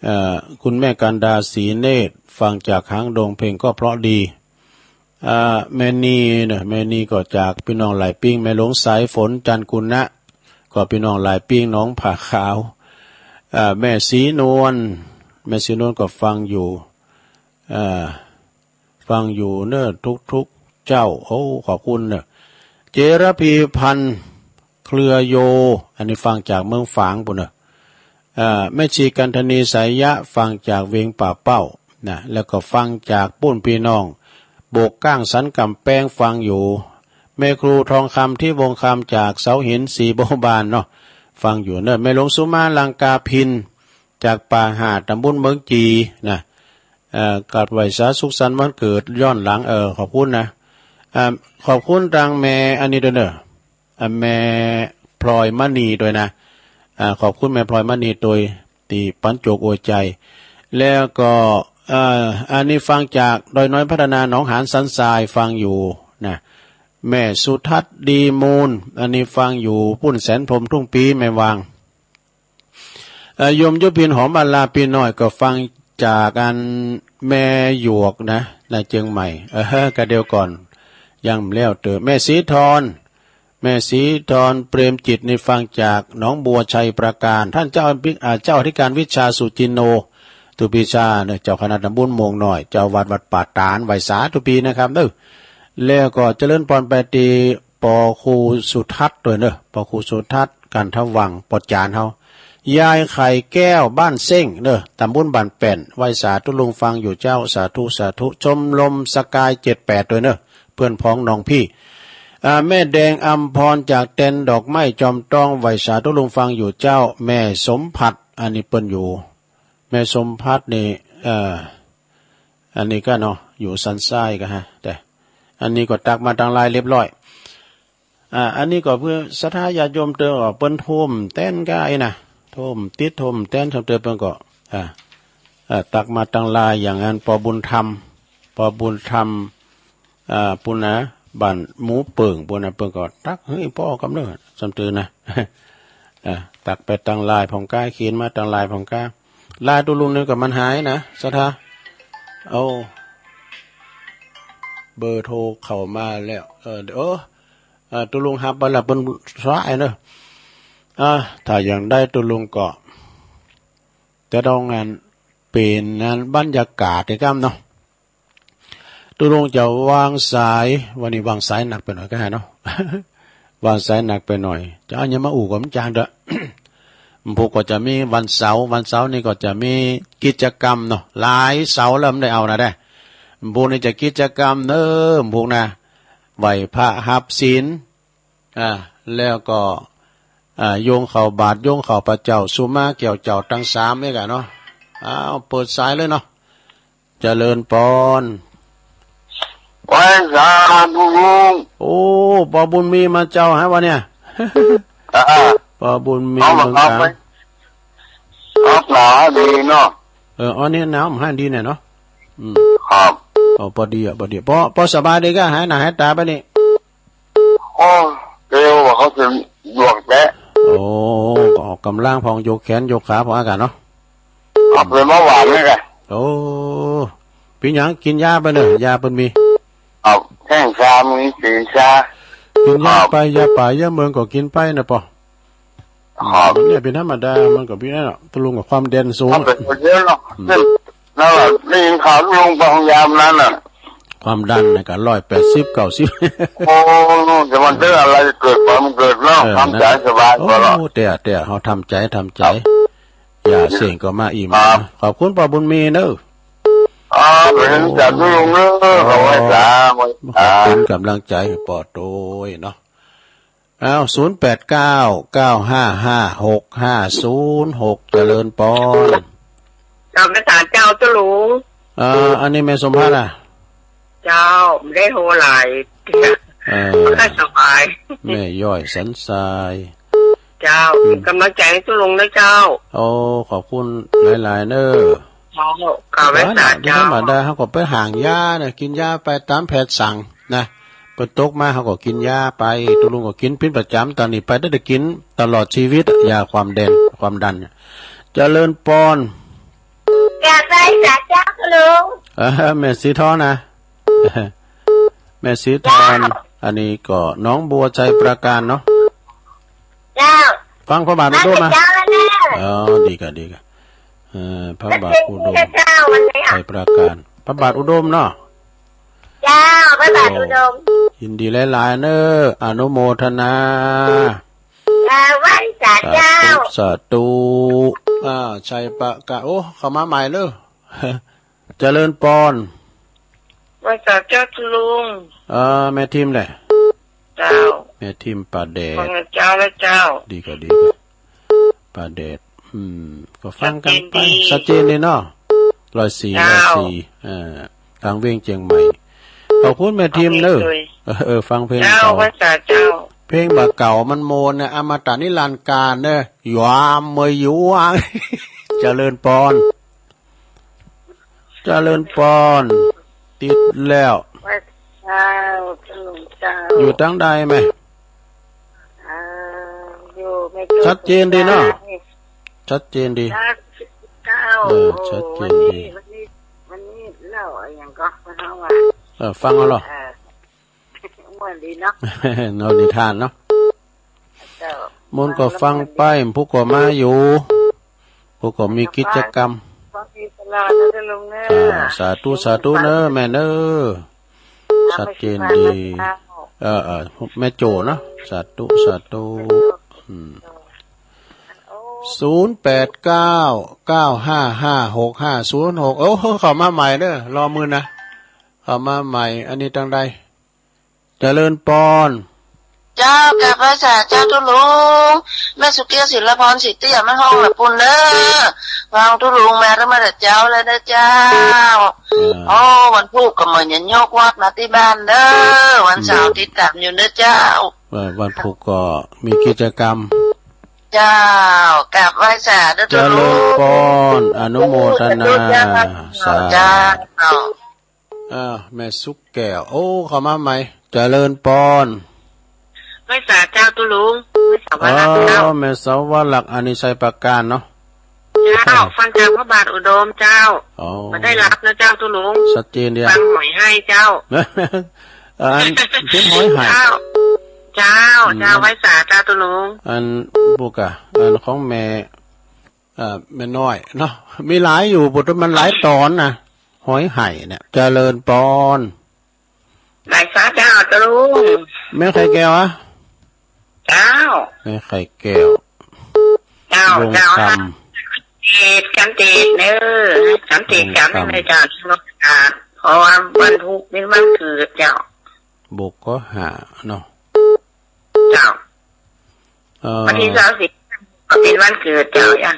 เอ่อ คุณแม่กันดา ศรีเนตร ฟังจากหางดง เพลงก็เพราะดี อ่า แม่นีเน่อ แม่นีก็จากปี้น้องหลายปิ้ง แม่หลวงสายฝน จันทร์กุณะ ก็ปี้น้องหลายปิ้ง หนองผาขาว อ่า แม่ศรีนวล แม่ศรีนวลก็ฟังอยู่ อ่า ฟังอยู่เน่อทุกๆ เจ้า โอ้ ขอบคุณเน่อ เจรพีพันธ์ เครือโย อันนี้ฟังจากเมืองฝางปุ้นเน่อ อ่า แม่ชีกันธนี สายยะ ฟังจากเวียงป่าเป้านะ แล้วก็ฟังจากปุ้นปี้น้อง โบกก้างสันก๋ำแปงฟังอยู่ แม่ครูทองคำ ทิพย์วงศ์คำ จากเสาหิน ศรีบัวบานเนาะ ฟังอยู่เน่อ แม่หลวงสุมา ลังกาพิน จากป่าห่า ตำบลเมืองจีนะ เอ่อ กราบไหว้สาสุขสันต์วันเกิดย้อนหลัง เอ่อ ขอบคุณนะ อ่า ขอบคุณตังแม่อันนี้ตวยเน่อ อ่า แม่พลอยมณีตวยนะ อ่า ขอบคุณแม่พลอยมณีตวยตี้ปั๋นโจกอวยใจ๋ แล้วก็ เอ่อ อันนี้ฟังจากดอยน้อยพัฒนาหนองหานสันทรายฟังอยู่นะ แม่สุทัศน์ดีมูล อันนี้ฟังอยู่ปุ้นแสนพรหมทุ่งปีแม่วาง เอ่อ โยมยุพินหอมอลาปีน้อยก็ฟังจากอันแม่หยวกนะ ในเจียงใหม่ เออ กะเดียวก่อน ยังบ่แล้วเต๊อะ แม่ศรีธร แม่ศรีธรเปรมจิตนี่ฟังจากหนองบัวชัยปราการ ต้านเจ้าอธิ อ่า เจ้าอธิการวิชาสุจินโน ตุปีชาเนาะ เจ้าคณะตำบลโมงน้อย เจ้าวัดวัดป่าตาด ไหว้สาทุกปีนะครับเนาะ แล้วก็เจริญปอนไปตี้ ปอครูสุทัศน์ตวยเนาะ ปอครูสุทัศน์ กันทวังค์ ปอจ๋ารย์เฮา ยายไข่แก้วบ้านเซ้งเนาะ ตำบลบ้านแป้น ไหว้สาตุ๊ลุงฟังอยู่เจ้า สาธุ สาธุ ชมรมสกายเจ็ดแปดตวยเนาะ เปื้อนพ้องน้องพี่ อ่า แม่แดงอำพรจากแตนดอกไม้จอมตอง ไหว้สาตุ๊ลุงฟังอยู่เจ้า แม่สมผัส อันนี้เปิ้นอยู่ แม่สมผัสนี่ เอ่อ อันนี้ก้าเนาะ อยู่สันทรายก้าฮะ แต่อันนี้ก็ตักมาตางไลน์เรียบร้อย อ่า อันนี้ก็เปื้อศรัทธาญาติโยมเติม ก็เปิ้นโทรมแตนก้าไอ้นะ โทรมติดโทรมแตน โทรมเติมเปิ้นก็ อ่า อ่า ตักมาตางไลน์อย่างอั้น ปอบุญธรรม ปอบุญธรรม อ่า ปุ้นนะ บ้านหมูเปิ่งปุ้นนะ เปิ้นก็ตักหื้อป้อกำเนิด ซ้ำเติมนะ อ่า ตักไปตางไลน์พ่องก้า เขียนมาตางไลน์พ่องก้า ไลน์ตุ๊ลุงนี่ก็มันหายนะ ศรัทธา โอ้ เบอร์โทรเข้ามาแล้ว เออ เดี๋ยว เออ ตุ๊ลุงฮับไปละ เปิ้นซ้ายเนาะ อ่า ถ้าอย่างใดตุ๊ลุงก็ จะต้องงานเป๋นงานบรรยากาศอีกก้ำเนาะ ตุ๊ลุงจะวางสาย วันนี้วางสายหนักไปหน่อยก้าเนาะ วางสายหนักไปหน่อย จะเอาหยังมาอู้ก็บ่จางเต๊อะ วันพูกก็จะมีวันเสาร์ วันเสาร์นี่ก็จะมีกิจกรรมเนาะ หลายเสาร์แล้วบ่ได้เอานะเด้ วันพูกนี่จะกิจกรรมเนาะ วันพูกนะ ไหว้พระฮับศีล อ่า แล้วก็ อ่า โยงเข้าบาตร โยงเข้าพระเจ้า สุมาแก้วเจ้าตังสามเนี่ยกะเนาะ อ้าว เปิดสายเลยเนาะ เจริญปอน ไหว้สาตุ๊ลุง โอ้ ปอบุญมีมาเจ้าฮะวะเนี่ย อ่า ปอบุญมี เอามา เมือง เอาไป กาญ เอาหนาวดีเนาะ เออ อันนี้หนาวหายดีเนี่ยเนาะ อืม ครับ อ๋อ ปอดีอ่ะ ปอดี ปอ ปอสบายดีก้า หายหน้าหายต๋าไปนี่ โอ้ เกรงว่าเขาจะหยวกแตะ โอ้ ก็ออกก๋ำลังพ่อง ยกแขนยกขาพ่องอากาศเนาะ ครับ เป๋นเบาหวานนี่แหละ โอ้ เป๋นหยัง กิ๋นยาไปเน่อ ยาเปิ้นมี ครับ แข้งชา มือตีนชา กิ๋นยาไป ครับ ยาป่า ยาเมืองก็กิ๋นไปนะปอ ครับ เนี่ยเป๋นธรรมดา มันก็เป๋นนั่นแหละ ตุ๊ลุงก็ความดันสูง ครับ เป๋นคนเดียวเนาะ อืม นั่นแหละ ได้ยินข่าวตุ๊ลุงไปห้องยาวันนั้นน่ะ ความดันน่ะก็ร้อยแปดสิบ เก้าสิบ โอ้ จะมันเรื่องอะไรเกิดก็มันเกิดเนาะ เออ ทำใจสบายกว่าเนาะ โอ้ เตี้ย เตี้ย เฮาทำใจ ทำใจ ครับ อย่าเสี่ยงก็มาอีก ครับ ขอบคุณปอบุญมีเนอะ ครับ เป๋นสาธุลุงเนอะ ขอบคุณสาธุ ขอบคุณก๋ำลังใจ๋ปอโตยเนาะ อ้าว ศูนย์แปดเก้า เก้าห้าห้า หกห้าศูนย์หก เจริญปอน กราบนมัสก๋ารเจ้าตุ๊ลุง เอ่อ อันนี้แม่สมผัสอ่ะ เจ้า บ่ได้โทรหลายเตื้อ เออ บ่ค่อยสบาย แม่ย้อยสันทราย เจ้า อืม ก๋ำลังใจ๋หื้อตุ๊ลุงเน้อเจ้า โอ้ ขอบคุณหลายๆ เน้อ เจ้า กราบนมัสก๋ารเจ้า ธรรมดา เฮาก็ไปห้างยาเน่อ กิ๋นยาไปต๋ามแพทย์สั่งนะ เปิ้นตกมาเฮาก็กิ๋นยาไป ตุ๊ลุงก็กิ๋นเป๋นประจ๋ำ ต๋อนนี้ไปได้ ได้กิ๋นตลอดจีวิตอะ ยาความดัน ความดันเนี่ย เจริญปอน กราบไหว้สาเจ้าตุ๊ลุง เออ แม่ศรีธรนะ แม่ศรีธร เจ้า อันนี้ก็หนองบัวชัยปราการเนาะ เจ้า ฟังพระบาทอุดมมา เจ้าแน่ อ๋อ ดีกะ ดีกะ เอ่อ พระบาทอุดม เจ้า วันนี้อะ ชัยปราการ พระบาทอุดมเนาะ เจ้า พระบาทอุดม ยินดีหลายๆ เน้อ อนุโมทนา เจ้า ไหว้สาเจ้า สาธุ สาธุ อ่า ชัยปราการ โอ้ เข้ามาใหม่เน้อ เจริญปอน ไหว้สาเจ้าตุ๊ลุง เอ่อ แม่ทิมแหละ เจ้า แม่ทิมป่าแดด ฟังเจ้าและเจ้า ดีกะ ดีกะ ป่าแดด อืม ก็ฟังกั๋นไป ชัดเจนดี ชัดเจนดีเนาะ ร้อยสี่ เจ้า ร้อยสี่ เอ่อ ตางเวียงเจียงใหม่ ขอบคุณแม่ทิมเน้อ ฟังเพลงโดย เออ เออ ฟังเพลง เจ้า เขา ไหว้สาเจ้า เพลงบ่าเก่ามันโมนเนี่ย อมตะนิรันดร์กาลเนี่ย ยามเมยหยวง เจริญปอน เจริญปอน ติดแล้ว ไหว้เจ้า เจ้าหลวงเจ้า อยู่ตังใดแม่ อ่า อยู่แม่โจ้ ชัดเจนดีเนาะ ชัดเจนดี ชัดเจ้า เออ โอ้ ชัดเจนดี วันนี้ วันนี้ วันนี้เล่าอะหยังก็ เฮาว่า เออ ฟังเอาเหรอ เออ ม่วนดีเนาะ เนาะ นิทานเนาะ เจ้า มนต์ก็ฟังไป ผู้ก็มาอยู่ ผู้ก็มีกิจกรรม ฟังดีตลอดนะเจ้าลุงเนอะ อ่า สาธุ สาธุเนอะแม่เนอะ ชัดเจนดี เออ เออ แม่โจ้เนาะ สาธุ สาธุ อืม ศูนย์แปดเก้า เก้าห้าห้า หกห้าศูนย์หก โอ้ เข้ามาใหม่เด้อ รอมื้อนะ เข้ามาใหม่ อันนี้ตังใด เจริญปอน เจ้า กราบไหว้สาเจ้าตุ๊ลุง แม่สุเกี้ยว ศิลปร ศรีเตี้ย แม่ฮ้องละปูนเนอะ ฟังตุ๊ลุงมาตั้งแต่เจ๊าเลยนะเจ้า อ่า โอ้ วันพูกก็เหมือนจะยกวัดมาตี้บ้านเนอะ วันเสาร์ อืม ติดตามอยู่เนอะเจ้า ว่าวันพูกก็มีกิจกรรม เจ้า กราบไหว้สาเด้อตุ๊ลุง เจริญปอน อนุโมทนา สาธุเจ้า สาธุ เจ้า อ่า แม่สุกแก้ว โอ้ เข้ามาใหม่ เจริญปอน ไหว้สาเจ้าตุ๊ลุง ไหว้สาวลักษณ์เจ้า อ๋อ แม่สาวลักษณ์ อันนี้ชัยปราการเนาะ เจ้า ฟังจากพระบาทอุดมเจ้า อ๋อ บ่ได้หลับนะเจ้าตุ๊ลุง ชัดเจนดีอะ ฟังหอยไห้เจ้า อัน เพิ่นหอยไห้ เจ้า เจ้า อืม เจ้า ไหว้สาเจ้าตุ๊ลุง อัน บุกอะ อันของแม่ เอ่อ แม่น้อยเนาะ มีหลายอยู่ บทมันหลายตอนนะ หอยไห้เนี่ย เจริญปอน ไหว้สาเจ้าตุ๊ลุง แม่ไข่แก้วอะ เจ้า แม่ไข่แก้ว เจ้า วงศ์ เจ้า คำ เทศน์ กันเทศน์เนอะ กันเทศน์ วงศ์คำ กันเนอะเจ้า เพราะว่าวันพูกนี่วันเกิดเจ้า บุกก็หาเนาะ เจ้า เอ่อ วันตี้ซาวสี่ก็เป๋นวันเกิดเจ้า ยัง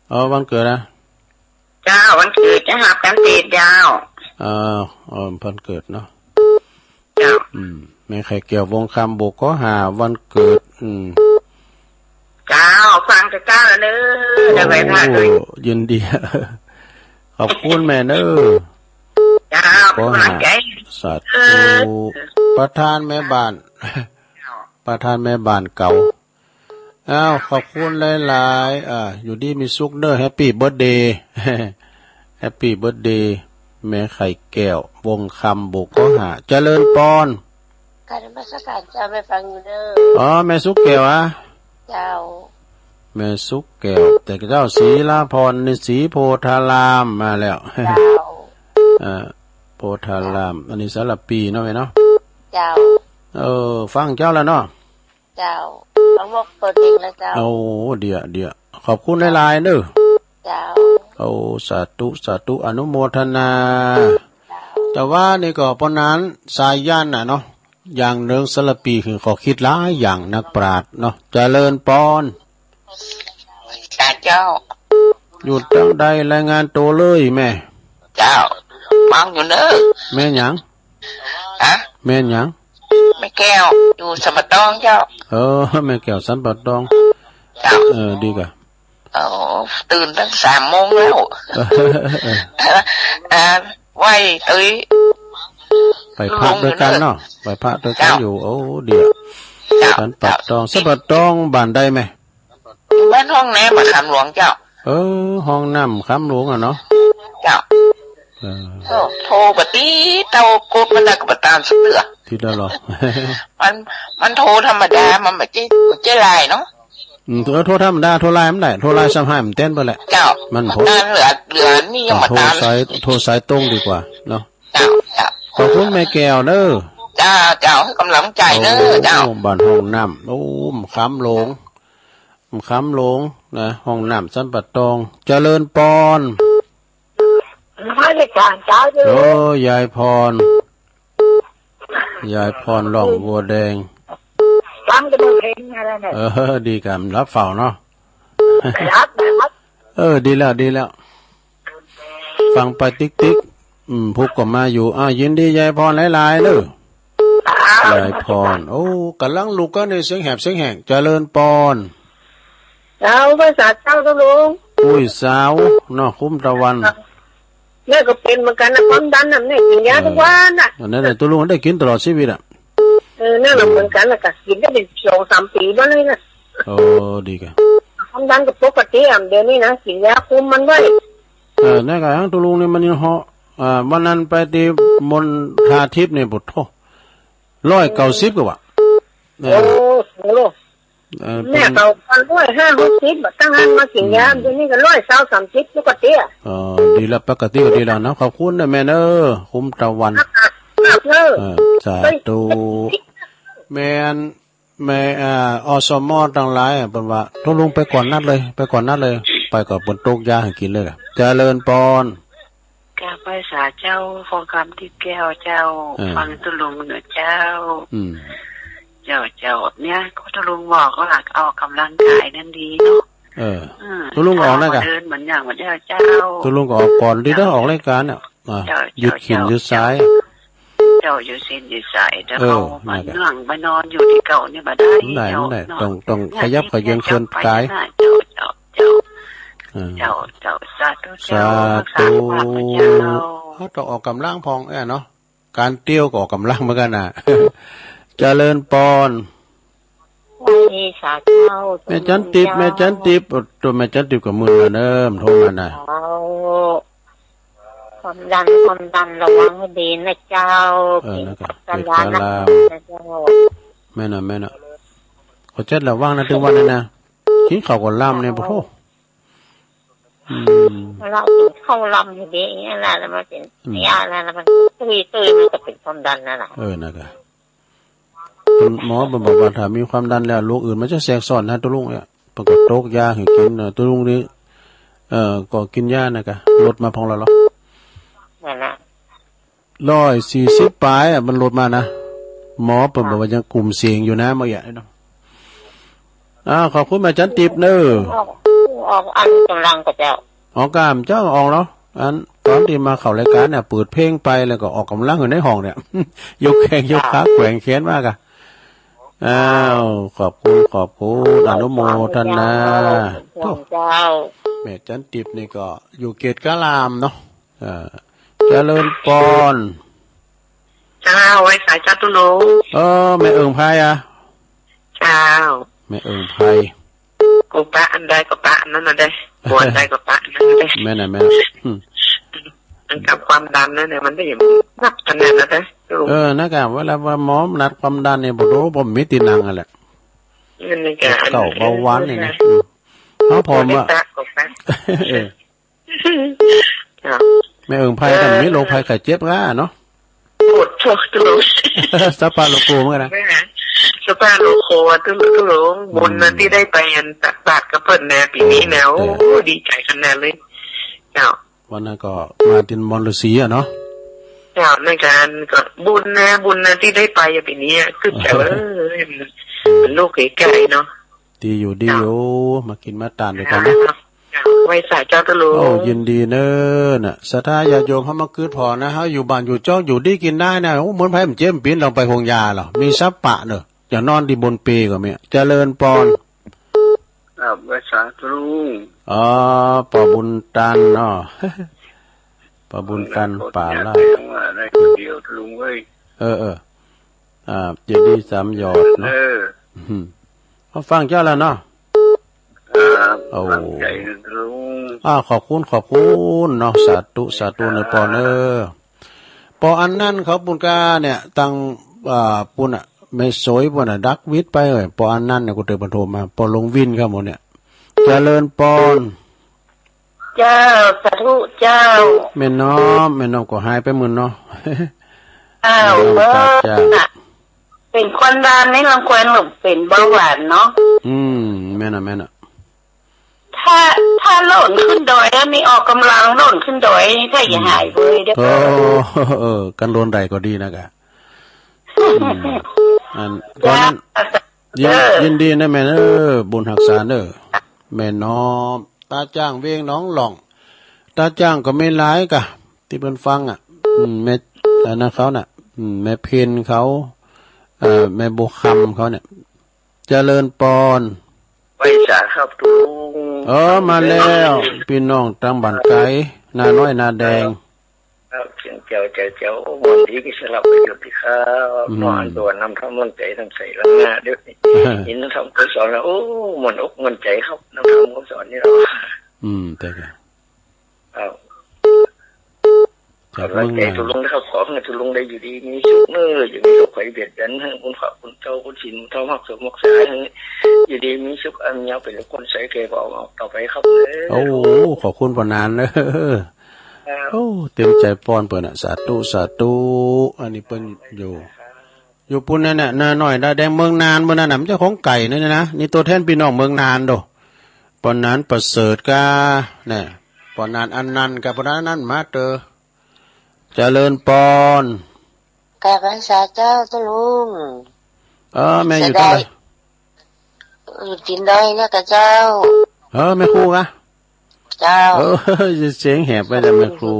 เออ วันเกิดนะ เจ้า วันเกิดจะหับกันเทศน์เจ้า เออ เออ วันเกิดเนาะ เจ้า อืม แม่ไข่แก้ว วงศ์คำ บุกก็หาวันเกิด อืม เจ้า ฟังแต่เจ๊าเนอะ ได้ไหว้พระด้วย โอ้ ยินดี ขอบคุณแม่เนอะ เจ้า บุกก็หา กำลังใจ สาธุ เออ ประธานแม่บ้าน เจ้า ประธานแม่บ้านเก่า อ้าว ขอบคุณหลายๆ อ่า อยู่ดีมีสุขเนอะ แฮปปี้เบิร์ธเดย์ แฮปปี้เบิร์ธเดย์ แม่ไข่แก้ว วงศ์คำ บุกก็หา เจริญปอน กราบนมัสการเจ้า แม่ฟังอยู่เนอะ อ๋อ แม่สุกแก้วอะ เจ้า แม่สุกแก้ว แต่เจ้าศิลปรนี่ศรีโพธารามมาแล้ว เจ้า อ่า โพธาราม อันนี้สารภีเนาะแม่เนาะ เจ้า เออ ฟังเจ้าแล้วเนาะ เจ้า ต้องบอกเปิดเพลงแล้วเจ้า โอ้ เดี๋ยว เดี๋ยว ขอบคุณหลายๆ เนอะ เจ้า โอ้ สาธุ สาธุ อนุโมทนา เจ้า แต่ว่านี่ก็ปอนั้น สายัณน่ะเนาะ อย่างเนิงสารภีคือเขากึ๊ดหลายอย่างนักปราชญ์เนาะ เจริญปอน สาเจ้า อยู่ตังใด รายงานตั๋วเลยแม่ เจ้า ฟังอยู่เนอะ แม่หยัง ฮะ แม่หยัง แม่แก้ว อยู่สันป่าตองเจ้า เออ แม่แก้วสันป่าตอง เจ้า เออ ดีกะ โอ้ ตื่นตั้งสามโมงแล้ว เออ อ่า ไหว้เอ้ย ไปพระด้วยกั๋นเนาะ ไปพระด้วยกั๋นอยู่ เจ้า โอ้ ดีอะ เจ้า สันป่าตอง สันป่าตองบ้านใดแม่ บ้านห้องน้ำอะ คำหลวงเจ้า เออ ห้องน้ำคำหลวงอะเนาะ เจ้า เออ โอ้ โทรบ่ติด เต้ากดมันได้ก็บ่ตามสักเตื้อ ติดแล้วเหรอ มัน มันโทรธรรมดา มันบ่ใจ้ บ่ใจ้ไลน์เนาะ อืม เออ โทรธรรมดา โทรไลน์มันได้ โทรไลน์ซ้ำหายมันเต้นไปแหละ เจ้า มันโทร มันเหลือ เหลือนี่ยังบ่ตาม โทรสาย โทรสายตรงดีกว่าเนาะ เจ้า เจ้า ขอบคุณแม่แก้วเด้อ เจ้า เจ้า หื้อกำลังใจ๋เด้อ โอ้ เจ้า บ้านห้องน้ำ โอ้ คำหลวง คำหลวงนะ ห้องน้ำสันป่าตอง เจริญปอน นมัสการเจ้า โอ้ ยายพร ยายพรร้องบัวแดง ฟังแต่เพลงอะไรเนี่ย เออ ดีกะ รับเฝ้าเนาะ รับ รับ เออ ดีแล้ว ดีแล้ว ฟังไปติ๊กๆ อืม ผู้ก็มาอยู่ อ้าว ยินดียายพรหลายๆ เด้อ สา ยายพร โอ้ ก่ำลังลุกก็ในเสียงแหบเสียงแห้ง เจริญปอน เจ้า ไหว้สาเจ้าตุ๊ลุง ปุ้ยสาวเนาะ คุ้มตะวัน เนี่ยก็เป๋นเหมือนกั๋นนะ ความดันน่ะ เนี่ยกิ๋นยา เออ ทุกวันน่ะ อันนั้นแหละ ตุ๊ลุงได้กิ๋นตลอดชีวิตอะ เออ เนี่ยเหมือนกั๋นน่ะ ก็กิ๋นได้เป๋นสองสามปี๋มาเลยน่ะ โอ้ ดีก่ะ ความดันก็ปกติอะ เดี๋ยวนี้นะ กิ๋นยาคุมมันไว้ เออ นั่นก็ ตุ๊ลุงนี่มันยังเหาะ อ่า วันนั้นไปตี้มณฑาทิพย์นี่ โอ้โธ่ ร้อยเก้าสิบกว่า เออ โอ้โห เออ เนี่ย เป๋น เก่าพันร้อยห้าหกสิบอะ ตั้งหั้นมากิ๋นยา อืม เดี๋ยวนี้ก็ร้อยซาวสามสิบปกติอะ อ๋อ ดีละ ปกติก็ดีแล้วนะ ขอบคุณนะแม่เนอะ คุ้มตะวัน ครับ ครับ เออ เออ สาธุ เฮ้ย แม่น แม่ อ่า อสม ตังหลายอะ เปิ้นว่า ตุ๊ลุงไปก่อนนัดเลย ไปก่อนนัดเลย ไปก่อนเปิ้นตกยาหื้อกิ๋นเลยอะ เจริญปอน กราบไหว้สาเจ้า ฟองคำทิพย์แก้วเจ้า เออ ฟังตุ๊ลุงเน่อเจ้า อืม เจ้า เจ้า เนี่ย ก็ตุ๊ลุงบอกว่าออกก๋ำลังก๋ายนั้นดีเนาะ เออ อืม ตุ๊ลุงออกนะกะ เดินเหมือนอย่างเหมือนเจ้า ตุ๊ลุงก็ออกก่อนดีเนาะ ออกรายก๋านเนี่ย อ่ะ เจ้า ยืดเส้น เจ้า ยืดสาย เจ้า ยืดเส้นยืดสาย เดี๋ยว เออ เขามา นั่นแหละ นั่งมานอนอยู่ตี้เก่าเนี่ยบ่ได้ บ่ได้ เจ้า บ่ได้ เนาะ ต้อง ต้องขยับเขยื้อนเคลื่อนกาย เจ้า เจ้า เจ้า เออ เจ้า เจ้า สาธุ เจ้า สาธุ รักษาสุขภาพเจ้า เฮาต้องออกก๋ำลังพ่องเอ้ยเนาะ ก๋านเตี้ยวก็ออกก๋ำลังเหมือนกั๋นน่ะ เจริญปอน ไหว้สาเจ้า แม่จันติบ แม่จันติบ โอ้ ตั๋วแม่จันติบก็มึนแล้วเนอะ มันโทรมาน่ะ เจ้า ความดัน ความดันระวังหื้อดีนะเจ้า เออ นั่นก็ กิ๋นผักสลัดนะเจ้า แม่นน่ะ แม่นน่ะ ก็จัดระวังนะ ตึงวันนี้นะ กิ๋นข้าวก็ลำเนี่ย โอ้โธ่ อืม เฮากิ๋นข้าวลำอยู่ดีอย่างเงี้ยแหละ แล้วมันเป๋น อืม เนี่ยแหละ แล้วมันตุ้ยๆ มันก็เป๋นความดันนั่นแหละ เออ นั่นก็ หมอเปิ้นบอกว่าถ้ามีความดันแล้ว โรคอื่นมันจะแทรกซ้อนนะตุ๊ลุงเนี่ย เปิ้นก็ตกยาหื้อกิ๋นเนาะ ตุ๊ลุงนี่ เอ่อ ก็กิ๋นยานะกะ ลดมาพ่องแล้วเหรอ นั่นน่ะ ร้อยสี่สิบป๋ายอะ มันลดมานะ หมอเปิ้นบอกว่ายังกลุ่มเสี่ยงอยู่นะ เมื่อกี้เนาะ อ้าว ขอบคุณแม่จันติบเนอะ ออก ออกอันก๋ำลังก็เจ้า ออกก๋ำเจ้า ออกแล้ว อันต๋อนตี้มาเข้ารายก๋านเนี่ย เปิดเพลงไปแล้วก็ออกก๋ำลังอยู่ในห้องเนี่ย ยกแข้งยกขากะ แกว่งแขนมากะ อ้าว ขอบคุณ ขอบคุณ อนุโมทนา เจ้า เจ้า แม่จันติบนี่ก็อยู่เขตกะลามเนาะ เออ เจริญปอน เจ้า ไหว้สาเจ้าตุ๊ลุง เออ แม่เอิงไพรอะ เจ้า แม่เอิงไพร กูปะอันใดก็ปะอันนั้นน่ะเด้ กูอันใดก็ปะอันนั้นน่ะเด้ แม่นน่ะ แม่นน่ะ อืม อันกับความดันนั่นเนี่ย มันได้นักขนาดนั้นเด้ เออ นั่นกะ เวลาว่าหมอนัดความดันเนี่ย บ่ฮู้ บ่มีตี้นั่งอะแหละ นั่นกะ เก่าเบาหวานนี่นะ อืม เฮาผ่อนว่า กูได้ปะก็ปะ เออ เจ้า แม่เอิงไพร เออ ก็มีโรคภัยไข้เจ็บก้าเนาะ โอ้โธ่ตุ๊ลุง สปาโลโกเหมือนกั๋นนะ แม่ สปาโลโกอะตุ๊ลุง ตุ๊ลุง บุญนะ อืม ตี้ได้ไปอันตักบาตรกับเปิ้นนะ ปี๋นี้นะ โอ้ เออ ดีใจ๋ขนาดเลย เจ้า วันนั้นก็มาตี้มอนฤๅษีอะเนาะ เจ้า ในก๋านก็บุญนะ บุญนะ ตี้ได้ไปอะปี๋นี้อะ คือแบบ เออ เออ มันลูกไก๋ๆ เนาะ ดีอยู่ ดีอยู่ เจ้า มากิ๋นมาตานตวยกั๋นเนาะ เจ้า ไหว้สาเจ้าตุ๊ลุง โอ้ ยินดีเน้อ น่ะ ศรัทธาญาติโยมเฮามาเกิดผ่อนะ เฮาอยู่บ้านอยู่จ๊อก อยู่ดีกิ๋นดายนะ โอ้ เหมือนไผบ่เจ็บบ่ป๋วย ต้องไปโฮงยาเหรอ มีสปาเน้อ จะนอนตี้บนเปลก็มี เจริญปอน ครับ ไหว้สาตุ๊ลุง อ๋อ ป้อบุญตันเนาะ ป้อบุญตัน ป่าลาด ว่าได้คนเดียวตุ๊ลุงเอ้ย เออ เออ อ่า เจดีย์สามยอดเนาะ เออ อืม เฮาฟังเจ้าแล้วเนาะ ครับ โอ้ ฟังใจ๋นะตุ๊ลุง อ่า ขอบคุณ ขอบคุณเนาะ สาธุ สาธุ เน้อป้อเน้อ ป้ออันนั้นเขาปู๊นก้าเนี่ย ตัง อ่า ปู๊นอะ แม่สวยปู๊นอะ ดักวิทย์ไปเอ้ย ป้ออันนั้นเนี่ย กูเต๋อเปิ้นโทรมา ป้อหลวงวินเขาหมดเนี่ย เจริญปอน เจ้า สาธุเจ้า แม่น้อม แม่น้อมก็หายไปมื้อเนาะ อ้าว แม่น้อม เออ ตาจ้าง เป๋นความดันนี่ ลางคนเป๋นเบาหวานเนาะ อืม แม่นน่ะ แม่นน่ะ ถ้า ถ้าโหลนขึ้นดอยอะ นี่ออกก๋ำลังโหลนขึ้นดอย ถ้าจะหายเว้ยเด้อ โอ้ เออ กันโหลนได้ก็ดีนะกะ อืม อัน จ้า ก่อนนั้น ยิน เออ ยินดีนะแม่เน้อ บุญฮักษาเน้อ แม่น้อม ตาจ้างเวียงหนองหล่อง ตาจ้างก็มีหลายกะ ตี้เปิ้นฟังอะ อืม แม่ อันนั้นเขาน่ะ อืม แม่เพ็ญเขา เอ่อ แม่บัวคำเขาเนี่ย เจริญปอน ไหว้สาครับตุ๊ลุง เออ มาแล้ว ปี้น้องตางบ้านไก๋ นาน้อยนาแดง ครับ เจ้า เจ้า เจ้า โอ้ ม่วนดี มีสาระประโยชน์ดีครับ อืม เนาะ อันตัวนำธรรมนำใจ๋นำใสล้ำหน้าเดี๋ยวนี้ เห็นธรรมคำสอนแล้ว โอ้ ม่วนอกม่วนใจ๋ครับ นำธรรมคำสอนนี่เนาะ อืม แต่ก็ ครับ จากเมืองน่าน กำลังใจ๋ตุ๊ลุงนะครับ ขอหื้อตุ๊ลุงได้อยู่ดีมีสุขเน้อ อย่ามีโรคภัยเบียดเบียน หื้อบุญพระคุณเจ้า คุณศีล ธรรมะ สมรักษา หื้ออยู่ดีมีสุข อายุยืนยาว เป๋นคนใสแก่บ่าวต่อไปครับ โอ้ ขอบคุณป้อหนานเน้อ ครับ โอ้ เตรียมใจ๋ปอนเปิ้นน่ะ สาธุ สาธุ อันนี้เปิ้นอยู่ อยู่ปู๊นนั่นน่ะ นาน้อยนาแดง เมืองน่าน เมืองน่านน่ะ มันจะของไก๋นี่นะ นี่ตั๋วแทนปี้น้องเมืองน่านโด ป้อหนานประเสริฐกา เนี่ย ป้อหนานอนันต์กา ป้อหนานอนันต์มาเต๊อะ เจริญปอน กราบไหว้สาเจ้าตุ๊ลุง เออ แม่อยู่ตางใด เสียดาย อยู่ตีนดอยเนี่ยกาเจ้า เออ แม่ครูกา เจ้า เออ เสียงแหบไปแล้วแม่ครู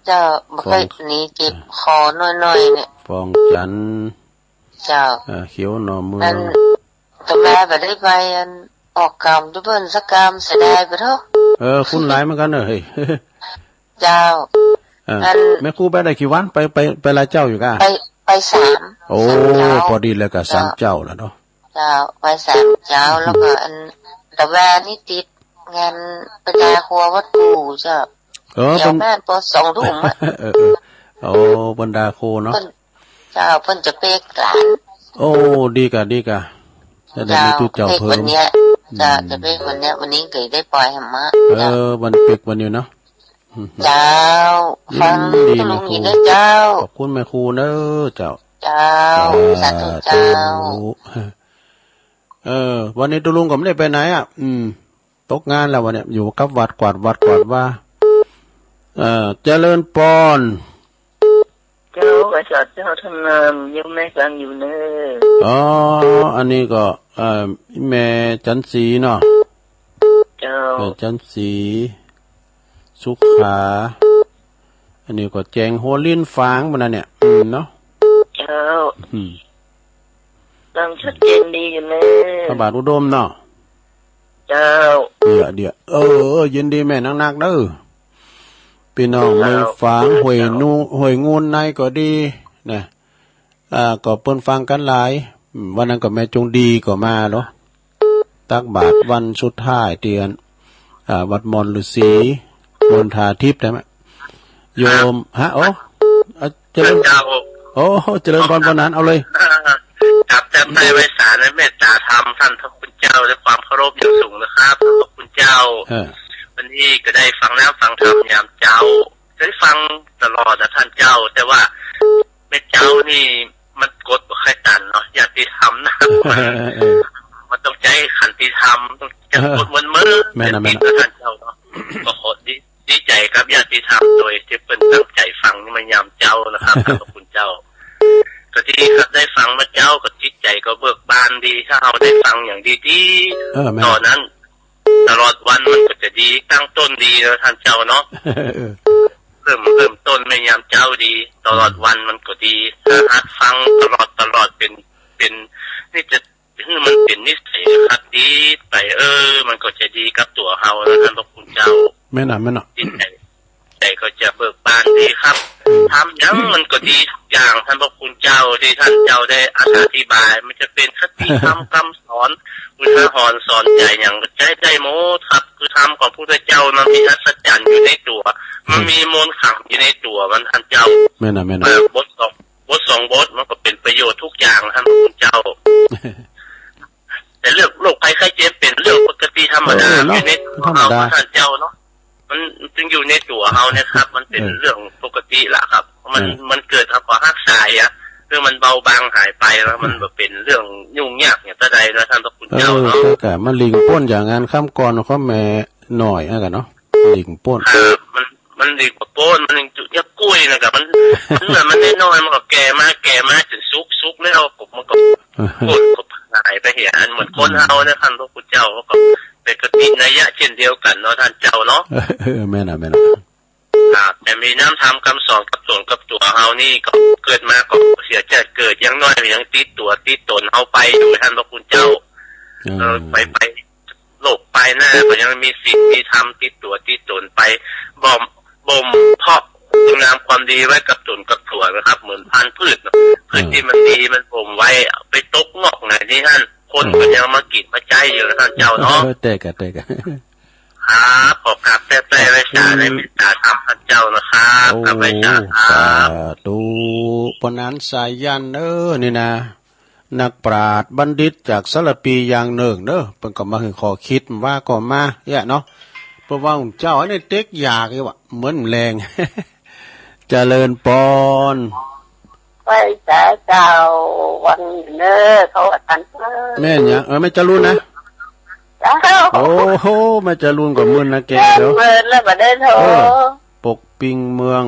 เจ้า บ่ค่อย ฟอง หนีเจ็บคอน้อยๆ เนี่ย ฟองจันทร์ เจ้า เอ่อ เขียวหน่อเมือง อัน อาตมาบ่ได้ไป อัน ออกกำจุเปิ้นสักกำ เสียดายไปเถาะ เออ คุณหลายเหมือนกั๋นเน้อ เฮ้ย เจ้า เออ อัน แม่ครูไปได้กี่วัน ไป ไป ไปหลายเจ้าอยู่กา ไป ไปสาม โอ้ สามเจ้า ปอดีเลยกา เจ้า สามเจ้าแล้วเนาะ เจ้า ไปสามเจ้า แล้วก็อัน ตะวานี่ติดงานบรรดาครัววัดปู่เจ้า เออ แถวบ้านปอสองทุ่มอะ เออ เออ โอ้ บรรดาครัวเนาะ เปิ้น เจ้า เปิ้นจะเปกหลาน โอ้ ดีกา ดีกา จะได้มีตุ๊เจ้าเพิ่ม เปกวันเนี้ย เจ้า อืม จะเปกวันเนี้ย วันนี้ก็ได้ปล่อยให้มา เออ เจ้า วันเปกวันนี้เนาะ เจ้า อืม ฟัง ดี ตุ๊ลุง แม่ครู อยู่เน้อเจ้า ขอบคุณแม่ครูเน้อเจ้า เจ้า สาธุ สาธุ เจ้า เออ วันนี้ตุ๊ลุงก็ไม่ได้ไปไหนอ่ะ อืม ตกงานแล้ววันเนี้ย อยู่กับวัด กวาดวัดกวาดวา เออ เจริญปอน เจ้า ไหว้สาเจ้า ต้านนำ โยมแม่ฟังอยู่เน้อ อ๋อ อันนี้ก็ เอ่อ แม่จันทร์ศรีเนาะ เจ้า แม่จันทร์ศรี สุขา อันนี้ก็แจงหัวลิ้นฝางมันนั่นเนี่ย อืม เนาะ เจ้า อืม ฟังชัดเจนดีอยู่เน้อ พระบาทอุดมเนาะ เจ้า เดี๋ยว เดี๋ยว เออ เออ ยินดีแม่นักๆ เน้อ ปี้น้อง เจ้า เมืองฝาง ห้วยนู ห้วยงูนในก็ดีนะ อ่า ก็เปิ้นฟังกั๋นหลาย อืม วันนั้นก็แม่จงดีก็มาเนาะ ตักบาตรวันสุดท้ายเตียน อ่า วัดมอนฤๅษี มณฑาทิพย์ ได้ไหม โยม ฮะ โอ้ อ่ะ เจริญ เจ้า โอ้ เจริญพรปอนหนาน เอาเลย ครับ แจ่มใสไพศาลในเมตตาธรรม ท่านพระคุณเจ้า ด้วยความเคารพอย่างสูงนะครับ ท่านพระคุณเจ้า เออ วันนี้ก็ได้ฟังน้ำฟังธรรมยามเจ๊า ได้ฟังตลอดนะท่านเจ้า แต่ว่าแม่เจ๊านี่มันกดบ่ค่อยตันเนาะ ญาติธรรมนะ เออ เออ มันต้องใจ๊ขันติธรรม ต้อง เออ กดมันเมิน แม่นนะ แม่นนะ ติดนะท่านเจ้าเนาะ ก็ขอดี ดีใจ๋กับญาติธรรมโดยตี้เปิ้นตั้งใจ๋ฟังนี่มายามเจ๊านะครับ ขอบคุณเจ้า ก็ดีครับ ได้ฟังมาเจ๊าก็จิตใจ๋ก็เบิกบานดี ถ้าเฮาได้ฟังอย่างดีๆ เออ แม่น ต๋อนนั้น ตลอดวันมันก็จะดี ตั้งต้นดีนะท่านเจ้าเนาะ เออ เริ่ม เริ่มต้นมายามเจ๊าดี ตลอดวันมันก็ดี ถ้าหัดฟังตลอด ตลอดเป็น เป็น นี่จะ หื้อมันเป๋นนิสัยนะครับ ดีไป เออ มันก็จะดีกับตั๋วเฮานะท่านพระคุณเจ้า แม่นน่ะ แม่นน่ะ จิตใจ๋ ใจ๋ก็จะเบิกบานดีครับ อืม ทำหยังมันก็ดีทุกอย่าง ท่านพระคุณเจ้า ตี้ท่านเจ้าได้อธิบาย มันจะเป๋นคติธรรมคำสอน อุทาหรณ์สอนใจ๋หยังก็ใจ๊ได้หมดครับ คือธรรมของพระพุทธเจ้ามันมีอัศจรรย์อยู่ในตั๋ว มันมีมนต์ขลังอยู่ในตั๋วมัน ท่านเจ้า แม่นน่ะ แม่นน่ะ เออ บทสอง บทสองบทมันก็เป๋นประโยชน์ทุกอย่าง ท่านพระคุณเจ้า แต่เรื่องโรคภัยไข้เจ็บเป๋นเรื่องปกติธรรมดา เออ เนาะ อยู่ในตั๋วเฮา ธรรมดา ท่านเจ้าเนาะ มันจึงอยู่ในตั๋วเฮาเนี่ยครับ มันเป๋น เออ เรื่องปกติละครับ มัน เออ มันเกิด เฮาก็ฮักษาอะ เรื่องมันเบาบางหายไปแล้ว มันบ่เป๋นเรื่องยุ่งยากอย่างใดนะ ท่านพระคุณเจ้าเนาะ เออ แต่ก็มันหลีกป๊นจากงานคำก่อนของแม่น้อยอะกันเนาะ หลีกป๊น ครับ มัน มันหลีกบ่ป๊น มันยังจุ ยังกุ้ยนะ ก็มัน มันเหมือนมันน้อยๆ มันก็แก่มา แก่มาจ๋นสุก สุกแล้วก็มันก็ เออ ป๊นก็หายไปเหีย อันเหมือนคนเฮาเนี่ย ท่านพระคุณเจ้าก็เป๋นคตินัยยะเช่นเดียวกั๋นเนาะ ท่านเจ้าเนาะ เออ แม่นน่ะ แม่นน่ะ ครับ แต่มีน้ำธรรมกำสอนกับต๋นกับตั๋วเฮานี่ ก็เกิดมาก็เสียชาติเกิด อย่างน้อยมันยังติดตั๋วติดต๋นเฮาไปอยู่ ต้านพระคุณเจ้า เออ เออ ไป ไป โลกภายหน้าก็ยังมีศีลมีธรรมติดตั๋วติดต๋นไป บ่ม บ่มเพาะคุณงามความดีไว้กับต๋นกับตั๋วนะครับ เหมือนพันธุ์พืชเนาะ เออ พืชตี้มันดีมันบ่มไว้ ไปตกงอกไหนตี้หั้น คนก็ เออ ยังมากิ๋นมาใจ๊อยู่นะต้านเจ้าเนาะ เออ แต๊ก่ะ แต๊ก่ะ ครับ ขอกราบแต๊ๆ ไหว้สา ในเมตตาธรรมต้านเจ้านะครับ โอ้ กราบไหว้สาครับ สาธุ ปอนั้นสายัณเอ้อ นี่นะ นักปราชญ์บัณฑิตจากสารภีอย่างนึ่งเนาะ เปิ้นก็มาหื้อข้อคิดว่าก็มาเอี้ยเนาะ เปิ้นว่าเจ้าอันนี้เต็กอยากอยู่ว่ะ เหมือนแมลง เจริญปอน ไหว้สาเจ้า วันเนอ เขาว่าตันเปิ้น แม่นหยัง เออ แม่จรูนนะ เจ้า โอ้โห แม่จรูนก็มึนนะแกเนาะ เปิ้นแล้วบ่ได้โทร เออ ปกปิงเมือง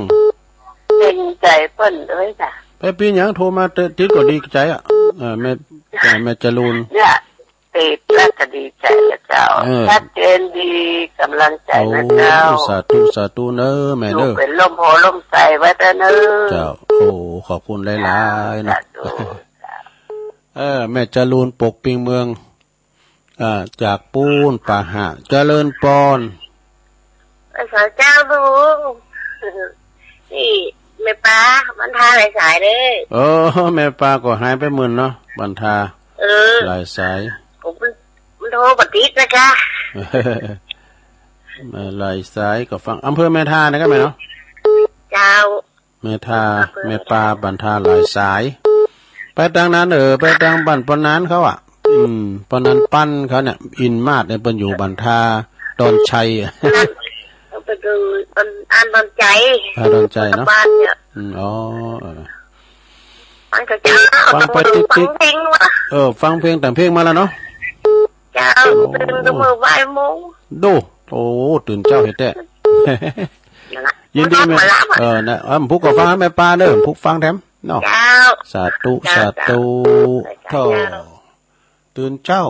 เกรงใจ๋เปิ้นด้วยจ้ะ ไปปี๋หยังโทรมาเต๊อะ ติดก็ดีใจ๋อะ เออ แม่ แม่จรูน เนี่ย ติดแล้วก็ดีใจ๋แล้วเจ้า เออ ชัดเจนดี กำลังใจ๋นะเจ้า โอ้ สาธุ สาธุเนอะแม่เนอะ อยู่เป๋นร่มโพธิ์ร่มไทรไว้เต๊อะเนอะ เจ้า โอ้ ขอบคุณหลายๆ เนาะ สาธุ เออ แม่จรูน ปกปิงเมือง อ่า จากปู๊น ปาหะ เจริญปอน ไหว้สาเจ้าลุง นี่แม่ปา บัณฑาหลายสายเด้อ เออ แม่ปาก็หายไปเมินเนาะ บัณฑา เออ หลายสาย โอ้ มัน มันโทรบ่ติดนะกะ หลายสายก็ฟัง อำเภอแม่ทานะกะแม่เนาะ เจ้า แม่ทา อำเภอแม่ทา แม่ปา บัณฑาหลายสาย ไปตางนั้น เออ ไปตางบ้านปอนั้นเขาอะ อืม ปอนั้นปั้นเขาเนี่ย อินมาศเนี่ย เปิ้นอยู่บัณฑา ดอนชัยอะ เอาไปดูตอน อ่านดอนใจ อ่า ดอนใจเนาะ บ้านเนี่ย อืม อ๋อ เออ ฟังเถอะเจ้า ฟังไปติ๊กๆ ฟังเพลงวะ เออ ฟังเพลง แต่งเพลงมาแล้วเนาะ เจ้า โอ้ ตื่นแต่เมื่อบ่ายโมง ดู โอ้ ตื่นเจ๊าเฮ็ดแต๊ นั่นละ ยินดีแม่ มาละ เออ นะ อ่ะ พุกก็ฟังแม่ปาเด้อ พุกฟังแถมเนาะ เจ้า สาธุ เจ้า สาธุ เจ้า โธ่ เจ้า ตื่นเจ๊า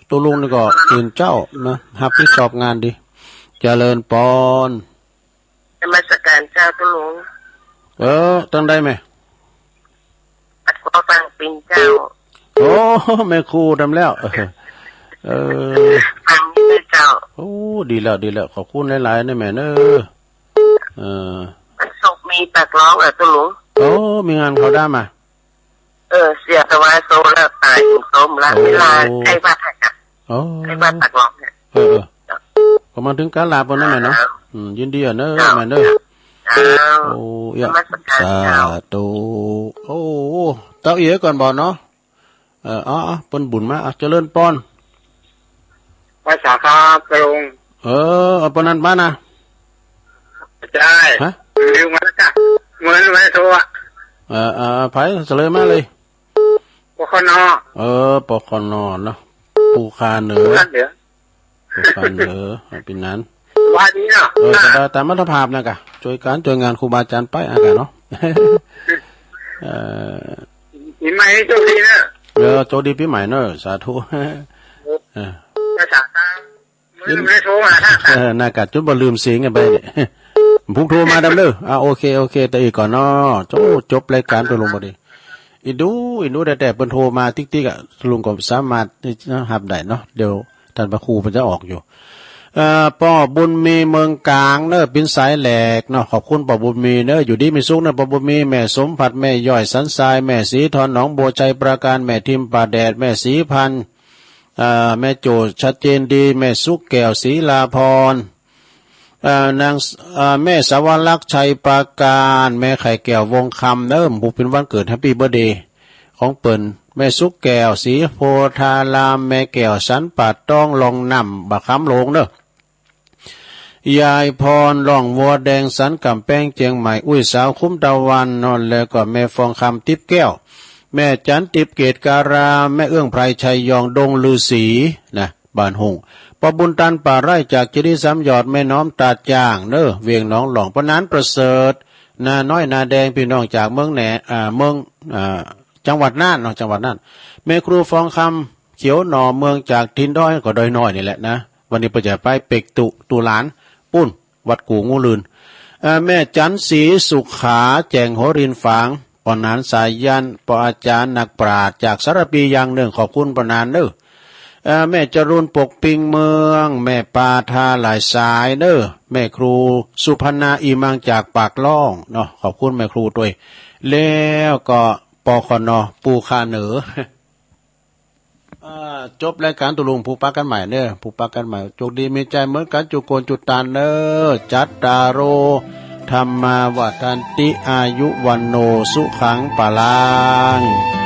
ตุ๊ลุงนี่ก็ตื่นเจ๊านะ ฮับผิดชอบงานดี เจริญปอน นมัสการเจ้าตุ๊ลุง เออ ตางใดแม่ ปัดขอฟังปิ่นเจ้า โอ้ แม่ครูทำแล้ว เออ เออ ฟังนี่เจ้า โอ้ ดีแล้ว ดีแล้ว ขอบคุณหลายๆ นะแม่เนอะ เออ วันศุกร์มีปากร้องเหรอตุ๊ลุง โอ้ มีงานเขาได้มา เออ เสียแต่ว่าโซแล้วตายถึงโซมละ โอ้ เวลาใกล้วัดอะจ้ะ โอ้ ใกล้วัดปากหลองเนี่ย เออ เออ ก็มาถึงกาลาปะเนาะแม่เนาะ ครับ อืม ยินดีอะเนอะ ครับ แม่เนอะ ครับ โอ้ เอี้ย นมัสการ สา เจ้า ธุ โอ้ เต้าเอ๋ยก่อนบ่เนาะ เออ อ๋อ อ๋อ เปิ้นบุญมา อ่ะ เจริญปอน ไหว้สาครับ ตาลุง เออ เอาปานนั้นมานะ ใจ้ ฮะ ลืมมาแล้วจ้ะ เหมือนไม่โทรอะ เออ เออ ไผเสลยมาเลย ปคน. เออ ปคน. เนาะ ปูคาเหนือ ปูคาเหนือ ปูคาเหนือ เอาเป๋นนั้น ว่าดีเนาะ เออ สบายต๋ามอัตภาพนะกะ จ้วยกั๋นจ้วยงานครูบาอาจ๋ารย์ไปอะกะเนาะ เออ ปี๋ใหม่นี่โชคดีเนอะ เออ โชคดีปี๋ใหม่เนอะ สาธุ เออ ภาษาตาง ไม่ได้โทรมานะ เออ น่ากะจุดบ่ลืมเสียงกั๋นไปเนี่ย พุกโทรมาดำเด้อ อ่ะ โอเค โอเค ตะอี้ก่อนเนาะ โจ้ จบรายก๋านไปลงพอดี อินดู อินดู แต่ แต่เปิ้นโทรมาติ๊กๆ อะ ลุงก็สามารถที่จะฮับได้เนาะ เดี๋ยวต้านพระครูเปิ้นจะออกอยู่ เอ่อ ป้อบุญมีเมืองก๋างเนอะ เป๋นสายแหลกเนาะ ขอบคุณป้อบุญมีเนอะ อยู่ดีมีสุขเนอะ ป้อบุญมี แม่สมผัส แม่ย้อยสันทราย แม่ศรีทร หนองบัว ชัยปราการ แม่ทิม ป่าแดด แม่ศรีพันธ์ เอ่อ แม่โจ้ ชัดเจนดี แม่สุขแก้ว ศรีลาพร เอ่อ นาง เอ่อ แม่สวรรค ชัยปราการ แม่ไข่แก้ว วงศ์คำ เนอะ ผู้เป๋นวันเกิด แฮปปี้เบิร์ธเดย์ ของเปิ้น แม่สุขแก้ว ศรีโพธาราม แม่แก้ว สันป่าตอง ล่องน้ำ บ่าคำโลงเนอะ ยายพร ล่องวัวแดง สันก๋ำแปง เจียงใหม่ อุ้ยสาวคุ้มตะวันเนาะ แล้วก็แม่ฟองคำ ติ๊บแก้ว แม่จันทร์ ติ๊บเกตการาม แม่เอื้องไพร ชัยยอง ดงฤๅษี นะ บ้านหงส์ ป้อบุญตัน ป่าไร่ จากเจดีย์สามหยอด แม่น้อม ตาดจ้าง เนอะ เวียงหนองหล่อง ป้อหนานประเสริฐ นาน้อย นาแดง ปี้น้องจากเมืองแหน อ่า เมือง อ่า จังหวัดน่านเนาะ จังหวัดน่าน แม่ครูฟองคำ เขียวหน่อเมือง จากถิ่นดอย ก็ดอยน้อยนี่แหละนะ วันนี้เปิ้นจะไปเปกตุ๊ ตุ๊หลาน ปู๊น วัดกู่งู่ลื่น เอ่อ แม่จันทร์ศรีสุขา แจ่งหัวรินฝาง ป้อหนานสายัณ ป้ออาจ๋ารย์นักปราชญ์จากสารภีอย่างนึ่ง ขอบคุณป้อหนานเน่อ เอ่อ แม่จรูนปกปิงเมือง แม่ปาทาหลายสายเน่อ แม่ครูสุพรรณา อีมังจากปากล่องเนาะ ขอบคุณแม่ครูตวย แล้วก็ ปคณ ปู่ข้าเหน่อ อ่า จบรายก๋าน ตกลง ผูกปะกั๋นใหม่เน่อ ผูกปะกั๋นใหม่ โจคดีมีใจ๋เหมือนกั๋น จุคนจุตานเน่อ จัตตาโร ธัมมา วัฑฒันติ อายุ วัณโณ สุขัง พลัง